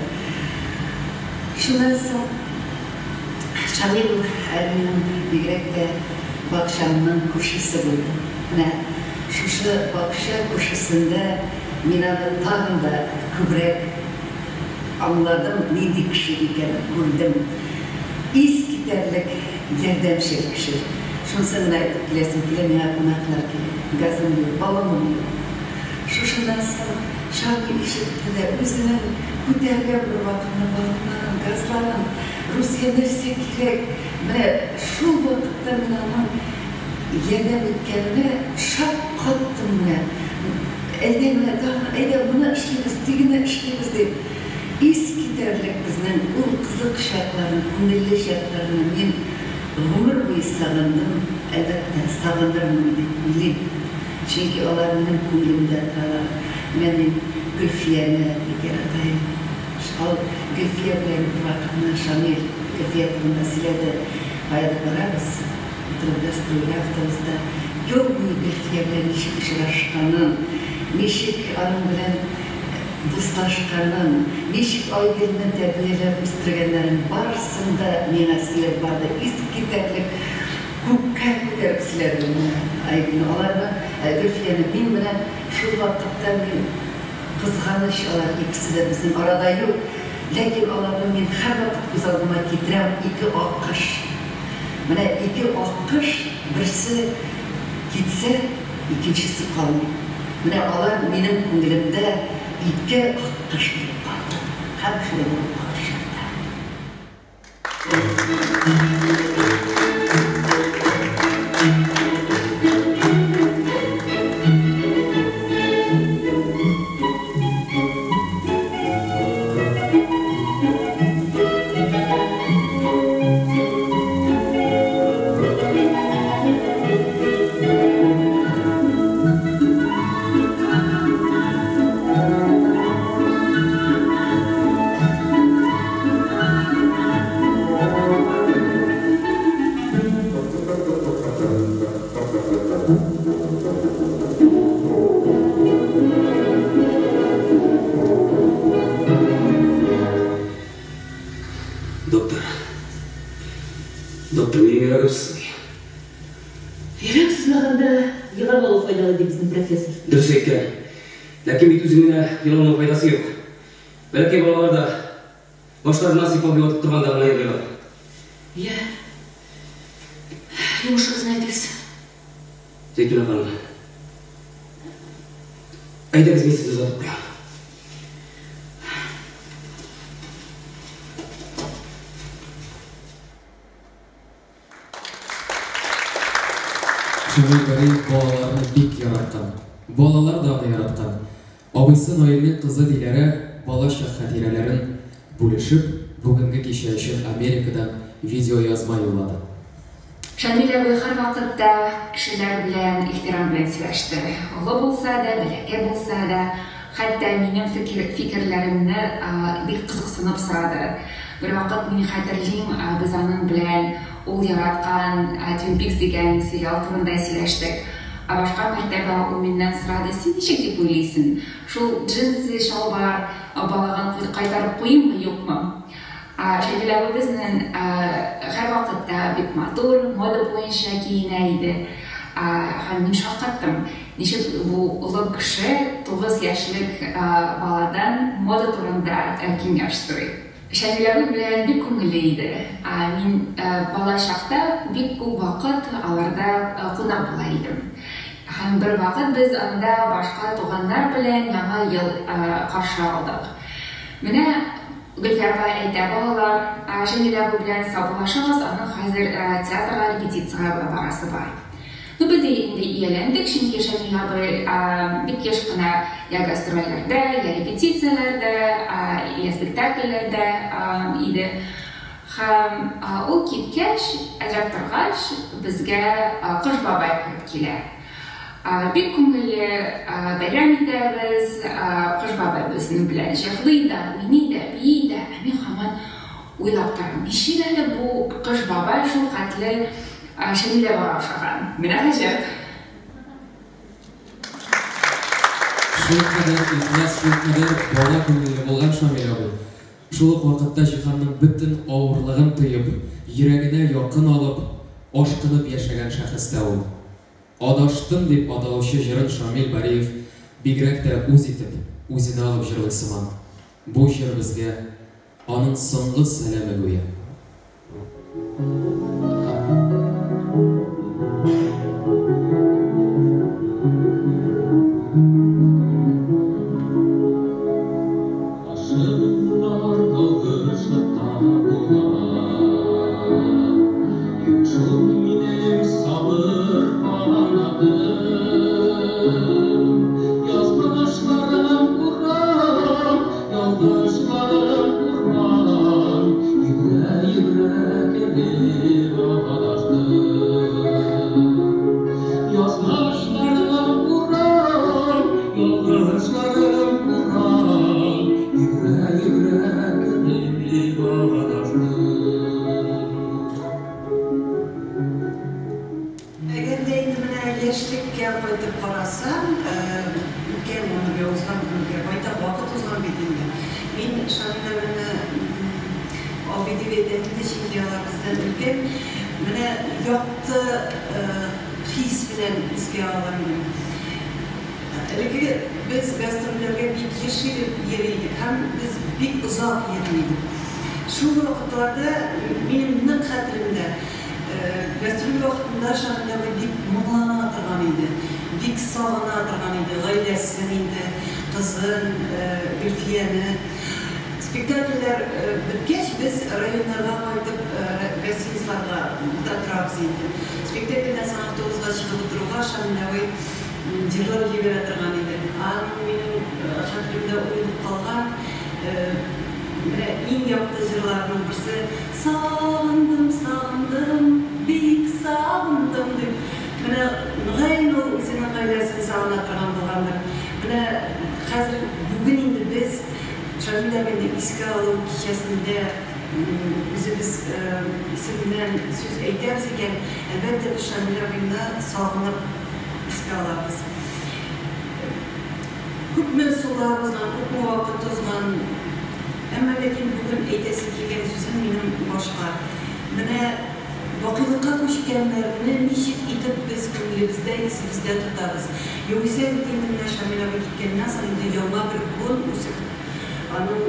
Шуннан соң Шамил әле минем бигрәк тә бакчамның күршесе булды. Менә шушы бакча күршесендә мин аны тагын да күбрәк аңладым, нинди кеше икәнен күрдем. Искитәрлек ярдәмчел кеше. Шунысын гына әйтеп киләсем килә, миңа кунаклар килә. Газым юк, баллоным юк. Шушыннан соң Шамил ишетте дә үзенең күтәргән бер вакытны баллоннарын, газларын, Русия нәрсә кирәк? Менә шул вакытта мин аның ярдәм иткәненә шаккаттым менә. Әйдә менә тагын, әйдә моны эшлибез, тегене эшлибез дип. Искитәрлек безнең ул кызык чакларны, күңелле чакларны мин гомер буе сагындым, әлбәттә, сагынырмын дип уйлыйм. Чөнки алар минем күңелемдә торалар. Менә мин Гөлфияне бик ярата идем. Шул Гөлфия белән бервакытны Шамил Гөлфия турында сөйләде. Каядыр барабыз, утырып гастрольгә автобуста. Юл буе Гөлфия белән ничек очрашканын, ничек аның белән дуслашканын, ничек Айгөлне тәрбияләп үстергәннәрен барысын да миңа сөйләп барды. Искитәрлек күккә күтәреп сөйләде ул менә Айгөлне. Аларны, Гөлфияне мин менә шул вакытта мин кызганыч, алар икесе дә безнең арада юк. Ләкин аларны мин һәрвакыт күз алдыма китерәм, ике аккош. Менә ике аккош, берсе китсә, икенчесе калмый. Менә алар минем күңелемдә ике аккош булып калды. Һәм шулай булып калачак та. Доктор. Доктор, минем йөрәгем сызлый. Йөрәк сызлаганда елап алу файдалы, ди безнең профессор. Дөрес әйткән. Ләкин бит үзең генә елауның файдасы юк. Бәләкәй балалар да башларыннан сыйпап юатып торганда гына елыйлар. Я. Йомышыгызны әйтегез. Зәйтүнә ханым. Әйдәгез, мин сезне озатып куям. Шамил Бариев балаларны бик яраткан. Балалар да аны яраткан. Абыйсы Наилнең кызы Диләрә балачак хатирәләрен бүлешеп, бүгенге кичә өчен Америкадан видеоязма юллады. Шамил абый һәрвакытта кешеләр белән ихтирам белән сөйләште. Олы булса да, бәләкәй булса да, хәтта минем фикер, фикерләремне бик кызыксынып сорады. Бервакыт мин хәтерлим, без аның белән ул яраткан Twin Peaks дигән сериал турында сөйләштек. Ә башка мәртәбә ул миннән сорады, син ничек дип уйлыйсың, шул джинсы чалбар балагын кайтарып куйыйммы, юкмы? Шамил абый безнең һәрвакытта бик матур, мода буенча киенә иде. Һәм мин шаккаттым, ничек бу олы кеше 9 яшьлек баладан мода турында киңәш сорый. Шамил абый белән бик күңелле иде. Мин бала чакта бик күп вакыт аларда кунак була идем. Һәм бервакыт без анда башка туганнар белән Яңа ел каршы алдык. Менә Гөлфия апа әйтә, балалар, Шамил абый белән саубуллашыгыз, аның хәзер театрга репетициягә барасы бар. Ну, без инде ияләндек, чөнки Шамил абый бик еш кына я гастрольләрдә, я репетицияләрдә, я спектакльләрдә иде. Һәм ул киткәч, әзрәк торгач, безгә Кыш бабай кереп килә. Бик күңелле бәйрәм итәбез, Кыш бабай безнең белән җырлый да, уйный да, бии дә, ә мин һаман уйлап торам, ничек әле бу Кыш бабай шул хәтле Шәмил абыйга охшаган? Менә гаҗәп! Шулкадәр ихлас, шулкадәр бала күңелле булган Шамил абый. Шул ук вакытта җиһанның бөтен авырлыгын тоеп, йөрәгенә якын алып, ашкынып яшәгән шәхес тә ул. Адаштым дип аталучы җырын Шамил Бариев бигрәк тә үз итеп, үзенә алып җырлый сыман. Бу җыр безгә аның соңгы сәламе гүя. Гашыйклар ялгышлыкта була. Юк шул минем сабыр канатым. Язмышларым урам, ялгышларым урман. Йөгерә-йөгерә кереп адаштым. Язмышларым урам, ялгышларым урам. Йөгерә-йөгерә кереп адаштым. Әгәр дә инде менә яшьлеккә кайтып карасам, үткән гомергә, узган гомергә байтак вакыт узган бит инде. Мин Шамил абыйны абый дип әйтәм инде, чөнки алар бездән өлкән. Менә якты хис белән искә алыр идем. Элекке без гастрольләргә бик еш йөри идек һәм без бик озак йөри идек. Шул вакытларда минем нык хәтеремдә, гастроль вакытында Шамил абый бик моңлана торган иде, бик сагына торган иде гаиләсен инде, кызын, Гөлфияне. Спектакльләр беткәч, без районнарга кайтып, гостиницаларга да торабыз инде. Спектакльдән соң автобуска чыгып утыруга Шамил абый җырлап җибәрә торган иде. Аның минем хәтеремдә уелып калган менә иң якты җырларының берсе Сагындым, сагындым, бик сагындым дип. Менә мөгаен ул үзенең гаиләсен сагына торган булгандыр. Менә хәзер бүген инде без Шамил абыйны искә алу кичәсендә үзебез исеменнән сүз әйтәбез икән, әлбәттә, без Шамил абыйны сагынып искә алабыз. Күпме сулар узган, күпме вакыт узган, Әмма ләкин бүген әйтәсе килгән сүзем минем башка. Менә бакыйлыкка күчкәннәрне ничек итеп без күңелебездә, исебездә тотабыз. Югыйсә бит инде менә Шамил абый киткәннән соң инде яңа бер буын үсеп, аның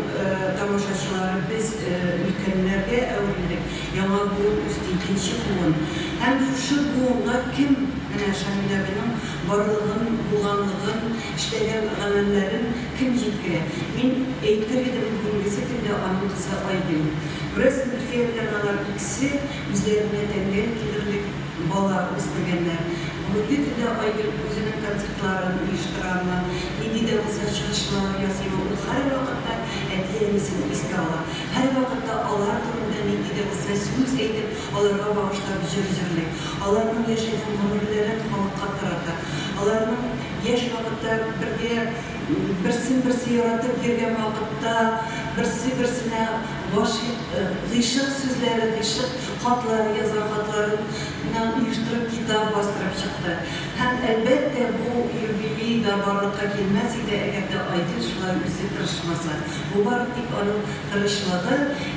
тамашачылары без өлкәннәргә әверелдек. Яңа буын үсте, икенче буын. Һәм шушы буынга кем менә Шамил абыйның барлыгын, булганлыгын, эшләгән гамәлләрен кем җиткерә? Мин әйтер идем, бүгенгесе көндә аның кызы Айгөл. Күрәсең, Гөлфия белән алар икесе үзләренә тәңгәл килерлек бала үстергәннәр. Бүгенге көндә Айгөл үзенең концертларын оештырамы, нинди дә булса чыгышлар ясыймы, ул һәрвакытта әти-әнисен искә ала. Һәрвакытта алар турында нинди дә булса сүз әйтеп, аларга багышлап җыр җырлый. Аларның яшәгән гомерләрен халыкка тарата. Аларның яшь вакытта бергә берсен-берсе яратып йөргән вакытта берсе-берсенә гашыйк, гыйшык сүзләре, гыйшык хатлары язган хатларыннан оештырып китап бастырып чыкты. Һәм, әлбәттә, бу юбилей да барлыкка килмәс иде, әгәр дә Айгөл шулай үзе тырышмаса. Бу бары тик аның тырышлыгы.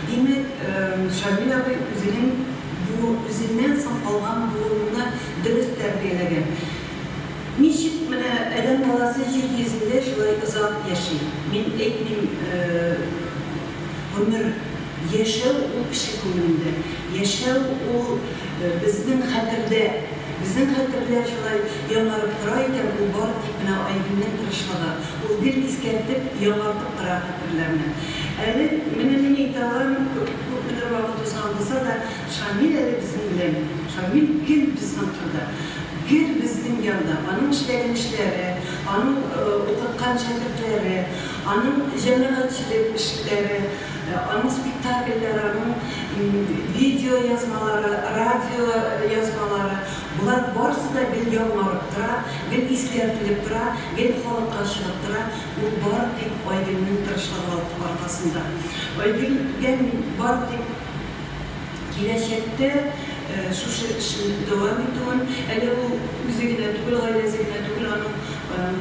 Димәк, Шамил абый үзенең бу үзеннән соң калган буынны дөрес тәрбияләгән. Ничек менә адәм баласы җир йөзендә шулай озак яши? Мин әйтмим, гомер, яшәү ул кеше күңелендә, яшәү ул безнең хәтердә. Безнең хәтерләр шулай яңарып тора икән, ул бары тик менә Айгөлнең тырышлыгы. Ул гел искәртеп, яңартып тора хәтерләрне. Әле менә мин әйтә алам, күпмедер вакыт узган булса да, Шамил әле безнең белән. Шамил гел безнең кырда. Гел безнең янда. Аның эшләгән эшләре, аның укыткан шәкертләре, аның җәмәгатьчелек эшләре, аның спектакльләре, аның видео язмалары, радио язмалары, болар барысы да гел яңарып тора, гел искәртелеп тора, гел халыкка чыгып тора. Ул бары тик Айгөлнең тырышлыгы аркасында. Айгөлгә мин бары тик киләчәктә шушы эшен дәвам итүен, әле ул үзе генә түгел, гаиләсе генә түгел, аның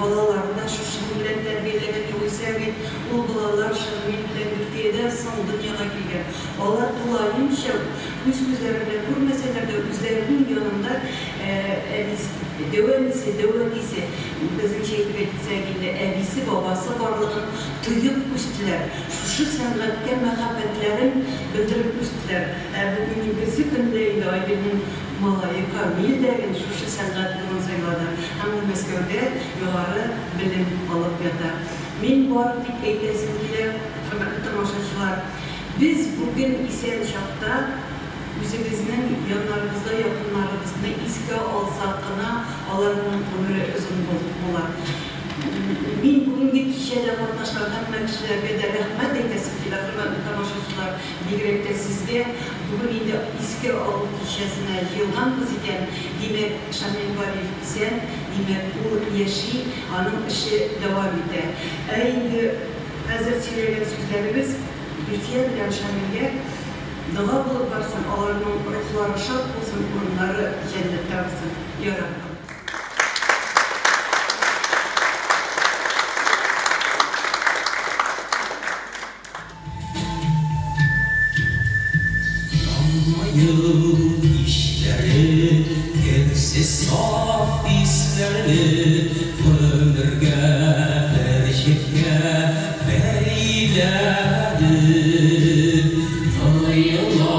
балалары да шушының белән тәрбияләгән, югыйсә бит ул балалар Шамил белән Гөлфиядән соң дөньяга килгән. Алар тулаемча үз күзләре белән күрмәсәләр дә, үзләренең янында әбисе, дәү әнисе, дәү әтисе, безнеңчә әйтеп әйтсәк инде, әбисе, бабасы барлыгын тоеп үстеләр. Шушы сәнгатькә мәхәббәтләрен белдереп үстеләр. Ә бүгенгесе көндә инде Айгөлнең малае Камил дә гел шушы сәнгать юлын сайлады һәм ул Мәскәүдә югары белем алып ята. Мин бары тик әйтәсем килә, хөрмәтле тамашачылар, без бүген исән чакта үзебезнең яннарыбызда якыннарыбызны искә алсак кына аларның гомере озын була. Мин бүгенге кичәдә катнашкан һәммә кешеләргә дә рәхмәт әйтәсем килә, хөрмәтле тамашачылар, бигрәк тә сезгә. Бүген инде искә алу кичәсенә җыелганбыз икән, димәк, Шамил Бариев исән, димәк, ул яши, аның эше дәвам итә. Ә инде хәзер сөйләгән сүзләребез Гөлфия белән Шамилгә дога булып барсын, аларның рухлары шат булсын, урыннары җәннәттә булсын. Я Раббым! Яңа ел кичләре, керсез саф исләрне гомергә бер җепкә бәйләде. Тоела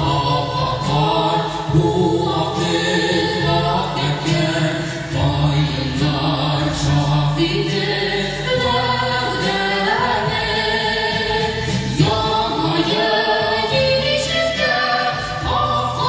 ап-ак кар, бу ак төн, ак ядкәр, каеннар шат итте вәгъдәне. Яңа ел кичендә ак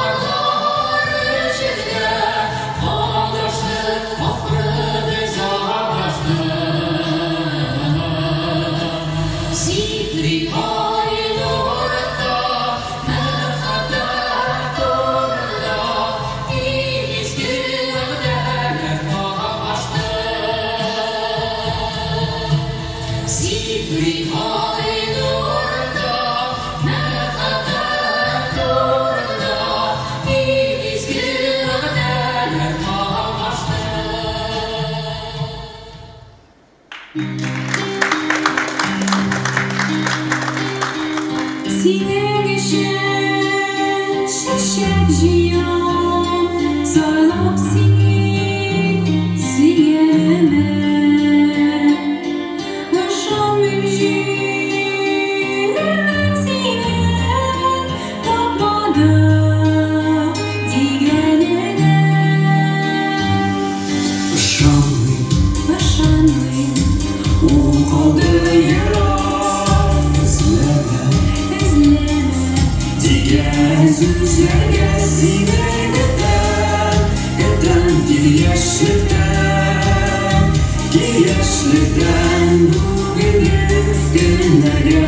сүзләргә сине көтәм, көтәм кил яшьлектән, кил яшьлектән бүгенге көннәргә.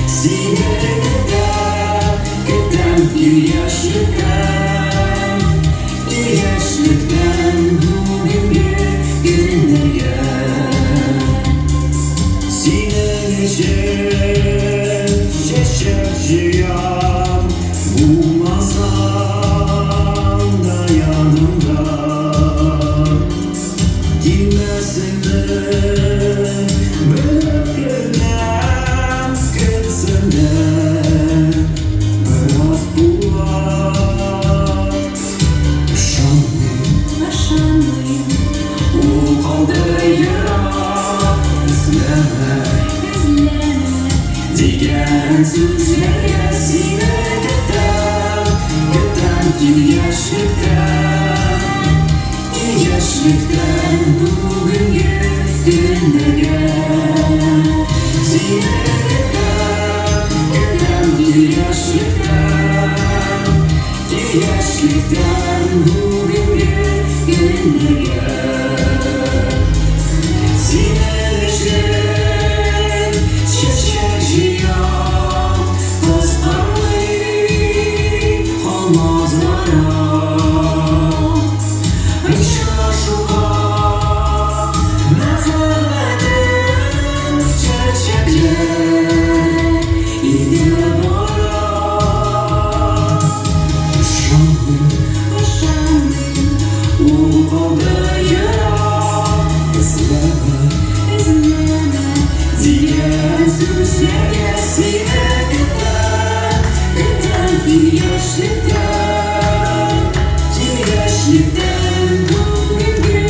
Сине көтәм, көтәм кил яшьлектән, кил яшьлектән бүгенге көннәргә. Синең өчен чәчәк җыям, булмасаң да янымда. Килмәсеңне белеп көтәм, көтсеннәр бераз була. Ышанмыйм, Ышанмыйм, ул калды ерак, эзләмә, эзләмә. Дигән сүзләргә сине көтәм, көтәм кил яшьлектән, кил яшьлектән бүгенге көннәргә. Сине көтәм, көтәм кил яшьлектән, кил яшьлектән бүгенге көннәргә. Синең өчен чәчәк җыям, кыскармый калмас зарар. Очрашуга мәхәббәтем чәчәкләр инде бара. Ышанмыйм, Ышанмыйм, ул калды ерак, эзләмә, эзләмә. Дигән сүзләргә сине көтәм, көтәм кил яшьлектән, кил яшьлектән бүгенге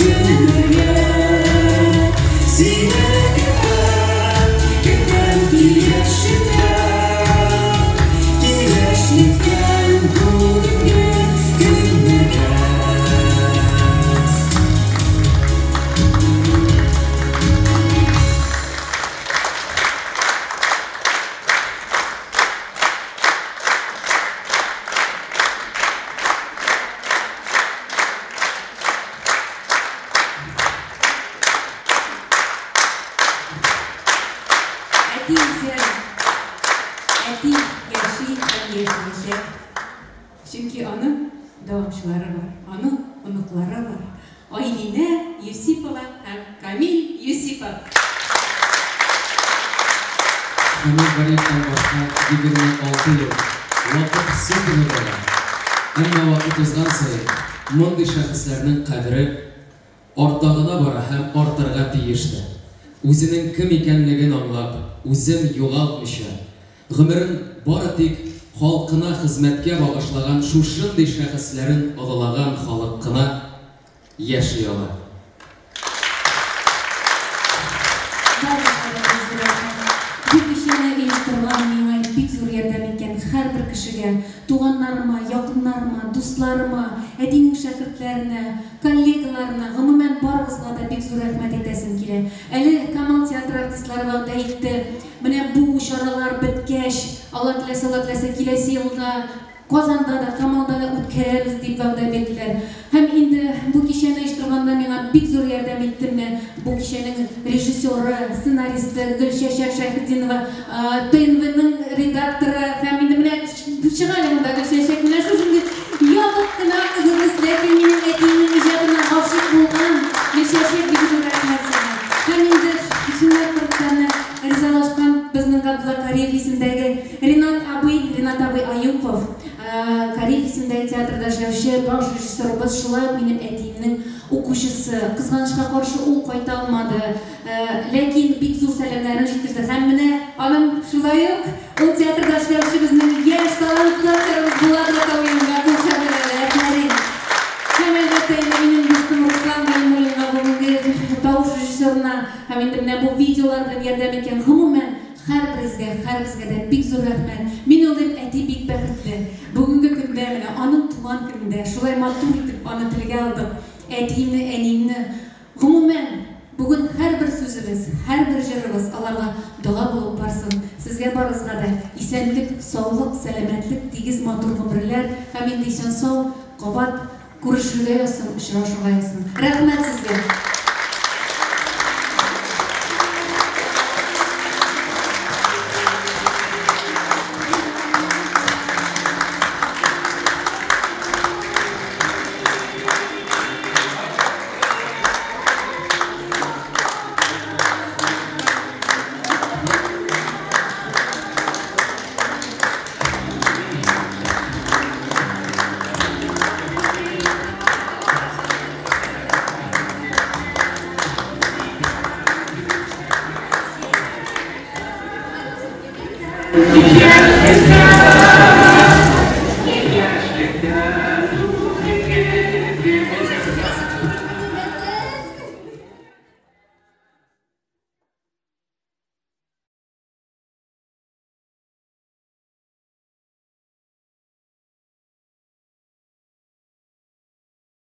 көннәргә. Сине көтәм, көтәм кил яшьлектән, кил яшьлектән бүгенге көннәргә. Әти исән, әти яши һәм яшәячәк. Чөнки аның дәвамчылары бар, аның оныклары бар. Айлинә Юсипова һәм Камил Юсипов. Камил Бариевтан башка 26 ел вакыт су кебек ага. Әмма вакыт узган саен мондый шәхесләрнең кадере арта гына бара һәм артырга тиеш тә. Үзенең кем икәнлеген аңлап, үзен югалтмыйча, гомерен бары тик халкына хезмәткә багышлаган шушындый шәхесләрен олылаган халык кына яши ала. Барыгызга да бик зур рәхмәт. Бу кичәне оештырган, миңа бик зур ярдәм иткән һәрбер кешегә, туганнарыма, якыннарыма, дусларыма, әтинең шәкертләренә, коллегаларына, гомумән, барыгызга да бик зур рәхмәт әйтәсем килә. Әле Камал театры артистлары вәгъдә итте, менә бу чаралар беткәч, Алла теләсә, Алла теләсә, киләсе елда Казанда да, Камалда да үткәрәбез дип вәгъдә бирделәр. Һәм инде бу кичәне оештырганда миңа бик зур ярдәм итте менә бу кичәнең режиссеры, сценаристы Гөлчәчәк Шәйхетдинова, ТНВның редакторы һәм инде менә чыга әле монда Гөлчәчәк, менә шушындый ябык кына кызыбыз, ләкин минем әтиемнең иҗатына гашыйк булган Гөлчәчәк, бик зур рәхмәт сиңа. Һәм инде чынлап торып та ризалашкан безнең Габдулла Кариев исемендәге Ринат абый, Ринат абый Аюпов, Кариев исемендәге театрда эшләүче баш режиссерыбыз, шулай ук минем әтиемнең укучысы. Кызганычка каршы, ул кайта алмады. Ләкин бик зур сәламнәрен җиткерде. Һәм менә аның шулай ук ул театрда эшләүче безнең яшь талантлы актерыбыз Булат Гатауллинга кул чабырга афәрин. Һәм әлбәттә инде минем дустым Руслан Галимуллинга, бүгенге тавыш режиссерына һәм инде менә бу видеолар белән ярдәм иткән гомумән һәрберегезгә, һәребезгә дә бик зур рәхмәт. Мин уйлыйм, әти бик бәхетле. Бүгенге көндә менә аның туган көнендә шулай матур итеп аны телгә алдык. Әтиемне, әниемне, гомумән, бүген һәрбер сүзебез, һәрбер җырыбыз аларга дога булып барсын. Сез Сезгә барыгызга да исәнлек, саулык, сәламәтлек, тигез матур гомерләр һәм инде исән-сау кабат күрешергә язсын, очрашырга язсын. Рәхмәт сезгә!